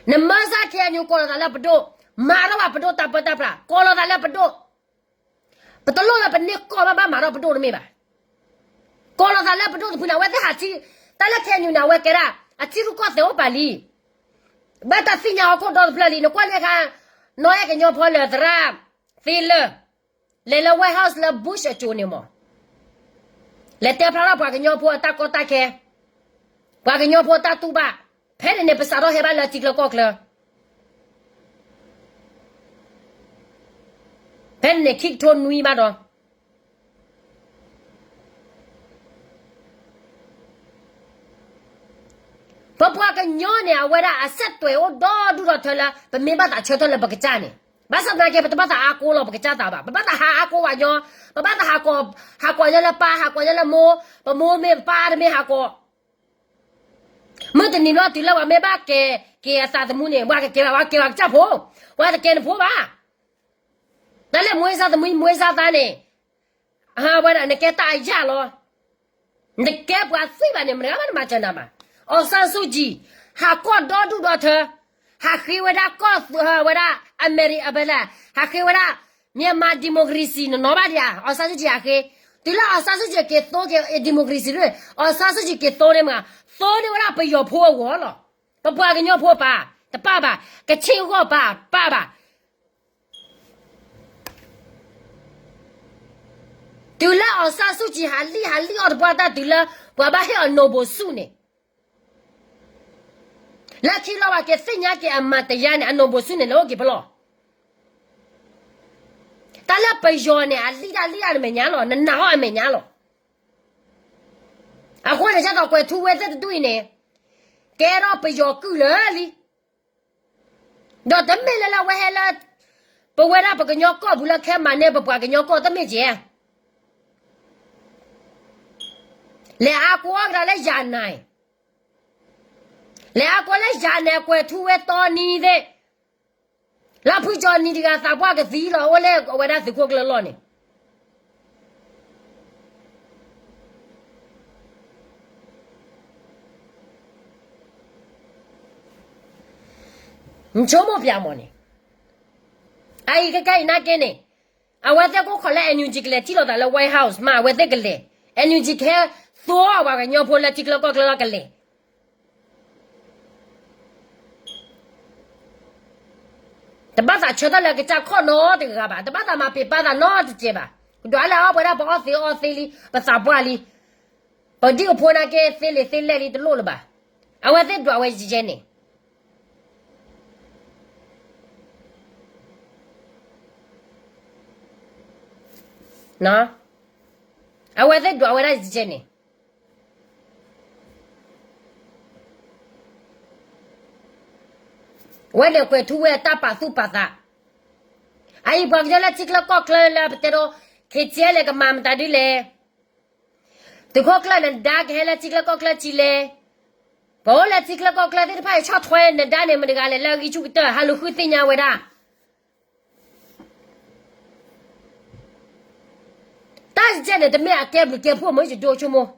နမၢစၢ် K N U ကိးလီၤသးလၢပဒိၣ်, မၤထီၣ်ဘၣ်ပဒိၣ်တၢ်ပၢတၢ်ပြး ကိးလီၤသးလၢပဒိၣ်, ပတလိၣ်လၢပန့ၢ်ကီၢ်ဘၣ်ဘၣ်မၤထီၣ်ပဒိၣ်တမ့ၢ်ဘၣ်. ကိးလီၤသးလၢပဒိၣ်တဖုန့ၣ် အဝဲသ့ၣ်ဟးထံၣ်, တၢ်လၢ K N U န့ၣ် အဝဲကဲဒၣ် အထံရူၢ်ကီၢ်သဲးအိၣ်ပာ်လံ, ဘၣ်တၢ်သ့ၣ်ညါဟီၣ်ခိၣ်ဒီတဖျၢၣ်လံ. နကွၢ်န့ၢ်အခါ နီၢ်အဲၣ်ကညီဖီလၢသရၣ်သ့လၢာ် လဲၤလၢ White House လၢ Bush အစိၤန့ၣ်မး, လဲၤတဲဖျါထီၣ်ပှၤကညီဖိအတၢ်ကီတၢ်ခဲ, ပှၤကညီဖိတၢ်တူၢ်ဘၣ်, ဖဲန့ၣ်န့ၣ် ပစးထီၣ်ဟဲဘၣ်လၢထံချၢကီၢ်ချၢ, ဖဲန့ၣ်န့ၣ် ခံကထိနွံဘၣ်ဒီး ပပှၤကညီန့ၣ် အဝဲဒၣ်အဆက်သွယ်အိၣ်ဒီဒူၣ်ဒီထၢလၢ ပမ့ၢ်ဘၣ်သးဆၢထၢၣ်လၢပကစၢ်န့ၣ်, ဘၣ်ဆၣ်သနာ်က့ ပတဘၣ်သးအါကိးလီၤပကစၢ်သးဘၣ်, ပဘၣ်သးဟးအါကိးပှၤကညီ, ပဘၣ်သးဟးကိး, ဟးကိးညီလၢပၢ်, ဟးကိးညီလၢမိၢ်, ပမိၢ်မ့ၢ်ပၢ်တမ့ၢ်ဟးကိး မုၢ်တနံၤဘျီတုၤလၢပှၤမ့ၢ်ဘၣ်ကဲ, ကဲအသးသမူန့ၣ် ပှၤကကဲဘၣ်, ပှၤကဲပှၤကစၢ်ဖိ, ပှၤတကဲနဖိဘၣ်. တၢ်လၢမွေးစားသမူး မွေးစားသားန့ၣ်, အဝဲဒၣ်နကဲတၢ်အယၣ်လီၤ. နတကဲပှၤသွံၣ်ဘၣ်န့ၣ် မတဂၤဘၣ်နမၤစၢၤနၤဘၣ်. အောင်ဆန်းစုကြည် ဟးကီၢ်ဒီဒူၣ်ဒီထၢ, ဟးဃ့ဝဲဒၣ်ကီၢ်, ဝဲဒၣ်အမဲရံ, အဘဲလဲၣ်, ဟးဃ့ဝဲဒၣ် မြန်မာ democracy နနီၢ်ဘၣ်ဒံးဧါ, အောင်ဆန်းစုကြည် ဟးဃ့. တုၤလၢ အောင်ဆန်းစုကြည် က့ၤသိက့ၤ democracy ဒီး အောင်ဆန်းစုကြည် က့ၤသိန့ၣ်မး, သိန့ၢ်ဝဲဒၣ်ပယီၤဖိအဂီၢ်လီၤ. ပပှၤကညီဖိပာ်, တပာ်ဘၣ်, ကချ့ၣ်ဂီၢ်ပာ်, ပာ်ဘၣ်. တုၤလၢ အောင်ဆန်းစုကြည် ဟးလံၣ်ဟးလံၣ်အီၣ်တပှၢ်တၢ်တုၤလၢ ပှၤဘၣ်ဟ့ၣ်အီၤ နိၣ်ဘိးစူး န့ၣ်, လၢခံလီၤဘၣ်က့ၤသ့ၣ်ညါက့ၤအမၤတယါန့ၣ် အနိၣ်ဘိးစူးန့ၣ် လဲၤအိၣ်က့ၤဖဲလဲၣ်. တၢ်လၢပယီၤန့ၣ် အလံၣ်တၢ်လံၣ်တၢ်တမဲာ်ညါလီၤ, နနာ်အီၤအမဲာ်ညါလီၤ. အဃိန့ၣ် ကၢ်သိးကွဲၤထူဝဲသ့ၣ်တဒူၣ်အံၤန့ၣ် ကဲထီၣ်ပယီၤကုၢ်လၢာ်လံ. ဒီးတမ့ၢ်လၢလၢအဝဲဟဲလၢ ပဝဲဒၣ်ပကညီကီၢ်ပူၤလၢခဲမၤန့ၢ်ပပှၤကညီကီၢ်တမ့ၢ်ကဲ, လဲၤအါကိးအီၤကဒါလၢယၤနၤ, လဲၤအါကိးလၢယၤနၤ ကွဲၤထူဝဲတီနံၤသ့ၣ်, လၢဖုကၠီနံၤတဂၤသးပှၢ်ကသံလီၤ အိၣ်လၢအဝဲဒၣ်သုးခိၣ်ကျၢၢ်လီၢ်န့ၣ် နဆိကမိၣ်ပၠးမးန့ၣ်, အအံၤခဲခဲအံၤနာ်က့န့ၣ်, အဝဲသ့ၣ်ကိးခီၣ်လၢ NUG ကလဲၤထံၣ်လိာ်သးလၢ White House မး အဝဲသ့ၣ်ကလဲၤ, NUG ကဟဲသိအီၣ်ပှၤကညီဖိလၢထံချၢကီၢ်ချၢလီၤကလဲၤ တဘၣ်သးဆၢထၢၣ်လၢကစၢ်ခီၣ်နီတဂၤဘၣ်, တဘၣ်သးမၤပ့ၤပာ်သးနီတစဲးဘၣ်, ကဒွးလၢအီၣ်ပှဲၤဒၣ်ပအီၣ်သ့အီၣ်သ့လံ, ပသးပှၢ်လံ, ပဒံၣ်အဖိနာ်က့သ့လံာ်သ့လဲၢ်လံတလိၣ်လၢၤဘၣ်, အဝဲသ့ၣ်ဒွးဝဲယဲန့ၣ် အဝဲသ့ၣ်ဒွးဝဲဒၣ်ယဲန့ၣ် ဝဲန့ၣ်ကွဲၤထူဝဲအတၢ်ပာ်သူၣ်ပာ်သး, အအံၤပှၤကညီလၢထံချၢကီၢ်ချၢလၢပတဲဒီး ခ့ၣ်ကဲလဲၣ်ကမၤမတၤဒ်လဲၣ်, သုးခိၣ်ကျၢၢ်နဒါကဟဲလၢထံချၢကီၢ်ချၢကလဲၣ်, ပှၤအိၣ်လၢထံချၢကီၢ်ချၢသ့ၣ်တဖၣ်အံၤဆီၣ်ထွဲနဒါန့ၣ် မတဂၤလဲၣ်လၢအဂံၢ်ဆူၣ်ကတၢၢ် ဟးလူၤဃုသ့ၣ်ညါဝဲဒၣ် တၢ်ယဲန့ၣ် တမ့ၢ်အကဲဘျုးကဲဖှိၣ်မ့ၢ်ယဒိဆိကမိၣ်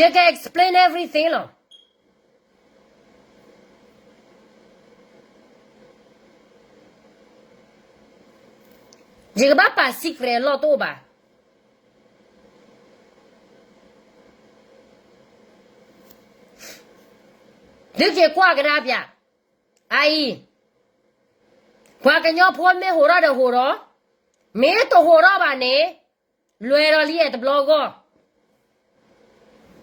ယက explain everything လီၤ. ယကဘၣ်ပာ် secret အလီၢ်တအိၣ်ဘၣ်. သုက့ၤကွၢ်ကဒါပၠး, အအံၤ, ပှၤကညီဖိမ့ၢ်ဟိးထီၣ်ဒီးဟိးထီၣ်, မ့ၢ်တဟိးထီၣ်ဘၣ်န့ၣ်, လွဲၤဒီးလံအဲၣ်တဘျီဂီၢ်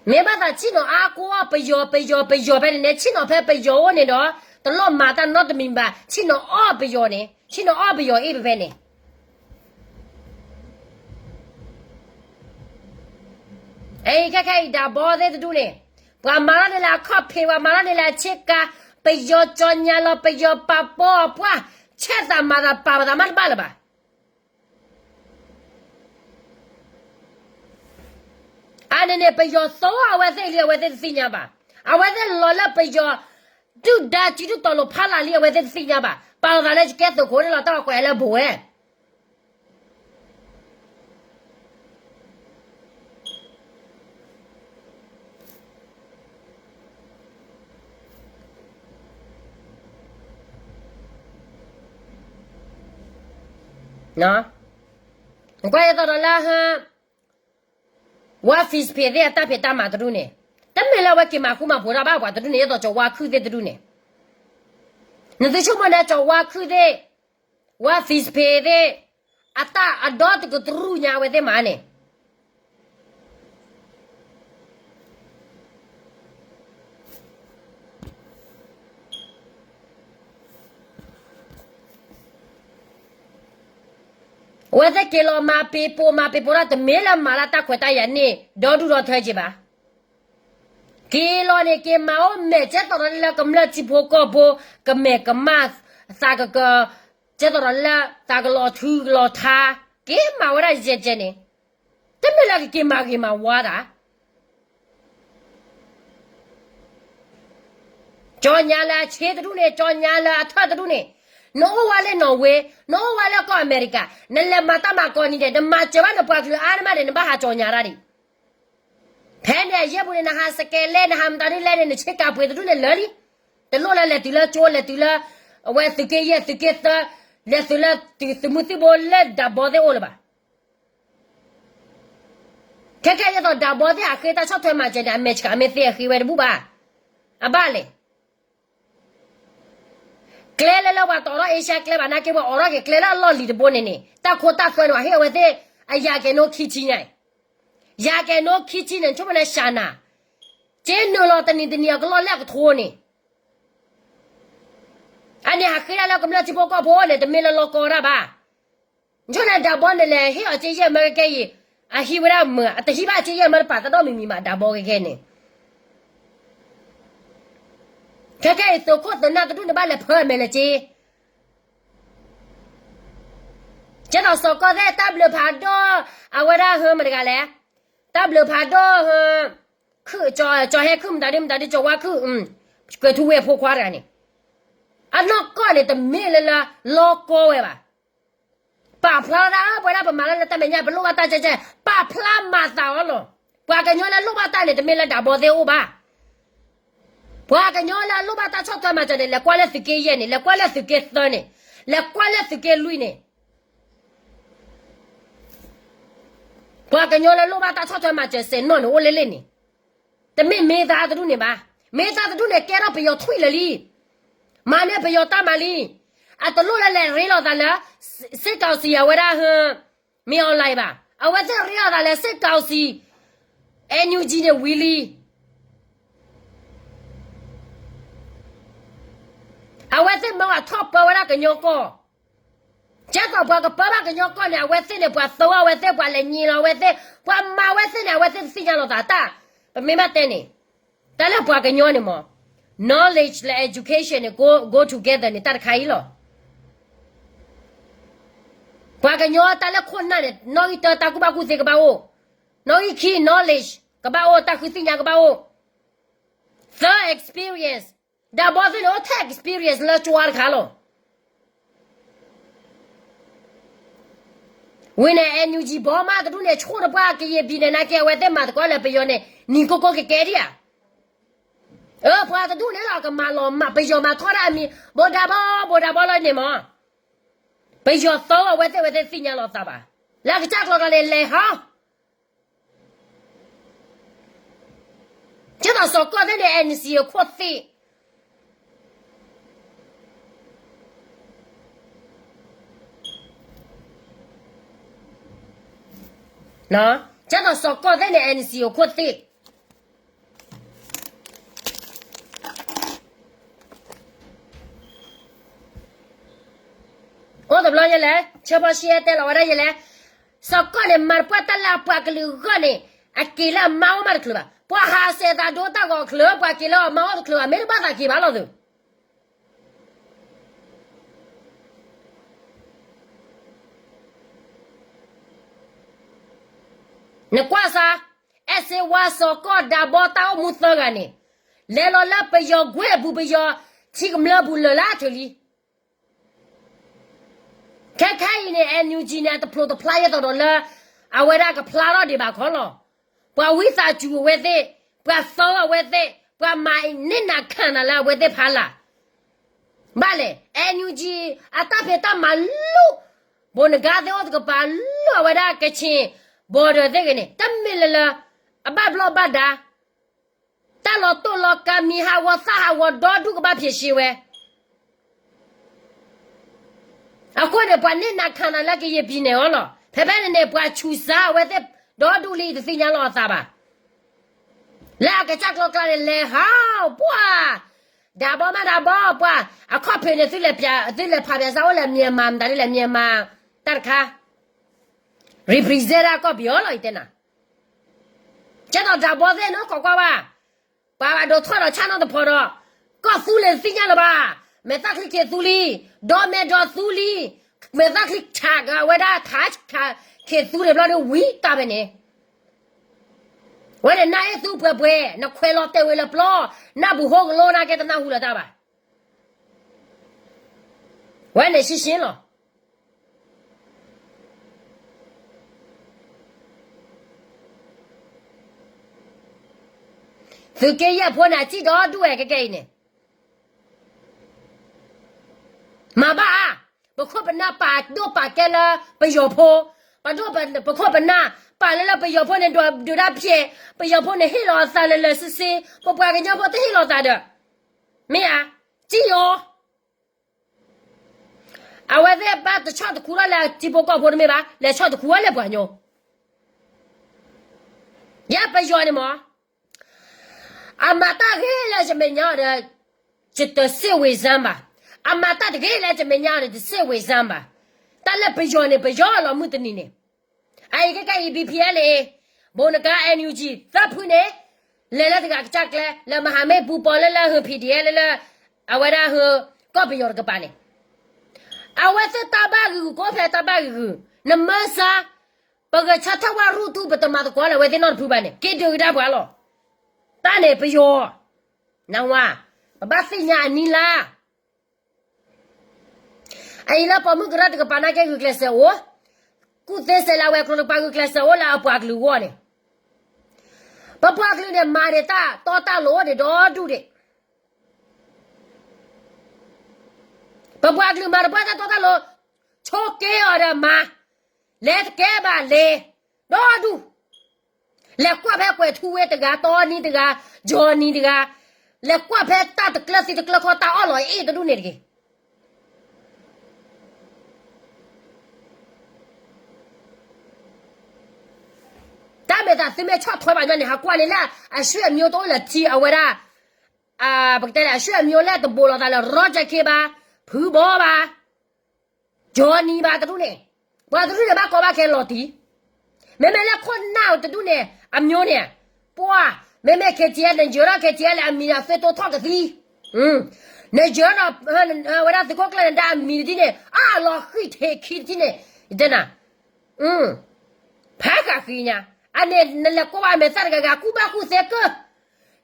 မ့ၢ်ဘၣ်သးဆ့ၣ်နီၤအါကိးအီၣ်ပယီၤ ပယီၤပယီၤဖဲန့ၣ်န့ၣ် ဆ့ၣ်နီၤဖဲပယီၤအိၣ်န့ၣ်ဒီး တလိၣ်မၤတၢ်နီတမံၤဘၣ် ဆ့ၣ်နီၤအီၣ်ပယီၤန့ၣ် ဆ့ၣ်နီၤအီၣ်ပယီၤအ့ၣ်ဖဲန့ၣ် အခဲခဲအံၤဒၣ်ဘီသ့ၣ်တဒူၣ်န့ၣ် ပှၤမၤလီၤန့ၢ်လၢအခီၣ်ဖံး ပှၤမၤလီၤန့ၢ်လၢအဆ့ကၤ ပယီၤကၠီညါလီၤ ပယီၤပာ်ပီအပှၢ် ဆဲးသးမၤသးပာ်ပသးမးတဘၣ်လၢၤဘၣ်. အန့ၣ်န့ၣ် ပယီၤသိအဝဲသ့ၣ်လံ အဝဲသ့ၣ်တသ့ၣ်ညါဘၣ်. အဝဲသ့ၣ်လီၤလၢပယီၤ ဒုၣ်ဒါစုဒုၣ်တီၤလိာ်ဖးလၢ်လံ အဝဲသ့ၣ်တသ့ၣ်ညါဘၣ်. ပာ်လီၤသးလၢယကဲသုးခိၣ်န့ၣ်လီၤ တၢ်ကွဲးလၢဘိဝဲ ကွၢ်ယသးဒီးလၢ ဝါ Facebook သ့ၣ်အတၢ်ဖံးတၢ်မၤတဒူၣ်န့ၣ် တမ့ၢ်လၢအဝဲက့ၤမၤဃူမၤဖိးတၢ်ဘၣ် ပှၤတဒူၣ်န့ၣ် ယသိးကၠီၤဝါခုၣ်သ့ၣ်တဒူၣ်န့ၣ်, နသုဆိကမိၣ်န့ၣ် ကၠီၤဝါခုၣ်သ့ၣ်, ဝါ သံၣ်ဖ့သ့ၣ်, အတၢ်အဒီတကတြူၢ်ညါအဝဲသ့ၣ်မးန့ၣ် အဝဲသ့ၣ်က့ၤလီၤမၤပ့ၤပိာ်မၤပ့ၤပိာ်တၢ် တမ့ၢ်လၢမၤလၢတၢ်ခွဲးတၢ်ယာ်န့ၣ် ဒီဒူၣ်ဒီထၢက့ၤဘၣ်. က့ၤလီၤန့ၣ် က့ၤမၤအိၣ်မဲာ်ကဲသိးဒီးလၢကမျၢၢ်ထံဖိကီၢ်ဖိ ကမဲာ်ကမၣ်သးကက, ကဲသိးဒီးလၢသးကလီၤထူကလီၤထါ, က့ၤမၤဝဲဒၣ်ယဲၢ်ကဲန့ၣ်, တမ့ၢ်လၢကက့ၤမၤဂ့ၤမၤဝါတၢ် ကၠီၤညါလၢအဆ့တဒူၣ်န့ၣ် ကၠီၤညါလၢအထၢတဒူၣ်န့ၣ်, နအိၣ်ဝဲလၢနီၣ်ဝ့, နအိၣ်ဝဲလၢကီၢ်အမဲရကၤ, နလဲၤမၤတၢ်မၤကိးနံၤဒဲး နမၤစၢၤဘၣ်နပှၤကလုာ်အါန့ၢ်မးဒီး နဘၣ်ဟးကၠီၤညါတၢ်ဒံး. ဖဲန့ၣ်အယဲၢ်ပူၤန့ၣ် နဟးစကဲလဲၣ် နဟးမတၤဒ်လဲၣ်န့ၣ် နဆ့ကၤပှ့ၤတဒူၣ်န့ၣ်လၢာ်လံ. တလိၣ်လၢလဲၤတုၤလၢကၠိ လဲၤတုၤလၢ အဝဲသုးက့ယဲၢ်သုးက့သၢ, လဲၤသုးလၢသုးမုၢ်သံၣ်ဘိလၢဒၢဘီသ့ၣ်အိၣ်လၢၤဘၣ်. ခဲခဲအံၤဒ်သိးဒၢဘီသ့ၣ်ဟးဃ့တၢ်ဆီၣ်ထွဲမၤစၢၤန့ၣ် အမဲာ်ဆှးမ့ၢ်သ့အဃ့ဝဲတဘူၣ်ဘၣ်. အဘၣ်လဲၣ်. ကျဲလၢလၢပှၤတအိးထီၣ် Asia ကျဲဘၣ်နာ်က့ ပှၤအိးထီၣ်က့ၤကျဲလၢအလီၢ်လံၤတဘိန့ၣ်န့ၣ် တၢ်ခိတၢ်သွဲန့ၣ် ပှၤဟ့ၣ်အဝဲသ့ၣ် အယၤကဲၤနိခံဆံညါ, ယၤကဲၤနိခံဆံန့ၣ် ဆိကမိၣ်န့ၣ် စှၤနၤ, က့ၤနုာ်လီၤတနံၤတနံၤအကလီၢ်လၢအကထိန့ၣ်, အန့ၣ်ဟးဃ့ဒၣ်လၢကမျၢၢ်ထံဖိကီၢ်ဖိန့ၣ် တမ့ၢ်လၢလီၢ်ကီတၢ်ဘၣ်. ဆိကမိၣ်န့ၣ် ဒၢဘီန့ၣ်လဲၤဟ့ၣ်အီၤက့ယဲၢ်မၢကဲအံၤ, အဟံးဝဲဒၣ်မုာ် အတဟံးဘၣ်က့ယဲၢ်မၢတပာ်တၢ်ဒီးမံၤမံၤမး ဒၢဘီကဲကဲန့ၣ် ခဲခဲအံၤ သုးခိၣ်သုးနၢ်တဒူၣ်န့ၣ် ဘၣ်လဲၤဖၢအမဲာ်လၢက့, ကဲသိးစီၤကီၢ်သ့ၣ် တၢ်ဘျုးဖးဒိၣ်, အဝဲဒၣ်ဟၢမတဂၤလဲၣ်, တၢ်ဘျုးဖးဒိၣ်ဟၢ, ခုၣ်, ကၠီၤဟဲခုၣ်မတၤဒ်မတၤဒ် ကၠီၤဝါခုၣ်, ကွဲၤထူဝ့ၢ်ဖိခွါတဂၤန့ၣ်, အနီၢ်ကီၢ်န့ၣ် တမ့ၢ်လၢလၢ လီၢ်ကီဝဲဘၣ်. ပာ်ဖျါထီၣ်ဒၣ် ပဝဲဒၣ်ပမၤလၢလၢတၢ်မဲာ်ညါ ပလိၣ်ဘၣ်တၢ်ကဲကဲ, ပာ်ဖျါမၤသးအီၤလီၤ. ပှၤကညီလၢလိၣ်ဘၣ်တၢ်န့ၣ် တမ့ၢ်လၢဒၢဘီသ့ၣ်အိၣ်ဘၣ်. ပှၤကညီလၢအလိၣ်ဘၣ်တၢ်ဆီၣ်ထွဲမၤစၢၤန့ၣ် လဲၤကွၢ်လၢသုးက့ယဲၢ်န့ၣ်, လဲၤကွၢ်လၢသုးက့သၢန့ၣ်, လဲၤကွၢ်လၢသုးက့လွံၢ်န့ၣ်, ပှၤကညီလၢလိၣ်ဘၣ်တၢ်ဆီၣ်ထွဲမၤစၢၤစဲးနီၣ်န့ၣ် အိၣ်လၢလၢန့ၣ်, တမ့ၢ်မ့ၢ်သးတဒူၣ်န့ၣ်ဘၣ်. မ့ၢ်သးတဒူၣ်န့ၣ် ကဲထီၣ်ပယီၤထွံၣ်လၢာ်လံ. မၤန့ၢ်ပယီၤတၢ်မၤလံ. အတလိၣ်လၢလဲၤရ့လိာ်သးလၢ စစ်ကောင်စီ အဝဲဒၣ်ဟၢ, မ့ၢ်အီၤလဲၣ်ဘၣ်. အဝဲသ့ၣ်ရ့လိာ်သးလၢ စစ်ကောင်စီ, NUG န့ၣ်ဝံၤလံ. အဝဲသ့ၣ်မၢဝဲထီၣ်ပၢဝဲဒၣ်ကညီကီၢ်, ကဲသိးပှၤကပၢဘၣ်ကညီကီၢ်န့ၣ် အဝဲသ့ၣ်န့ၣ် ပှၤသၢဝဲအဝဲသ့ၣ်, ပှၤလဲၤညံလီၤအဝဲသ့ၣ်, ပှၤမၤဝဲသ့ၣ်န့ၣ် အဝဲသ့ၣ်တသ့ၣ်ညါလိာ်သးတၢ်. ပမ့ၢ်ဘၣ်တဲန့ၣ်, တၢ်လၢပှၤကညီန့ၣ်မး, knowledge လၢ education န့ၣ် go, go together န့ၣ် တၢ်တခါအံၤလီၤ. ပှၤကညီတၢ်လၢခိၣ်နၢ်န့ၣ် နီၣ်ဂံၢ်တၢတၢ်ကူၣ်ဘၣ်ကူၣ်သ့ကဘၣ်အိၣ်, နီၣ်ဂံၢ်ခံ knowledge ကဘၣ်အိၣ်, တၢ်ဃုသ့ၣ်ညါကဘၣ်အိၣ်, သၢ experience, ဒၢဘီသ့ၣ်န့ၣ် အိၣ်ထဲ experience လၢကၠွါတခါလီၤ. ဝံၤန့ၣ် NUG ဘီမးတဒူၣ်န့ၣ် ဆိၣ်တပှၢ်ကယံာ်ဘံန့ၣ် နာ်က့ အဝဲသ့ၣ်မၤသကိးလၢပယီၤန့ၣ် နံၤကိၢ်ကိၢ်ကကဲဒံဧါ. အၢ ပှၤတဒူၣ်န့ၣ်လီၤ ကမၤလီၤမး ပယီၤမၤထီၣ်ဒၣ်အမံၤ ဘိးဒၣ်ဘီ ဘိးဒၣ်ဘီလၢန့ၣ်မး, ပယီၤသီအဝဲသ့ၣ် အဝဲသ့ၣ်တသ့ၣ်ညါလိာ်သးဘၣ်. လၢကစၢ်ကျီၤကျါန့ၣ် လဲၤဟီ ကဲသိးစီၤကီၢ်သ့ၣ်န့ၣ် NC အခိၣ်သ့ၣ်, ကဲသိးစီၤကီၢ်သ့ၣ်န့ၣ် NC အခိၣ်သ့ၣ်, အိၣ်တဘျီယဲလဲၣ်, ဆၢဖီၣ်ရှဲတဲလီၤဝဲဒၣ်ယဲလဲၣ်, စီၤကီၢ်န့ၣ် မၤတပှၢ်တၢ်လၢအပှၤကလုာ်အဂီၢ်န့ၣ် အက့ၤလၢအမါအိၣ်မးတချုးဘၣ်, ပှၤဟးဆှဲးသးဒိတၢ်ဂီၤအချၢ ပှၤက့ၤလၢအမါအိၣ်တချုးဘၣ် မ့ၢ်တဘၣ်သးက့ၤဘၣ်လီၤသုး နကွၢ်စၢ်, အဲၣ်စ့ဝါ စီၤကီၢ် ဒၢဘီတၢ်အိၣ်မူသၢဂၤန့ၣ်, လဲၤလီၤလၢပယီၤကွဲးအပူၤ ပယီၤထံကမျၢၢ်ပူၤလၢာ်လၢအထုးလံ. ခဲခဲအံၤန့ၣ် NUG န့ၣ် အတဖျိးတဖျါယဲသိးဒီးလၢ အဝဲဒၣ်ကဖျါထီၣ်ဒံးဘၣ်ခီလီၤ. ပှၤဝံသးစူၤအဝဲသ့ၣ်, ပှၤသီအဝဲသ့ၣ်, ပှၤမၤန့ၢ်နၤခးနၤလၢအဝဲသ့ၣ်ဖးလၢ် ဘၣ်လဲၣ်, NUG အတၢ်ဖံးတၢ်မၤလၢ ဘိးနဂါသ့ၣ်အိၣ်တကပၤလၢအဝဲဒၣ်ကချ့ၣ် border သ့ၣ်ဂ့ၤန့ၣ် တမ့ၢ်လၢလၢ အဘၣ်ဘျီၣ်ဘၣ်ဒါ တၢ်လီၤတိၢ်လီၤကၤ မံၤဟးဂီၤသၣ်ဟးဂီၤ ဒီဒူၣ်ကဘၣ်ဖံးဆှံဝဲ. အဃိန့ၣ် ပှၤန့ၢ်နၤခးနၤလၢကယဲၢ်ပံၤန့ၣ်အီၤလီၤ. ဖဲဖဲန့ၣ်န့ၣ် ပှၤဆူးစၢ်အဝဲသ့ၣ် ဒီဒူၣ်လံ တသ့ၣ်ညါလီၤအသးဘၣ်. လၢအကစၢ်ကျိၤကျါန့ၣ် လဲၤဟး ပှၤ ဒးဘီမးဒးဘီ ပှၤ အခီၣ်ဖံးန့ၣ် သုလဲၤဖးပၠးစၢ်အိၣ်လၢ Myanmar မတၤဒ်လဲၣ် Myanmar တၢ်တခါ represent ဒၣ်ကီၢ်ပယီၤလီၤ ယတဲနၤ. ကဲသိးဒးဘီသ့ၣ်န့ၣ် ခိးကွၢ်ဘၣ်, ပှၤဘၣ်ဒိးထီၣ်ဒီးဆၣ်နီၣ်တဖီဒီး ကီၢ်သူလ့ၤသ့ၣ်ညါလၢၤဘၣ်, မဲာ်သၣ်ချံခ့သူလံ, ဒီမဲာ်ဒီးသူလံ, မဲာ်သၣ်ချံဆးကဝဲဒၣ်ထး ခ့သူန့ၣ်ဘျီဒ်ဝံၤတၢ်ဖဲန့ၣ်, ဝဲန့ၣ်နၢ်အ့ၣ်သူပှဲၤပှဲၤ နခွဲးလီၤတဲာ်ဝဲလၢပျီ, နၢ်ပူၤဟိကလိနၢ်ကဲတနၢ်ဟူလၢၤတၢ်ဘၣ်. ဝဲန့ၣ်ရှင်းရှင်းလီၤ. သုးက့ယဲၢ်ဖိန့ၣ် အစံၣ်ဒီဒူၣ်ဝဲကဲကဲအံၤန့ၣ်, မၤဘၣ်ဧါ, ပခိၣ်ပနၢ်ပာ်ဒိၣ်ပာ်ကဲလၢပယီၤဖိ, ပဒိၣ်ပ ပခိၣ်ပနၢ်ပာ်လၢလၢပယီၤဖိန့ၣ် ဒိးဒၣ်ဖျဲး, ပယီၤဖိန့ၣ်ဟ့ၣ်လီၤအသးလၢလၢဆ့ဆ့, ပပှၤကညီဖိတဟ့ၣ်လီၤသးဒီး, မ့ၢ်ဧါ, စံၣ်ယီၤ အဝဲသ့ၣ်ဘၣ်တဆီၣ်တခူထီၣ်လၢထံဖိကီၢ်ဖိတမ့ၢ်ဘၣ်, လဲၤဆီၣ်တခူဝဲလၢပှၤကညီ, ယဲပယီၤန့ၣ်မး, အမၤတၢ်ဂ့ၤလၢယမဲာ်ညါဒီး ယတစ့ၣ်ဝ့ၤစၢ်ဘၣ်, အမၤတၢ်တဂ့ၤလၢယမဲာ်ညါဒီး တစ့ၣ်ဝ့ၤစၢ်ဘၣ်, တၢ်လၢပယီၤန့ၣ် ပယီၤလီၤမုၢ်တနံၤန့ၣ်, အအံၤကဲကဲအံၤ BPLA, ဘိနကါ NUG သၢဖုန့ၣ်, လဲၤလၢတဂၤကစၢ်ကျဲ လၢမဟာမိတ်ပူၤ ပီၤလၢလၢဟၢ PDF လၢလၢ, အဝဲဒၣ်ဟၢ ကီၢ်ပယီၤတကပၤန့ၣ်, အဝဲသ့ၣ်တၢ်ဘၣ်ဂ့ၤဂ့ၤ ကီၢ်ဖဲတၢ်ဘၣ်ဂ့ၤဂ့ၤ, နမၢစါ, ပဂဲၤဆၢထၢၣ်ဝဲရူၢ်ထူ ပတမၤသကိးလၢအဝဲသ့ၣ်နီတဖုဘၣ်န့ၣ် က့ၤဒုးကဒါပှၤလီၤ. တၢ်န့ၣ်ပယီၤ, နဝါ, ပဘၣ်သ့ၣ်ညါအနံၤလါ အအံၤလၢပိာ်မုၣ်ကရၢတကပၤနာ်က့ဂုာ်ကျဲးစၢးအိၣ်, ကူၣ်သ့စဲးလၢအဝဲကျိၤတကပၤဂုာ်ကျဲးစၢးအိၣ်လၢအပှၤကလုာ်အဂီၢ်န့ၣ်, ပပှၤကလုာ်န့ၣ်မၤန့ၣ်တၢ်တီတၢ်လိၤအိၣ်ဒံးဒီဒူၣ်ဒံး, ပပှၤကလုာ်မၤတပှၢ်တၢ်တီတၢ်လိၤ, ဆိးက့အီၤဒီးမၤ, လဲၤတကဲဘၣ်လဲၤ, ဒီဒူၣ် လဲၤကွၢ်ဖဲကွဲၤထူဝ့တဂၤ တီနံတဂၤ, ကၠီနံတဂၤ, လဲၤကွၢ်ဖဲတၢ်တကျၢၢ်သံတကျၢၢ်ခီ တၢ်အီၣ်လီၤအ့ၣ်တဒူၣ်န့ၣ်တဂ့ၤ. တၢ်မ့ၢ်သးသုမ့ၢ်ဆီၣ်ထွဲဘၣ်ညီန့ၣ် ဟးကွၢ်န့ၣ်လၢ အဆွေမျိုးတအိၣ်လၢထံအဝဲဒၣ်, ပကတဲန့ၣ် အဆွေမျိုးလၢတဘိးလီၤသးလၢ Roger K ဘၣ်, ဖုဘီဘၣ်, ကၠီနံဘၣ်တဒူၣ်န့ၣ်, ပှၤတဒူၣ်န့ၣ်ဘၣ်ကီဘၣ်ခဲလီၤတံၢ်, မ့မ့ၢ်လၢခိၣ်နၢ်တဒူၣ်န့ၣ် အမျိုးန့ၣ်, ပှၤ, မ့မ့ၢ် KTLA န့ၣ် ယၢၤထီၣ် KTLA အမံၤန့ၣ် အသုတိထီၣ်ကသံ, နယၢၤဒီး ဝဲဒၣ်သုးခိၣ်ကျၢၢ်န့ၣ် ဒၣ်အမံၤတဒ်န့ၣ် အလီၤဃံၢ်ထံးခံတထံၣ်န့ၣ်, ယတဲနၤ, ဖးဃာ်ဃံညါ, အန့ၣ် နလဲၤကွၢ်ဝဲအမဲာ်သၣ်တဂၤဂၤ ကူၣ်ဘၣ်ကူၣ်သ့ကၢၢ်,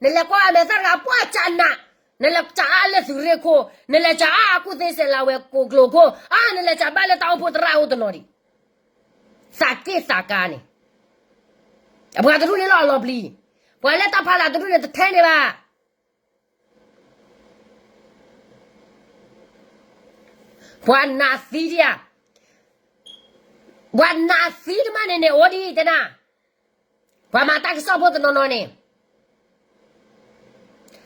နလဲၤကွၢ်ဝဲအမဲာ်သၣ်တဂၤ ပှၢ်ကနး, နလဲၤကးအါလၢသုးရ့ၣ်ခိၣ်, နလဲၤကးအါအကူၣ်သ့စဲးလၢအဝဲကိးကျိၤခိၣ်, အါ နလဲၤကးဘၣ်လၢတၢ်အိၣ်ဖှိၣ်သရၣ်အိၣ်တနီၤဒံး, သးက့ၣ်သးကါန့ၣ်, အပှၤတဒူၣ်န့ၣ်လီၤအလီၤပျံၤ, ပှၤလၢတၢ်ဖးလၢ်တဒူၣ်န့ၣ် တထဲန့ၣ်ဘၣ် ပှၤနာ်သံဒံးဧါ, ပှၤနာ်သံတမံၤန့ၣ်န့ၣ် အိၣ်ဒံးတဲနၤ, ပှၤမၤတၢ်ကစီၣ်ဖိတနီၤနီၤန့ၣ်,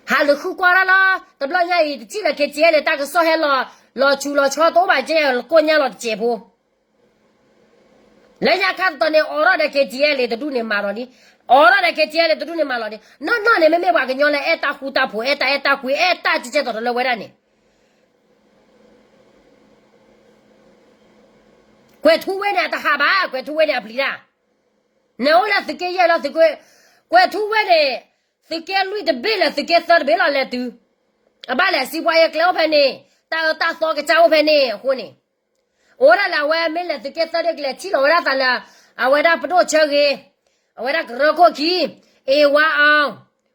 ဟးလူၤဃုကွၢ်တၢ်လီၤ, တဘျီညါအံၤ တထံၣ်လၢ KTLA န့ၣ် တၢ်ကစီၣ်ဟဲလီၤ, လီၤဆူးလီၤဆီတအိၣ်ဘၣ်ကဲ ကိၣ်ညါလီၤတစဲးဖိ လၢညါခါတတီၤန့ၣ် အိးထီၣ်ဒီး KTLA တဒူၣ်န့ၣ်မၤလီၤလံ, အိးထီၣ်ဒီး KTLA တဒူၣ်န့ၣ်မၤလီၤလံ, နီၢ်နီၢ်န့ၣ် မ့မ့ၢ်ပှၤကညီလၢအဲၣ်တၢ်ဃူတၢ်ဖိး အဲၣ်တၢ်အဲၣ်တၢ်ကွံ အဲၣ်တၢ်ကဲကဲတီၤတီၤလၢဝဲဒၣ်န့ၣ်, ကွဲၤထူဝ့န့ၣ် အတဟးဘၣ်, ကွဲၤထူဝ့န့ၣ် အပျံၤတၢ်, နအိၣ်လၢသုးက့ယဲၢ်လီၤ, ကွဲၤထူဝ့န့ၣ်, သုးက့လွံၢ်တဘ့ၣ်လၢသုးက့သၢတဘ့ၣ်လီၤလဲၤတုၤ, အဘၣ်လဲၤစံးပှၤယဲၢ်ကျဲအိၣ်ဖဲန့ၣ်, တၢ်အၢတၢ်သီကစၢ်အိၣ်ဖဲန့ၣ်အဃိန့ၣ် အိၣ်ဒၣ်လၢအဝဲမ့ၢ်လဲၤသုးက့သၢဒၣ်ကလဲၤထံၣ်လီၤဝဲဒၣ်သးလၢ, အဝဲဒၣ်ပဒိၣ်ဆၢဂ့ၤ, အဝဲဒၣ်ကရၢခိၣ်ခံ, အ့ဝါအီ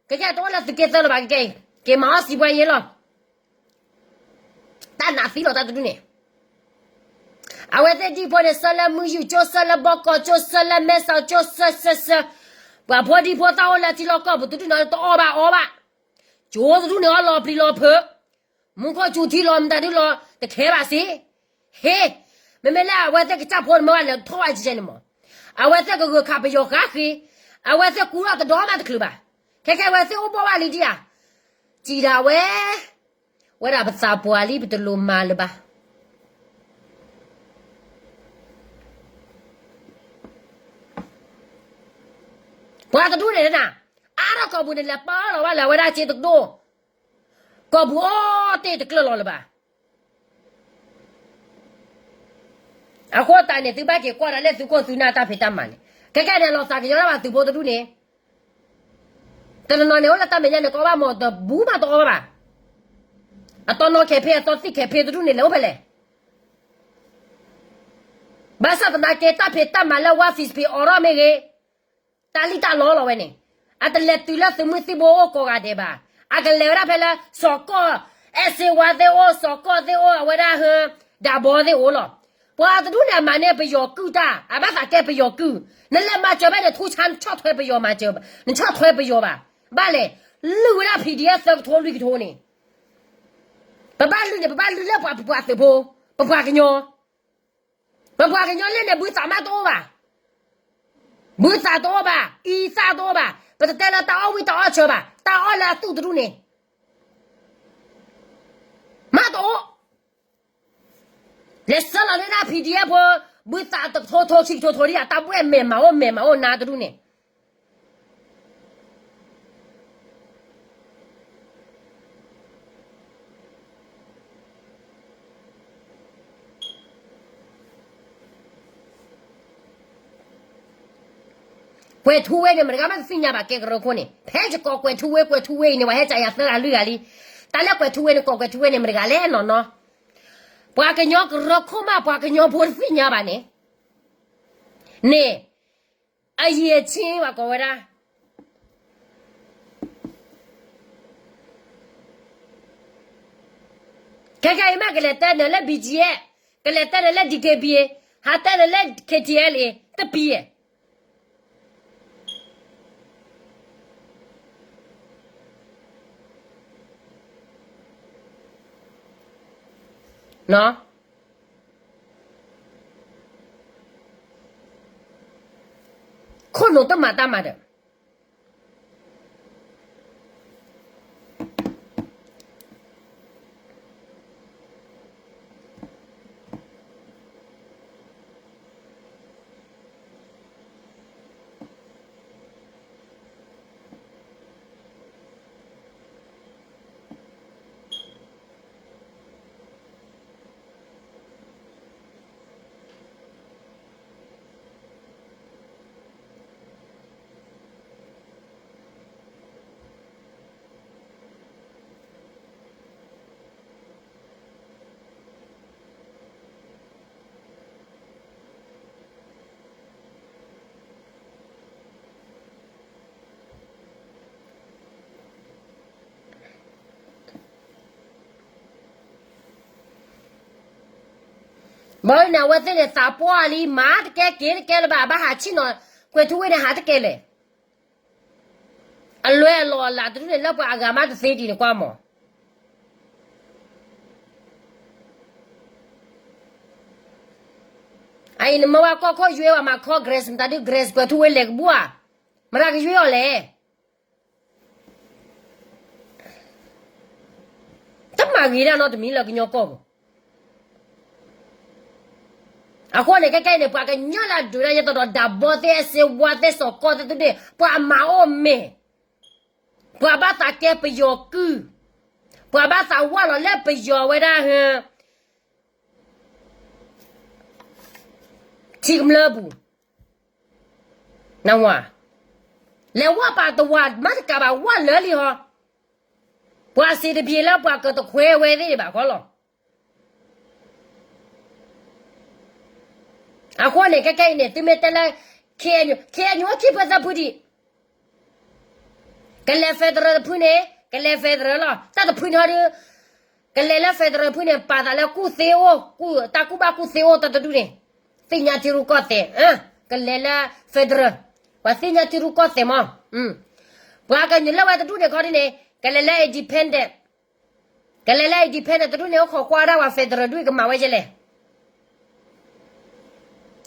ၤ, ကကဲတအိၣ်လၢသုးက့သၢလၢၤဘၣ်ကကဲအံၤ, က့ၤမၤအီၣ်စံးပှၤယဲၢ်လီၤ, တၢ်နာ်သံလီၤတၢ်တဒူၣ်န့ၣ်, အဝဲသ့ၣ်ဒံၣ်ဖိန့ၣ် ဆၢလၢမုၢ်ယူၢ်ကၠိ ဆၢလၢဘီကီၢ်ကၠိ ဆၢလၢမဲဆီးကၠိ ဆၢဆၢဆၢ, ပှၤဖိဒံဖိသၣ်အိၣ်လၢထံလီၢ်ကီၢ်ပူၤတဒူၣ်န့ၣ်တအီၣ်ဘၣ်အီဘၣ်, ကၠိတဒူၣ်န့ၣ်အီၣ်လီၤပျံၤလီၤဖုး, မူခိၣ်စူၤထံလီၤမတၤဒုလီၤ တခဲဘၣ်စ့ၢ်, ဟ့, မ့မ့ၢ်လၢအဝဲသ့ၣ်ကစၢ်ဖိန့ၣ်မ့ၢ်ဘၣ်လဲၤထီၣ်ဝဲကဲန့ၣ်မး, အဝဲသ့ၣ်ကဂုၤခးပယီၤဃါဃ့, အဝဲသ့ၣ်ကူထီၣ်တဒီမးတချုးဘၣ်, ခဲခဲဝဲသ့ၣ်အိၣ်ဘီၣ်ဘၣ်လံဒံဧါ, စံးဒၣ်ဝဲ, ဝဲဒၣ်ပသးပှၢ်လံ ပတလိၣ်မၤလၢၤဘၣ်. ပှၤတဒူၣ်န့ၣ်နၤ, အါထီၣ်ကီၢ်ပူၤန့ၣ် လဲၤပာ်လီၤဝဲလၢအဝဲဒၣ်စ့တကဒိၣ်, ကီၢ်ပူၤအိၣ်တ့ၢ်တကျၢၢ်လီၤလၢၤဘၣ်. အဃိသတးန့ၣ် သုဘၣ်က့ၤကွၢ်တၢ်လၢသုခိၣ်သုနၢ်တၢ်ဖံးတၢ်မၤန့ၣ်, ခဲကဲန့ၣ် လီၤသးကညီၤတၢ်ဘၣ်သုးဖိတဒူၣ်န့ၣ်, တနီၤနီၤန့ၣ် အိၣ်လၢတၢ်မဲာ်ညါန့ၣ် ကအီၣ်ဘၣ်မ့ၢ်တဘူးမးတအီၣ်ဘၣ်ဘၣ်. အတီနီၣ်ခဲဖ့ အတီသံၣ်ခဲဖ့တဒူၣ်န့ၣ် လဲၤအိၣ်ဖဲလဲၣ်. ဘၣ်ဆၣ်သနာ်က့ တၢ်ဖံးတၢ်မၤလၢ ဝါ ဖံးစပံး အိးထီၣ်မ့ၢ်ဂ့ၤ, တၢ်လံၣ်တၢ်လီလီၤဝဲန့ၣ်, အတလဲၤတုၤလၢသုးမုၢ်သံၣ်ဘိအိၣ်ကိးဂၤဒဲးဘၣ်. အကလဲၤဝဲဒၣ်ဖဲလၢ စီၤကီၢ် အဲၣ်စ့ဝါသ့ၣ်အိၣ်, စီၤကီၢ်သ့ၣ်အိၣ်, အဝဲဒၣ်ဟၢ ဒၣ်ဘီသ့ၣ်အိၣ်လီၤ. ပှၤတဒူၣ်န့ၣ် အမၤန့ၢ်ပယီၤကုၢ်တၢ်, အဘၣ်သးကဲပယီၤကုၢ်, နလဲၤမၤစၢၤဖဲန့ၣ် ထူဆါ နဆီၣ်ထွဲပယီၤမၤစၢၤ, နဆီၣ်ထွဲပယီၤဘၣ်. ဘၣ်လဲၣ်, လုၢ်ဝဲဒၣ် ဖံးဒံးအၢၣ် သၢကထိလွံၢ်ကထိန့ၣ်, ပဘၣ်လုၢ်န့ၣ် ပဘၣ်လုၢ်လၢပှၤ ပပှၤသုးဖိ, ပပှၤကညီ ပပှၤကညီလၢန့ၣ် ဘုသးမးတအိၣ်ဘၣ်, ဘုသးတအိၣ်ဘၣ်, အံသၣ်တအိၣ်ဘၣ်, ပတတဲလၢတၢ်အီၣ်ဝံၣ်တၢ်အီၣ်ဆၢဘၣ်, တၢ်အီၣ်လၢအသူၣ်တဒူၣ်န့ၣ် မးတအိၣ်. လဲၤဆှၢလီၤန့ၢ်ဒၣ် ဖံးဒံးအၢၣ်ဖိ, ဘုသးတကထိထိခံကထိထိဒံး အတၢ်ဘှဲၣ်မဲာ်မၤအိၣ်မဲာ်မၤအိၣ်နါတဒူၣ်န့ၣ် ကွဲၤထူဝ့န့ၣ် မတဂၤမးတသ့ၣ်ညါဘၣ် ကဲကရၢခိၣ်န့ၣ်, ဖဲယကိးကွဲၤထူဝ့ ကွဲၤထူဝ့အံၤန့ၣ် ပှၤဟဲကးယၤသၢဂၤလွံၢ်ဂၤလံ. တၢ်လၢကွဲၤထူဝ့န့ၣ် ကိးကွဲၤထူဝ့န့ၣ် မတဂၤလဲၣ်နီၢ်နီၢ်, ပှၤကညီကရၢခိၣ်မး ပှၤကညီဖိတသ့ၣ်ညါဘၣ်န့ၣ်, န့ၣ်, အယံာ်ဆ့ပှၤကိးဝဲဒၣ် ခဲခဲအံၤမး ကလဲၤတဲနၤလၢ ဘီကၠံအဲၣ်, ကလဲၤတဲနၤလၢ ဒံကဘံ, ဟးတဲနၤလၢ ခ့ထံအဲလ်အ့, တပံၤဧါ. ခိၣ်နူာ်တမၤတၢ်မၤဒီး ဘၣ်န့ၣ် အဝဲသ့ၣ်န့ၣ် သးပှၢ်လံ မၤတကဲက့ၤတကဲလၢၤဘၣ် ဘၣ်ဟးဆ့ၣ်နီၤ ကွဲၤထူဝ့န့ၣ် ဟးတကဲလဲၣ်. အလွဲအလီၢ်အလၢ်တဒူၣ်န့ၣ် လၢပှၤအဂၤမးတသ့ဒံးန့ၣ်ကွၢ်မး. အအံၤ နမ့ၢ်ဝဲကီၢ်ခိၣ်ယွဲအီၤ မၤခီ Grace မတၤဒု Grace ကွဲၤထူဝ့လဲၤကဘူၣ်ဧါ, မတၤကယွဲအီၤလဲၣ်. တမၤဂ့ၤဒၣ်နီတမံၤလၢကညီကီၢ်ပူၤ. အဃိန့ၣ် ခဲခဲအံၤန့ၣ် ပှၤကညီလၢအဒုးတၢ်ယဲၢ်သီဒီး ဒၣ်ဘီသ့ၣ် အဲၣ်စ့ဝါသ့ၣ် စီၤကီၢ်သ့ၣ်သုန့ၣ် ပှၤအမၤအိၣ်မဲာ်, ပှၤဘၣ်သးကဲပယီၤကုၢ်, ပှၤဘၣ်သးဝၢ်လီၤလၢပယီၤဝဲဒၣ်ဟၢ ထံကမျၢၢ်ပူၤ, နဝၤ, လဲၤဝၢ်ပာ်တဝၤမၤတကးဘၣ် ဝၢ်လၢာ်လံဟီ, ပှၤစံးတဘျ့လၢပှၤကတခွဲဝဲသ့ၣ်ဘၣ်ဃီလီၤ. အဃိန့ၣ် ခဲခဲအံၤန့ၣ် သုမ့ၢ်တဲလၢ ခ့အညိ ခ့အညိ အိၣ်ခံဖုသၢဖုဒံး, ကလဲၤ federal တဖုန့ၣ် ကလဲၤ federal လီၤ. တၢ်တဖုန့ၣ်ဟီဒီး ကလဲၤလၢ federal တဖုန့ၣ် ပာ်သးလၢကူၣ်သ့အိၣ်, တၢ်ကူၣ်ဘၣ်ကူၣ်သ့အိၣ်တၢ်တဒူၣ်န့ၣ်, သ့ၣ်ညါထံရူၢ်ကီၢ်သဲး, ကလဲၤလၢ federal, ပှၤသ့ၣ်ညါထံရူၢ်ကီၢ်သဲးမး. ပှၤကညီလၢဝဲတဒူၣ်န့ၣ်ခီဒ်န့ၣ် ကလဲၤလၢ independent, ကလဲၤလၢ independent တဒူၣ်န့ၣ် အိၣ်ခိးကွၢ်ဒၣ်ဝဲ federal ဒူၣ်ကမၤဝဲယဲလဲၣ်.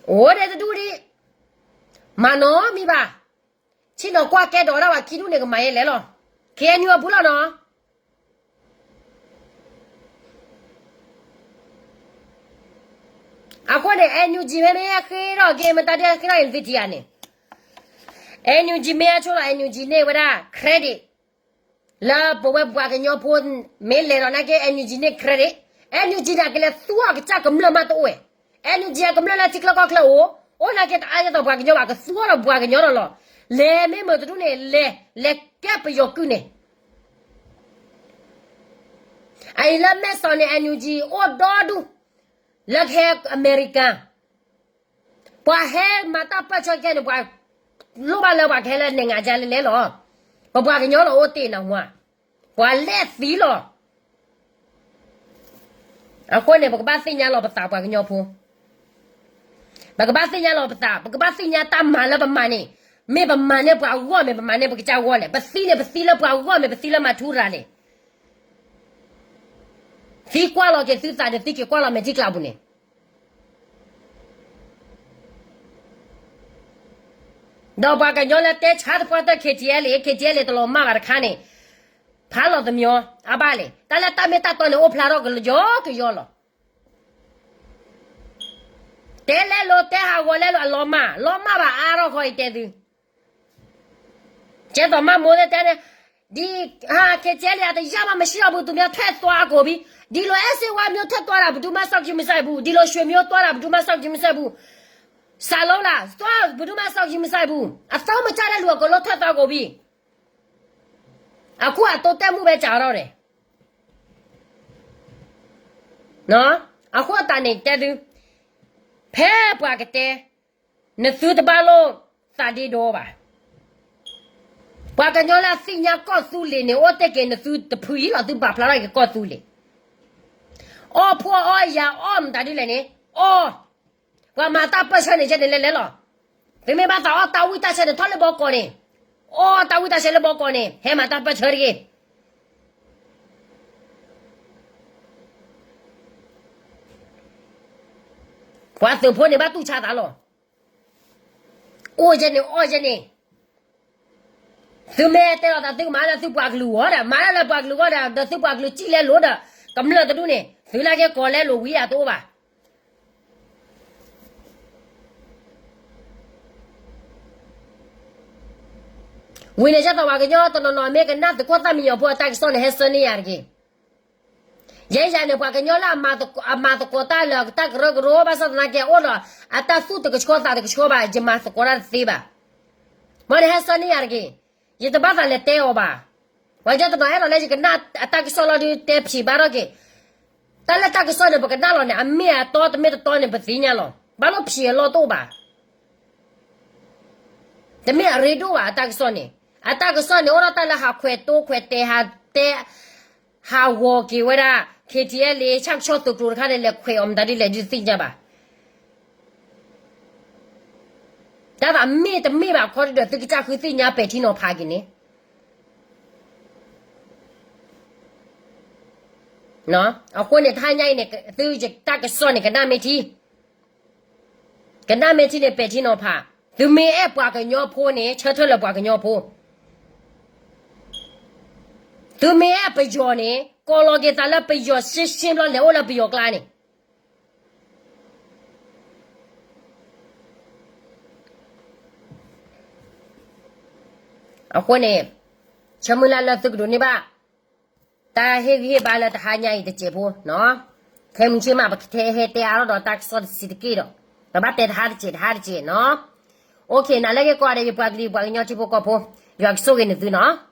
အိၣ်ဒဲးတဒူၣ်ဒံး, မၤနီတမံၤဘၣ်. ဆ့ၣ်နီၤကွၢ်ကဲဒိးဒၣ်ဝဲခံဒူၣ်န့ၣ် ကမၤယဲလဲၣ်လီၤ. ခ့ၣ်အဲၣ်ယူၣ်အပူၤလီၤနီၤ. အဃိန့ၣ် NUG မ့ၢ်မ့ၢ်ဃ့ထီၣ်က့ၤ မတၤဒ်ဃ့ထီၣ်က့ၤနသုထံၣ်ဧါန့ၣ်, NUG မ့ၢ်အဆိလီၤ NUG န့ၢ်ဝဲဒၣ် credit လၢပဝဲပှၤကညီဖိ မ့ၢ်လဲၤဒီးနာ်က့ NUG န့ၢ် credit, NUG န့ၣ်ကလဲၤသူအီၤကစၢ်ကမျၢၢ်မးတအိၣ်ဝဲ, NUG အကမျၢၢ်လၢထံချၢကီၢ်ချၢအိၣ်, အိၣ်နာ်က့တအါယဲသိးပှၤကညီဘၣ် ကသူအီၤဒီးပှၤကညီဒီးလီၤ. လဲၤမ့ၢ်မုာ်တဒူၣ်န့ၣ် လဲၤ လဲၤကဲပယီၤကုၢ်န့ၣ် အအံၤလၢမဲၢ်စီၤန့ၣ် NUG အိၣ်ဒီဒူၣ် လၢကဟဲအမဲရကၤ, ပှၤဟဲမၤတၢ်ပၢၢ်ဆၢခဲန့ၣ် ပှၤလိၣ်ဘၣ်လၢပှၤကဟဲလၢ နိုင်ငံခြား လဲၣ်လဲၣ်လီၤ. ပပှၤကညီလီၤအိၣ်တ့ၢ်နၤမး, ပှၤလဲၣ်သံလီၤ. အဃိန့ၣ် ပကဘၣ်သ့ၣ်ညါလီၤပသးပှၤကညီဖိ, ပကဘၣ်သ့ၣ်ညါလီၤပသး, ပကဘၣ်သ့ၣ်ညါတၢ်မၤလၢပမၤန့ၣ်, မ့ၢ်ပမၤန့ၢ်ပှၤအဂီၢ် မ့ၢ်ပမၤန့ၢ်ပကစၢ်အဂီၢ်လဲၣ်, ပသံန့ၣ်ပသံလၢပှၤအဂီၢ် မ့ၢ်ပသံလၢမၤထူရၤလဲၣ်. သံကွၢ်လီၤက့ၤသုသးဒီး သံက့ၤကွၢ်လီၤမဲာ်ထံကျးပူၤန့ၣ် ဒီးပှၤကညီလၢတဲဆါသပှၢ်တၢၢ် KTLA, KTLA တလီၤမၢ်ဘၣ်တခါန့ၣ်, ဖးလီၤသမီ, အဘၣ်လဲၣ်, တၢ်လၢတၢ်မ့ၢ်တၢ်တီန့ၣ် အိၣ်ဖျါထီၣ်ကယီကယီလီၤ. တဲလဲလိာ် တဲဟးဂီၤလဲလိာ် အလီၤမၢ်, လီၤမၢ်ဘၣ်အါထီၣ်ဃီအံၤတဲသု ကဲသိးမၤမိၢ်တဲန့ၣ်, ဒီ ဟါ KTLA တရားမှမရှိတော့ဘူး, သူများထွက်သွားကုန်ပြီ, ဒီလို အဲးစ့ဝါမျိုးထွက်သွားတာ ဘယ်သူမှစောင့်ကြည့်မစိုက်ဘူး, ဒီလိုရွှေမျိုးသွားတာ ဘယ်သူမှစောင့်ကြည့်မစိုက်ဘူး, စလုံးလား သွား ဘယ်သူမှစောင့်ကြည့်မစိုက်ဘူး, အသုံးမကျတဲ့လူအကုန်လုံးထွက်သွားကုန်ပြီ. အခုအတိုးတက်မှုပဲကြာတော့တယ်. အဃိသတးန့ၣ်တဲသု, ဖဲပှၤကတဲ နသုတဘၣ်လိာ်သးဒ့ဒီဘၣ်. ပှၤကညီလၢအသ့ၣ်ညါကီၢ်သူလ့ၤန့ၣ် အိၣ်တ့ၢ်က့ၤနသုတဖုအံၤလီၤ, သုပာ်ဖျါထီၣ်က့ၤကီၢ်သူလ့ၤ. အီၣ်ဖှီၣ်အီၣ်ယာ်အီၣ်မတၤဒ်လဲၣ်န့ၣ်, အီၣ်, ပှၤမၤတၢ်ပၢၢ်ဆၢန့ၣ် ကဲန့ၣ်လဲၤလဲၤလီၤ. သုမ့ၢ်ဘၣ်သးအီၣ်တၢ်ဝံၣ်တၢ်ဆၢန့ၣ် ထီၣ်လၢဘီကီးန့ၣ်, အီၣ်တၢ်ဝံၣ်တၢ်ဆၢလၢဘီကီးန့ၣ် ဟဲမၤတၢ်ပၢၢ်ဆၢတဂ့ၤ. ပှၤသုးဖိန့ၣ်ဘၣ်တူၢ်ဆါသးလီၤ. အိၣ်ယဲန့ၣ် အီၣ်ယဲန့ၣ်, သုမ့ၢ်တဲလီၤသးသုကမၤလၢသုပှၤကလုာ်အဂီၢ်ဒီး မၤလၢလၢပှၤကလုာ်အဂီၢ်ဒီး ဒီးသုပှၤကလုာ်စံၣ်လဲလိာ်ဒီး ကမျၢၢ်တဒူၣ်န့ၣ် သုနာ်က့ကိးလဲလိာ်ဝံၤအတအိၣ်ဘၣ်. ဝံၤန့ၣ် ကဲသိးပှၤကညီတနီၤနီၤမ့ၢ်ကနၣ်သုးခိၣ်သၣ်မံညီၤဖိအတၢ်ကစီၣ်န့ၣ် ဟဲဆၢန့ၢ်ယၤတက့ၢ်. ယဲယၤန့ၣ် ပှၤကညီလၢအမၤသကိးတၢ်လၢတၢ်ကရၢကရိ ဘၣ်ဆၣ်သနာ်က့အိၣ်ဒီး အတၢ်သူၣ်တကဆှီသးတကဆှီဘၣ် ယမၤသကိးတၢ်တသ့ဘၣ်. မ်န့ၣ်ဟဲဆၢန့ၢ်ယၤတက့ၢ်. ယတဘၣ်သးလဲၤတဲအီၤဘၣ်. ပှၤကညီတနီၤအဲၣ်ဒိးလၢယကနၣ်အတၢ်ကစီၣ်လီၤဒုးတဲဖျံးဘၣ်ထီၣ်က့ၤ. တၢ်လၢတၢ်ကစီၣ်န့ၣ် ပကနၣ်လီၤန့ၣ် အမ့ၢ်အတီတမ့ၢ်တတီန့ၣ် ပသ့ၣ်ညါလီၤ. ဘၣ်လိၣ်ဖျံးအလီၢ်တအိၣ်ဘၣ်. တမ့ၢ်အရ့ဒိၣ်ဘၣ် အတၢ်ကစီၣ်န့ၣ်, အတၢ်ကစီၣ်န့ၣ် အိၣ်ဒီးတၢ်လၢဟးခွဲးတိခွဲးတဲ ဟးတဲ ဟးဂီၤက့ၤဝဲဒၣ် KTLA ဆၣ်ကဆီသုးကျိၤတခါန့ၣ် လဲၤခွဲးအီၤမတၤဒ်လဲၣ်ဒ်တသ့ၣ်ညါဘၣ်. တၢ်သးမ့ၢ်တမ့ၢ်ဘၣ်ခီဒီး သုကစၢ်ဃုသ့ၣ်ညါပဲာ်ထံနီၤဖးက့ၤန့ၣ်. အဃိန့ၣ် တဟါညါအံၤန့ၣ် သုတၢ်ကစီၣ်န့ၣ် ကနၣ်မ့ၢ်ထံ ကနၣ်မ့ၢ်ထံန့ၣ် ပဲာ်ထံနီၤဖး, သုမ့ၢ်အဲၣ်ပှၤကညီဖိန့ၣ် ဆၢထၢၣ်လၢပှၤကညီဖိ, သုမ့ၢ်အဲၣ်ပယီၤန့ၣ် ကိးလီၤက့ၤသးလၢပယီၤရှ့ရှ့ဘျီ လဲၤအိၣ်လၢပယီၤကျါန့ၣ်. အဃိန့ၣ် ဆၢမုၢ်လၢ်လၢသုကဒိးန့ၢ်ဘၣ် တၢ်ဟ့ၣ်ဂံၢ်ဟ့ၣ်ဘါလၢတဟါညါအံၤတစဲးဖိနီၤ, ခဲမုၢ်ဆ့ၣ်မး ပကထဲဟဲတဲအါထီၣ်ဒီးတၢ်ကစီၣ်တဆံးတက့ၢ်ဒီး ပဘၣ်တဲတဟါတစဲးတဟါတစဲးနီၤ. အိၣ်ခ့ နၤလၢက့ၤကိးဂၤဒဲး ယပှၤကလုာ် ယပှၤကညီထံဖိကီၢ်ဖိ ယွၤကဆိၣ်ဂ့ၤနသုနီၤ.